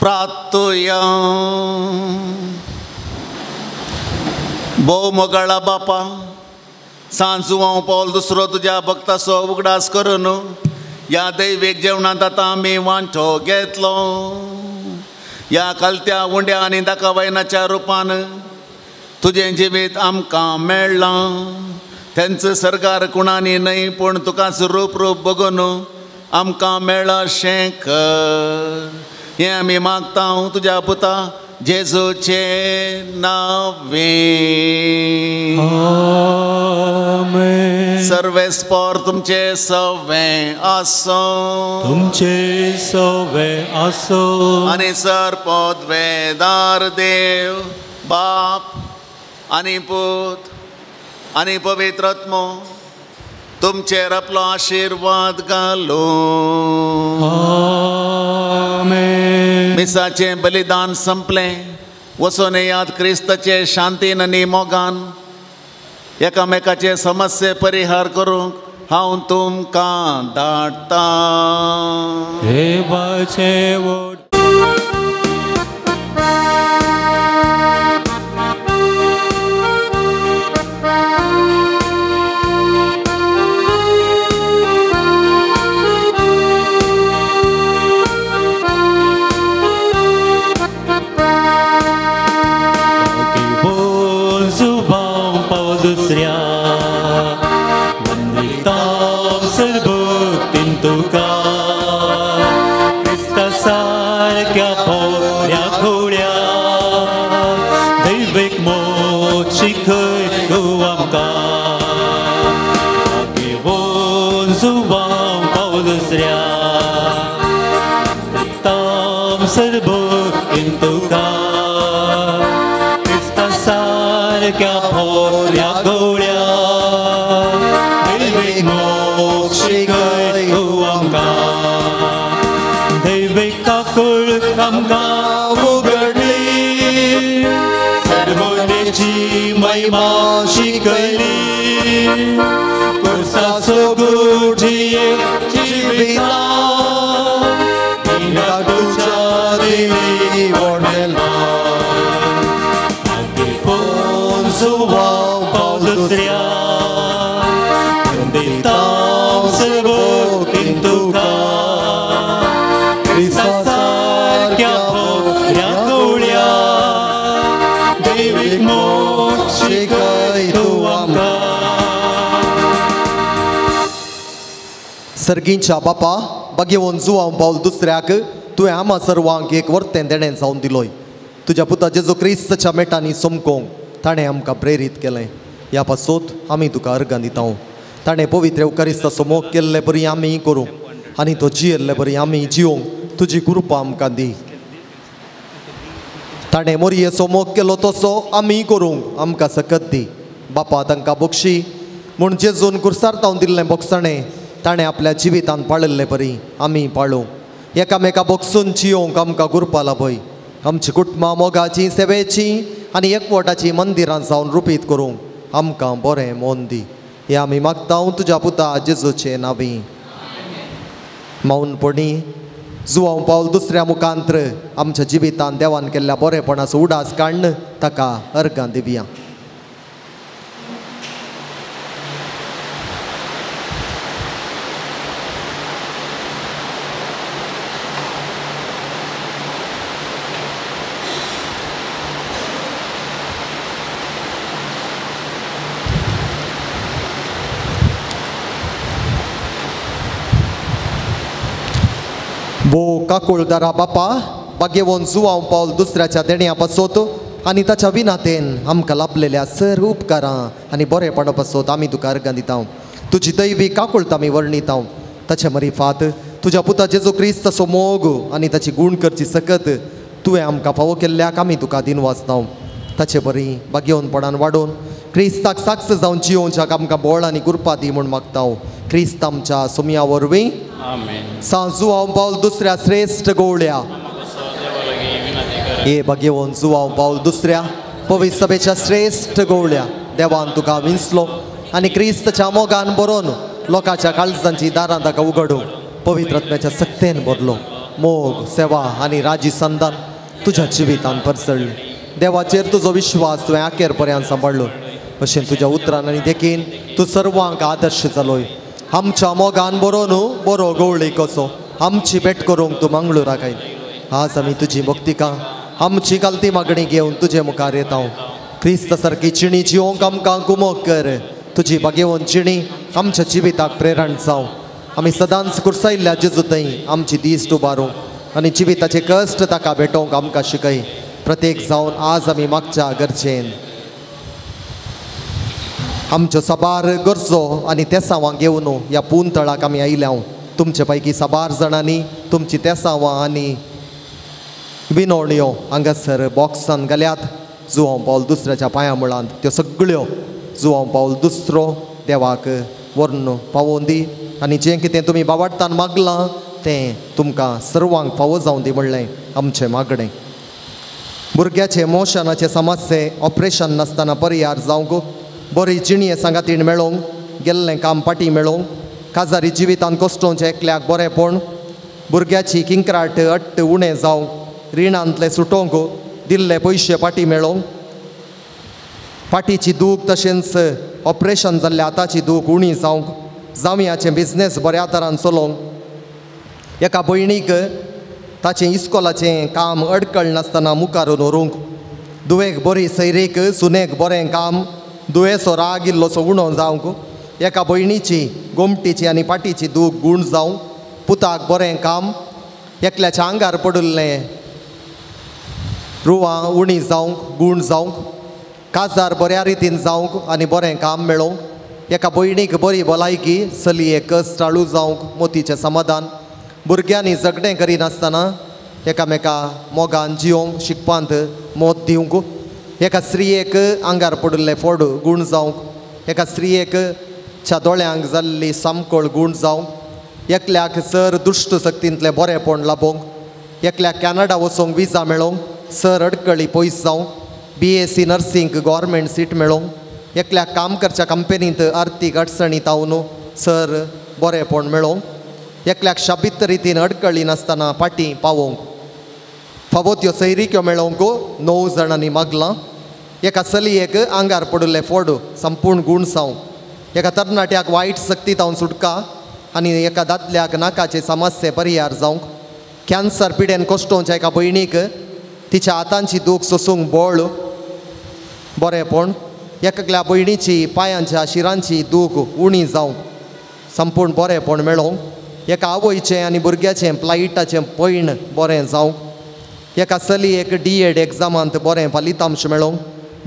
प्रार्थुया। भोव मोगाळा बापा, सांजू पावल दुसरो तुज्या भक्ताचो उगडास करून ह्या दैवीक जेवणांत आतां आमी वांटो घेतलो। ह्या कालत्या उंड्या आनी दाकावायनाच्या रुपान तुजें जिवीत आमकां मेळ्ळां। तेंच सरकार कुणांनी न्हय पूण तुकाच रूप रूप बगून आमकां मेळ्ळां अशें कर। हें आमी मागता तुज्या पुता जेजूचे नावे। आमेन। सर्वेस्पोर तुमचे सवे आसो, तुमचे सवे आसो। आनी सर पदवेदार देव बाप आनी पूत आनी पवित्र आत्मो तुमचेर आपलो आशिर्वाद घालो. आमेन. मिसाचें बलिदान संपलें. वचून येयात क्रिस्ताचे शांतीन आनी मोगान एकामेकाचे समस्ये परिहार करूंक हांव तुमकां धाडटां. देवाचे वोट दुसऱ्या वंदितां सर्वतीन तुका क्रिस्ता सारक्या पोऱ्या घोड्या दैवीक मोग शिकय तूं आमकां. घेवन जुवां पाव दुसऱ्या वंदितां सर्वतीन तुका क्रिस्ता सारक्या पोऱ्या गोळ्या दैवीक मोग शिकय तूं आमकां. दैवीक काकूळ आमकां उगडली सर्वोनेची महिमा शिकयली कुर्साचो गुजिये जिविता तुज्या दिली वोणेला जुवां पाव दुसऱ्या वंदितां सर्वतीन तुका क्रिस्ता सारक्या पोऱ्या गोळ्या दैवीक मोग शिकय तूं आमकां. सर्गींच्या बापा बागेवन जुवां पावल दुसऱ्याक तुवें आमा सर्वांक एक वर्तें देणें जावन दिलोय. तुज्या पुता जेजू क्रिस्ताच्या मेटांनी समकोंक ताणें आमकां प्रेरीत केलें. ह्या पासत आमी तुका अर्गां दिता. ताणें पवित्र उकारिस्ताचो मोग केल्ले बरी आमी करूं आनी तो जियेल्ले बरी आमी जिवंक तुजी कृपा आमकां दी. ताणें मोरयेचो मोग केलो तसो आमी करूंक आमकां सकत दी. बापा तांकां बक्षी म्हूण जेजून कुर्सार तावन दिल्लें बोगसणें ताणें आपल्या जिवितान पाळिल्ले बरी आमी पाळूं. एकामेका बक्षून जियोंक आमकां कृपा लाभय. आमची कुटुंबां मोगाचीं सेवेचीं आनी एकवटाचीं मंदिरां जावन रुपीत करूंक आमकां बरें मोन दी. हें आमी मागता तुज्या पुता जेजूचे नांवी. मौनपणी जुवांव पावल दुसऱ्या मुखांत्र आमच्या जिवितान देवान केल्ल्या बरेपणाचो उडास काडून ताका अर्गां दिवया. वो काकुळदारा बापा बागेवन जुवांव पावल दुसऱ्याच्या देण्या पासत आनी ताच्या विनातेन आमकां लाभलेल्या सर उपकारां आनी बरेपणा पासत आमी तुका अर्गां दिता. तुजी दैवी काकुळत आमी वर्णिता. ताचे मरिफात तुज्या पुता जेजू क्रिस्ताचो मोग आनी ताची गूण करची सकत तुवें आमकां फावो केल्ल्याक आमी तुका दिनवासता. ताचे बरी बागेवनपणान वाडोवन क्रिस्ताक साक्ष जावन जियोवच्याक आमकां बळ आनी कृपा दी म्हूण मागता. क्रिस्त आमच्या सोमया वरवीं. सांव जुवांव पावल दुसऱ्या श्रेश्ठ गोवळ्या हे बागेवन जुवांव पावल दुसऱ्या पवित्र सभेच्या श्रेश्ठ गोवळ्या देवान तुका विंचलो आनी क्रिस्तच्या मोगान बरोवन लोकांच्या काळजांची दारां ताका उगडूं पवित्र आत्म्याच्या सक्तेन भरलो. मोग सेवा आनी राजी संदान तुज्या जिवितान परसळ्ळी. देवाचेर तुजो विश्वास तुवें आखेर पर्यंत सांबाळ्ळो. अशें तुज्या उतरान आनी देखीन तूं सर्वांक आदर्श जालोय. आमच्या मोगान बरो न्हू बरो गवळी कसो आमची भेट करूंक तूं मंगळुराक आयल. आज आमी तुजी भक्तिका आमची गलती मागणी घेवन तुजे मुखार येता. क्रिस्त सारकी चिणी जिवंक आमकां गुमोक कर. तुजी बागेवन चिणी आमच्या जिविताक प्रेरण जावं. आमी सदांच कुर्सायल्ल्या जेजू थंय आमची दीस उबारूं आनी जिविताचे कश्ट ताका भेटोवंक आमकां शिकय. प्रत्येक जावन आज आमी मागच्या गरजेन आमच्यो साबार गरजो आनी तेसांवां घेवन ह्या पून तळाक आमी आयल्या. तुमचे पैकी साबार जाणांनी तुमची तेसांवां आनी विनवण्यो हांगासर बॉक्सान घाल्यात. जुवांव पावल दुसऱ्याच्या पांया मुळांत त्यो सगळ्यो जुवांव पावल दुसरो देवाक व्हरून पावोवन दी आनी जें कितें तुमी बावाडतान मागलां तें तुमकां सर्वांक फावो जावन दी म्हणलें आमचें मागणें. भुरग्याचें मोशनाचें समस्ये ऑपरेशन नासतना परिहार जावंक, बरी जिणये सांगातीण मेळोवंक, गेल्लें काम पाटी मेळोवंक, काजारी जिवितान कश्टोवचें एकल्याक बरेंपण, भुरग्याची किंक्राट अट्ट उणें जावंक, रिणांतलें सुटोवंक, दिल्ले पयशे पाटी मेळोवंक, पाटीची दूख तशेंच ऑपरेशन जाल्ल्या हाताची दूख उणी जावंक, जावयाचें बिजनेस बऱ्या तरान चलोवंक, एका भयणीक ताचें इस्कोलाचें काम अडकळ नासतना मुखार व्हरूंक, दुवेक बरी सैरीक, सुनेक बरें काम, दुयेंसो राग इल्लोसो उणो जावंक, एका भयणीची गोमटीची आनी पाटीची दूख गूण जावंक, पुताक बरें काम, एकल्याच्या आंगार पडिल्लें रुवां उणी जावंक, गूण जावंक, काजार बऱ्या रितीन जावंक आनी बरें काम मेळोवंक, एका भयणीक बरी भलायकी, चलयेक कस टाळू जावंक मोतीचें समाधान, भुरग्यांनी झगडें करिनासतना एकामेका मोगान जियोंक, शिकपांत मोत दिवंक, एका स्त्रियेक आंगार पडिल्लें फोड गूण जावंक, एका स्त्रियेक च्या दोळ्यांक जाल्ली सामकोळ गूण जावंक, एकल्याक सर दुश्ट शक्तींतलें बरेंपण लाबोवंक, एकल्याक कॅनडा वचोंक विजा मेळोवंक, सर अडकळी पयस जावंक, BSc nursing government seat मेळोवंक, एकल्याक काम करच्या कंपनींत आर्थीक अडचणी तावन सर बरेंपण मेळोवंक, एकल्याक शाबीत रितीन अडकळी नासतना पाटी पावोवंक, फावो त्यो सैरिक्यो मेळोवंक 9 जाणांनी मागलां. एका चलयेक आंगार पडिल्लें फोड संपूर्ण गूण जावंक, एका तरणाट्याक वायट शक्ती तावन सुटका आनी एका दादल्याक नाकाचे समस्ये परिहार जावंक, कॅन्सर पिडेन कश्टोवच्या एका भयणीक तिच्या हातांची दूख सोसूंक बळ बरेंपण, एकल्या भयणीची पांयांच्या शिरांची दूख उणी जावंक संपूर्ण बरेंपण मेळोवंक, एका आवयचें आनी भुरग्याचें प्लायटाचें पयण बरें जावंक, एका चलयेक DEd एग्जामांत बरें फलितांश मेळोवंक,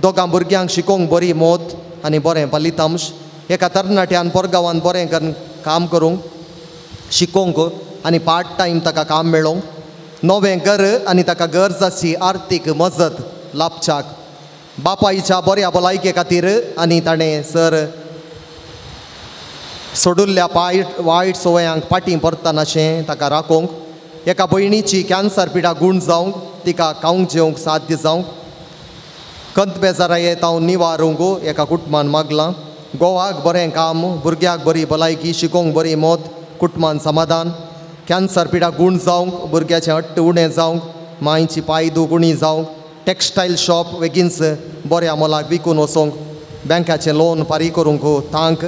दोगां भुरग्यांक शिकोवंक बरी मोत आनी बरें फलितांश, एका तरणाट्यान पोरगांवान बरें करून काम करूंक, शिकोवंक आनी पार्ट टायम ताका काम मेळोवंक, नवें घर आनी ताका गरज आसची आर्थीक मजत लाभच्याक, बापायच्या बऱ्या भलायके खातीर आनी ताणें सर सोडुल्ल्या वायट संवयांक पाटी परतनाशें ताका राखोवंक, एका भयणीची कॅन्सर पिडा गूण जावंक, तिका खावंक जेवंक साध्य जावंक, कंत बेजाराये तावन निवारूंक एका कुटुंबान मागलां. गोवाक बरें काम, भुरग्याक बरी भलायकी, शिकोवंक बरी मोत, कुटुंबान समाधान, कॅन्सर पिडा गूण जावंक, भुरग्याचें हट्ट उणें जावंक, मांयची पांय दूख उणी जावंक, टेक्स्टायल शॉप वेगींच बऱ्या मोलाक विकून वचोंक, बँकाचें लोन फारीक करूंक तांक,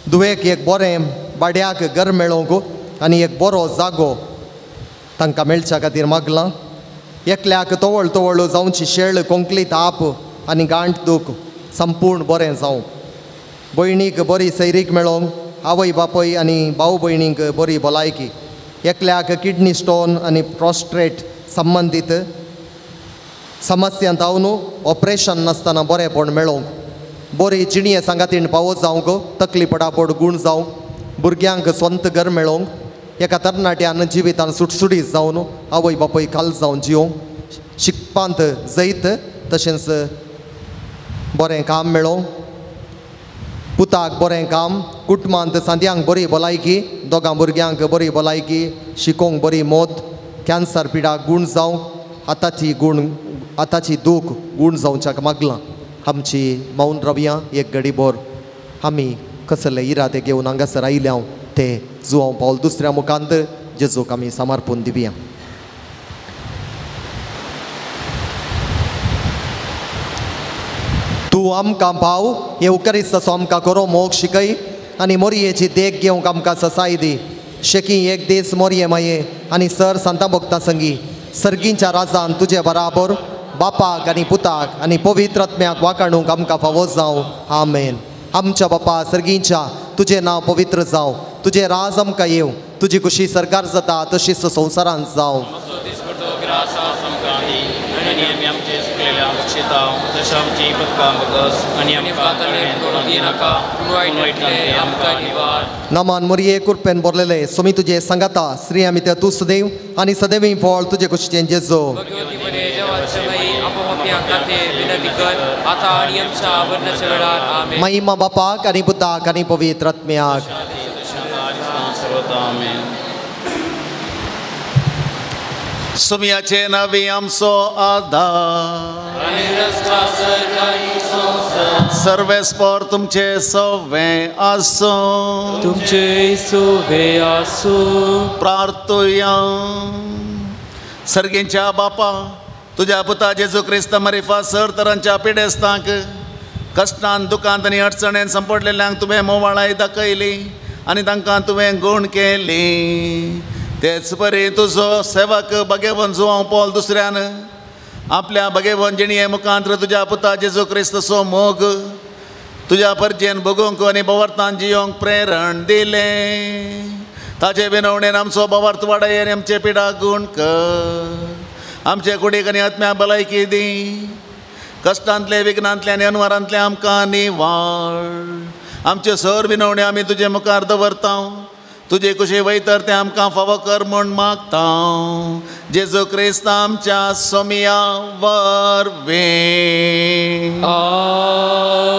दुवेक एक बरें भाड्याक घर मेळोवंक आनी एक बरो जागो तांकां मेळच्या खातीर मागलां. एकल्याक तवळ तवळ जावची शेळ, कोंकली ताप आनी गांठ दूख संपूर्ण बरें जावंक, भयणीक बरी सैरीक मेळोवंक, आवय बापूय आनी भाव भयणींक बरी भलायकी, एकल्याक किडनी स्टोन आनी प्रोस्ट्रेट संबंदीत समस्यांत जावन ऑपरेशन नासतना बरेंपण मेळोवंक, बरी जिणये सांगातीण पावो जावंक, तकली पडापड गूण जावंक, भुरग्यांक स्वंत घर मेळोवंक, एका तरणाट्यान जिवितान सुटसुटीत जावन आवय बापूय खाल जावन जियोंक, शिकपांत जैत तशेंच बरें काम मेळोवंक, पुताक बरें काम, कुटुंबांत सांद्यांक बरी भलायकी, दोगां भुरग्यांक बरी भलायकी, शिकोवंक बरी मोत, कॅन्सर पिडा गूण जावंक, आतांची गूण आतांची दूख गूण जावच्याक मागलां. आमची मौन रवया एक घडी भर आमी कसले इरादे घेवन हांगासर आयल्या ते जुवांव पावल दुसऱ्या मुखांत जेजूक आमी समर्पून दिवया. तूं आमकां पाव येवकरिस्ताचो आमकां खरो मोग शिकय आनी मोरयेची देख घेवंक आमकां ससाय दी. शेकी एक दीस मोरये माये आनी सर सांता भक्ता संगी सर्गींच्या राजान तुजे बराबर बापाक आनी पुताक आनी पवित्र आत्म्याक वाकाणूंक आमकां फावो जावं. आमेन. आमच्या बापा सर्गींच्या, तुजें नांव पवित्र जावं, तुजें राज आमकां येवं, तुजी खुशी सरकार जाता तशीच संवसारांत जावं. नमान मोरये कृपेन भरलेले सोमी तुजे सांगाता, स्त्री आमी त्या तूं सदैव आनी सदैव फळ तुजे कुशीचें जेजो. पाप्यां खातीर विनंती कर आतां आनी आमच्या मरणाच्या वेळार. आमेन. महिमा बापाक आनी पुताक आनी पवित्र आत्म्याक. सुम्याचे नवी आमचो आधार सर्वेस्पर तुमचे सवे आसूं तुमचे सोवे आसूं. प्रार्थुया. सर्गींच्या बापा तुज्या पुता जेजू क्रिस्त मरिफा सर तरांच्या पिडेस्तांक कश्टान दुकांत आनी अडचणेन संपडलेल्यांक तुवें मोवाळाय दाखयली आनी तांकां तुवें गूण केली. तेच परी तुजो सेवक भगेवन जुवांव पॉल दुसऱ्यान आपल्या भगेवन जिणये मुखांत्र तुज्या पुता जेजू क्रिस्तचो मोग तुज्या परजेन भोगूंक आनी भवर्तान जियोंक प्रेरण दिलें. ताचे विनवणेन आमचो भवार्थ वाडय आनी आमचे पिडा गूण कर. आमचे कुडीक आनी आत्म्या भलायकी दी. कश्टांतले विघ्नांतले आनी अनवरांतले आमकां निवाळ. आमच्यो सर विनवण्यो आमी तुजे मुखार दवरता. तुजे कुशी वयतर तें आमकां फावो कर म्हूण मागता. जेजू क्रिस्त आमच्या सोमिया वरवीं.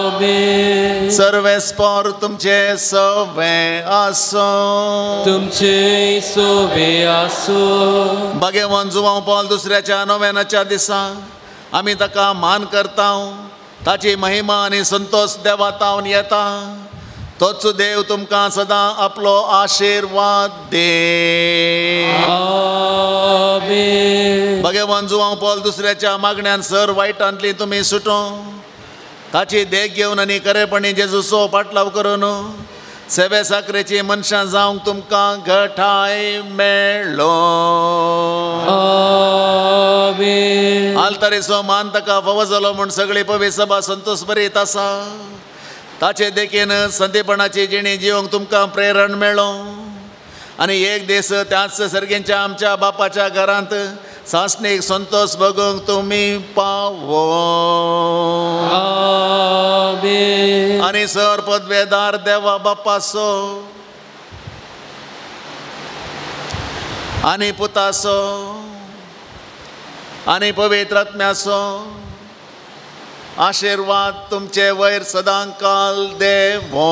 आमेन. सर्वेस्पर तुमचे सवे आसूं तुमचे सोवे आसूं. भगेवन जुवांव पॉल दुसऱ्याच्या नोवेनाच्या दिसा आमी ताका मान करता. ताची महिमा आनी संतोश देवा तावन येता. तोच देव तुमकां सदां आपलो आशिर्वाद दे. आमेन. भगवान जुवांव पॉल दुसऱ्याच्या मागण्यान सर वायटांतली तुमी सुटो. ताची देख घेवन आनी खरेपणी जेजूचो पाटलाव करून सेवे साकरेची मनशां जावंक तुमकां घटाय मेळ्ळो. आमेन. आल्तारीचो मान ताका फावो जालो म्हूण सगळी पवित्र सभा संतोश बरीत आसा. ताचे देखीन संदीपणाची जिणी जिवंक तुमकां प्रेरण मेळो आनी एक दीस त्याच सर्गींच्या आमच्या बापाच्या घरांत सासणीक संतोश भोगूंक तुमी पावो. आमेन. आनी सर पदवेदार देवा बापाचो आनी पुताचो आनी पवित्र आत्म्याचो आशिर्वाद तुमचे वयर सदांकाल देवो.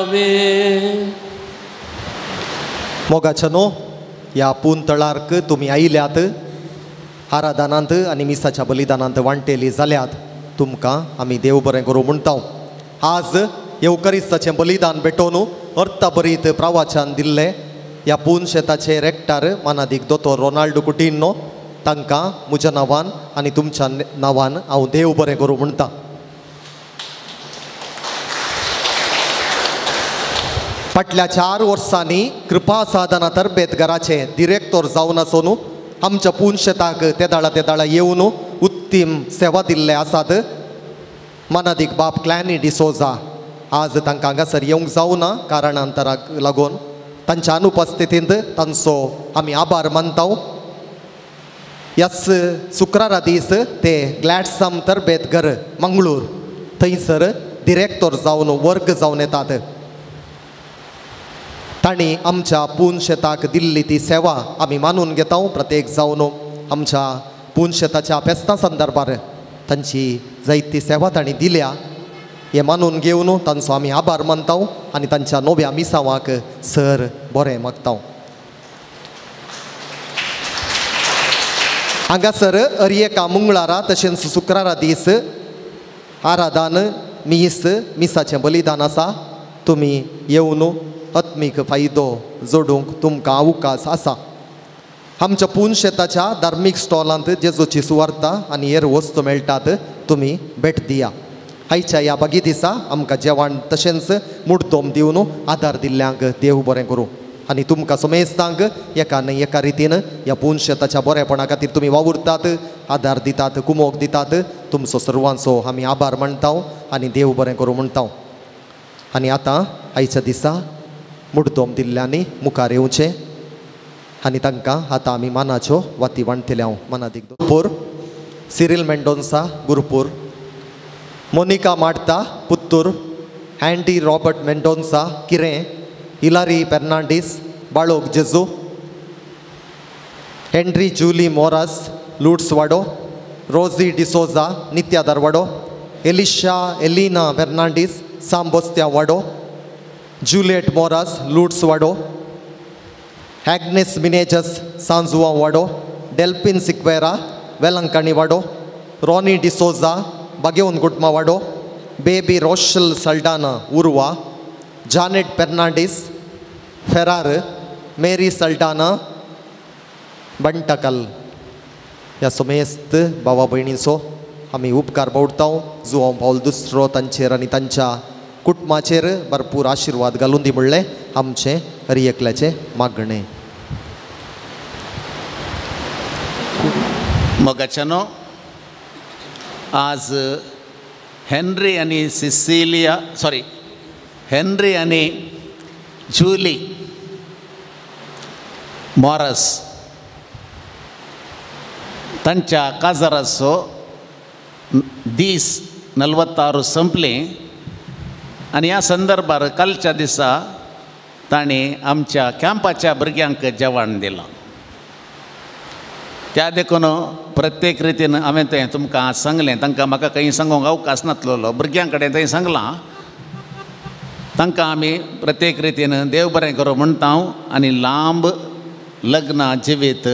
आमेन. मोगाच्या न्हू ह्या पून तळार्क तुमी आयल्यात आराधनांत आनी मिसाच्या बलिदानांत वांटेली जाल्यात तुमकां आमी देव बरें करूं म्हणटा. आज येवकरिस्ताचें बलिदान भेटोवन अर्थभरीत प्रवाचन दिल्लें ह्या पून शेताचे रेक्टर मानादीक दोतोर रोनाल्डो कुटिन्हो तांकां म्हज्या नांवान आनी तुमच्या नांवान हांव देव बरें करूं म्हणटा. फाटल्या 4 वर्सांनी कृपा साधना तरबेत घराचे डिरेक्टर जावन आसून आमच्या पून शेताक तेदाळा तेदाळा येवन उत्तीम सेवा दिल्ले आसात. मानादीक बाप क्लॅनी डिसोजा आज तांकां हांगासर येवंक जावना कारणांतराक लागून तांच्या अनुपस्थितींत तांचो आमी आभार मानता. ह्याच शुक्रारा दीस ते ग्लॅडसम तरबेत घर मंगळूर थंयसर डिरेक्टर जावन वर्ग जावन येतात. तांणी आमच्या पून शेताक दिल्ली ती सेवा आमी मानून घेता. प्रत्येक जावन आमच्या पून शेताच्या फेस्ता संदर्भार तांची जायती सेवा तांणी दिल्या हें मानून घेवन तांचो आमी आभार मानता आनी तांच्या नव्या मिसांवाक सर बरें मागता. हांगासर हर एका मंगळारा तशेंच शुक्रारा दीस आराधन मीस मिसाचें बलिदान आसा. तुमी येवन आत्मीक फायदो जोडूंक तुमकां अवकाश आसा. आमच्या पून शेताच्या धार्मीक स्टॉलांत जेजूची सुवार्ता आनी हेर वस्तू मेळटात. तुमी भेट दिया. आयच्या ह्या बागी दिसा आमकां जेवण तशेंच मुडदोम दिवन आदार दिल्ल्यांक देव बरें करूं आनी तुमकां समेस्तांक एका न्हय एका रितीन ह्या पून शेताच्या बरेपणा खातीर तुमी वावुरतात, आदार दितात, कुमोक दितात. तुमचो सर्वांचो आमी आभार मानता आनी देव बरें करूं म्हणटा. आनी आतां आयच्या दिसा मुडदोम दिल्ल्यांनी मुखार येवचें आनी तांकां आतां आमी मानाच्यो वाती वांटतले. हांव मानादीक Gurpur Cyril Mendonca Gurpur, Monica Marta Puttur, Andy Robert Mendonca Kiren, Hillary Fernandes, Balog Jeju, Henry Julie Moras, Lurdes Wado, Rosy D'Souza Nitya Dharwado, Elisha Elina Fernandes Sambostia Wado, Juliet Moras Lourdes Wado, Agnes Menezes Sanjua Wado, Delpin Sequeira Velankanni Wado, Ronnie D'Souza Bagevan Gutma Wado, Baby Rochelle Saldanha Urva, Janet Fernandes Ferrar, Mary Saldanha Bantakal. ह्या समेस्त भावा भयणींचो आमी उपकार बावडता. जुवांव पावल दुसरो तांचेर आनी तांच्या कुटुंबाचेर भरपूर आशिर्वाद घालून दी म्हणलें आमचें हर एकल्याचें मागणें. मोगाच्यानो, आज हेनरी आनी सिसिलिया सॉरी हेनरी आनी जुली मॉरस तांच्या काजाराचो दीस 46 संपले आनी ह्या संदर्भार कालच्या दिसा तांणी आमच्या कॅम्पाच्या भुरग्यांक जेवण दिलां. त्या देखून प्रत्येक रितीन हांवें तें तुमकां सांगलें. तांकां म्हाका खंय सांगूंक अवकाश नासलेलो, भुरग्यां कडेन थंय सांगलां. तांकां आमी प्रत्येक रितीन देव बरें करूं म्हणटा आनी लांब लग्न जिवीत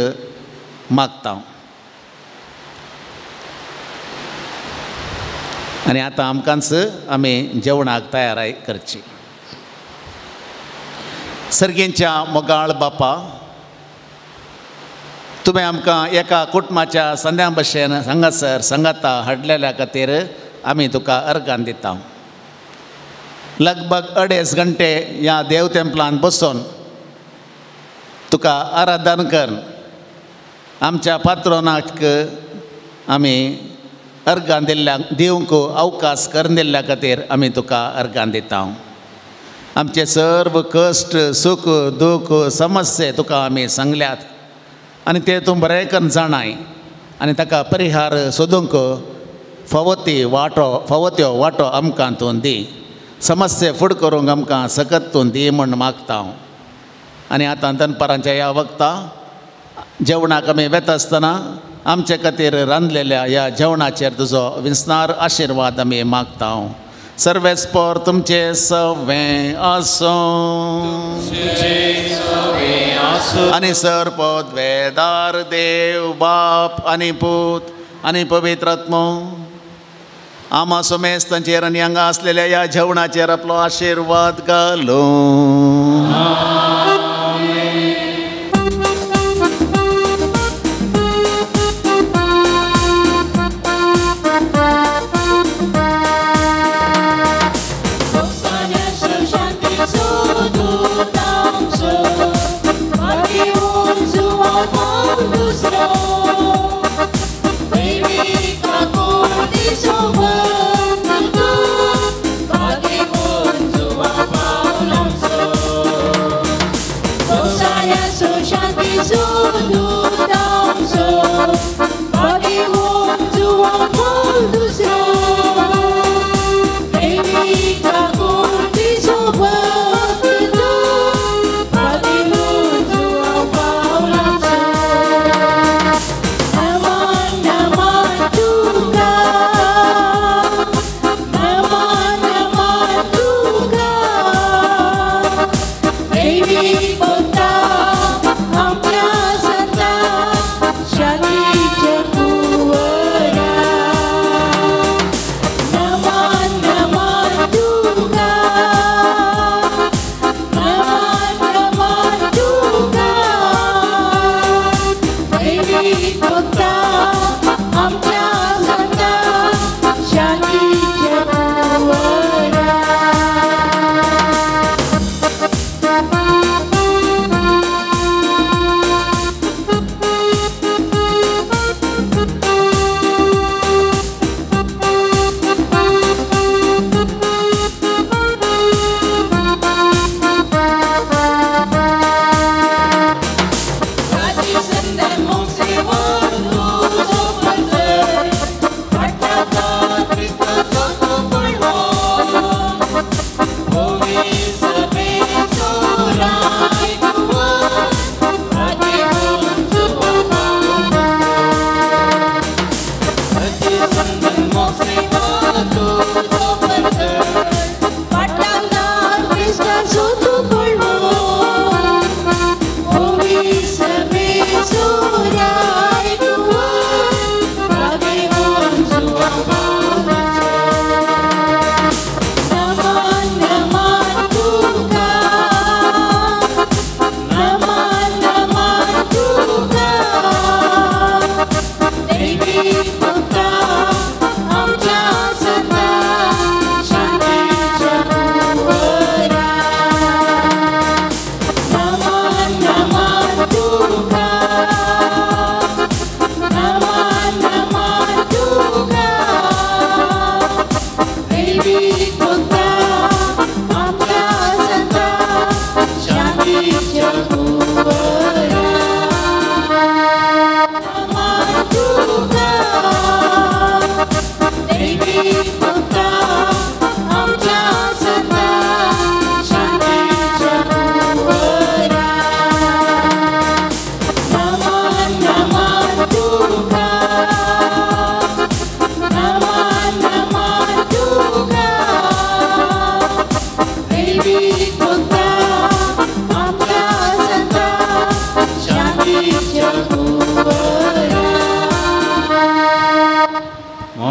मागता. आनी आतां आमकांच आमी जेवणाक तयाराय करची. सर्गींच्या मोगाळ बापा, तुवें आमकां एका कुटुंबाच्या संद्यां भशेन हांगासर सांगाता हाडलेल्या खातीर आमी तुका अर्गान दिता. लगभग 2.5 घंटे ह्या देव तेंपलान बसून तुका आराधन कर आमच्या पात्रोनाक आमी अर्गान दिल्ल्या दिवंक अवकाश करून दिल्ल्या खातीर आमी तुका अर्गान दिता. आमचे सर्व कश्ट सूख दूख समस्ये तुका आमी सांगल्यात आनी ते तूं बरें करून जाणाय आनी ताका परिहार सोदूंक फावो ती वाटो फावो त्यो वाटो आमकां तूं दी. समस्ये फुड करूंक आमकां सकत तूं दी म्हूण मागता. आनी आतां दनपारांच्या ह्या वखता जेवणाक आमी वेता आसतना आमचे खातीर रांदलेल्या ह्या जेवणाचेर तुजो विस्नार आशिर्वाद आमी मागता. सर्वेस्पोर तुमचे सवें आसूं आनी सरपद वेदार देव बाप आनी पूत आनी पवित्र आत्मो आमा सोमेस तांचेर आनी हांगा आसलेल्या ह्या जेवणाचेर आपलो आशिर्वाद घालूं. Bye.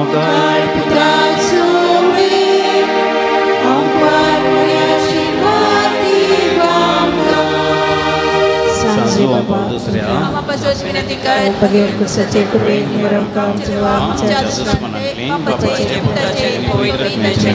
मोगाळ पुता सोवे आमकां आशीर्वाद दी आमकां. सांजू बाबा दुसऱ्या पगेर कुसाचे कृपेन आमकां आमच्या दुस्मनांतली बापाचे पुताचे पवित्र आत्म्याचे.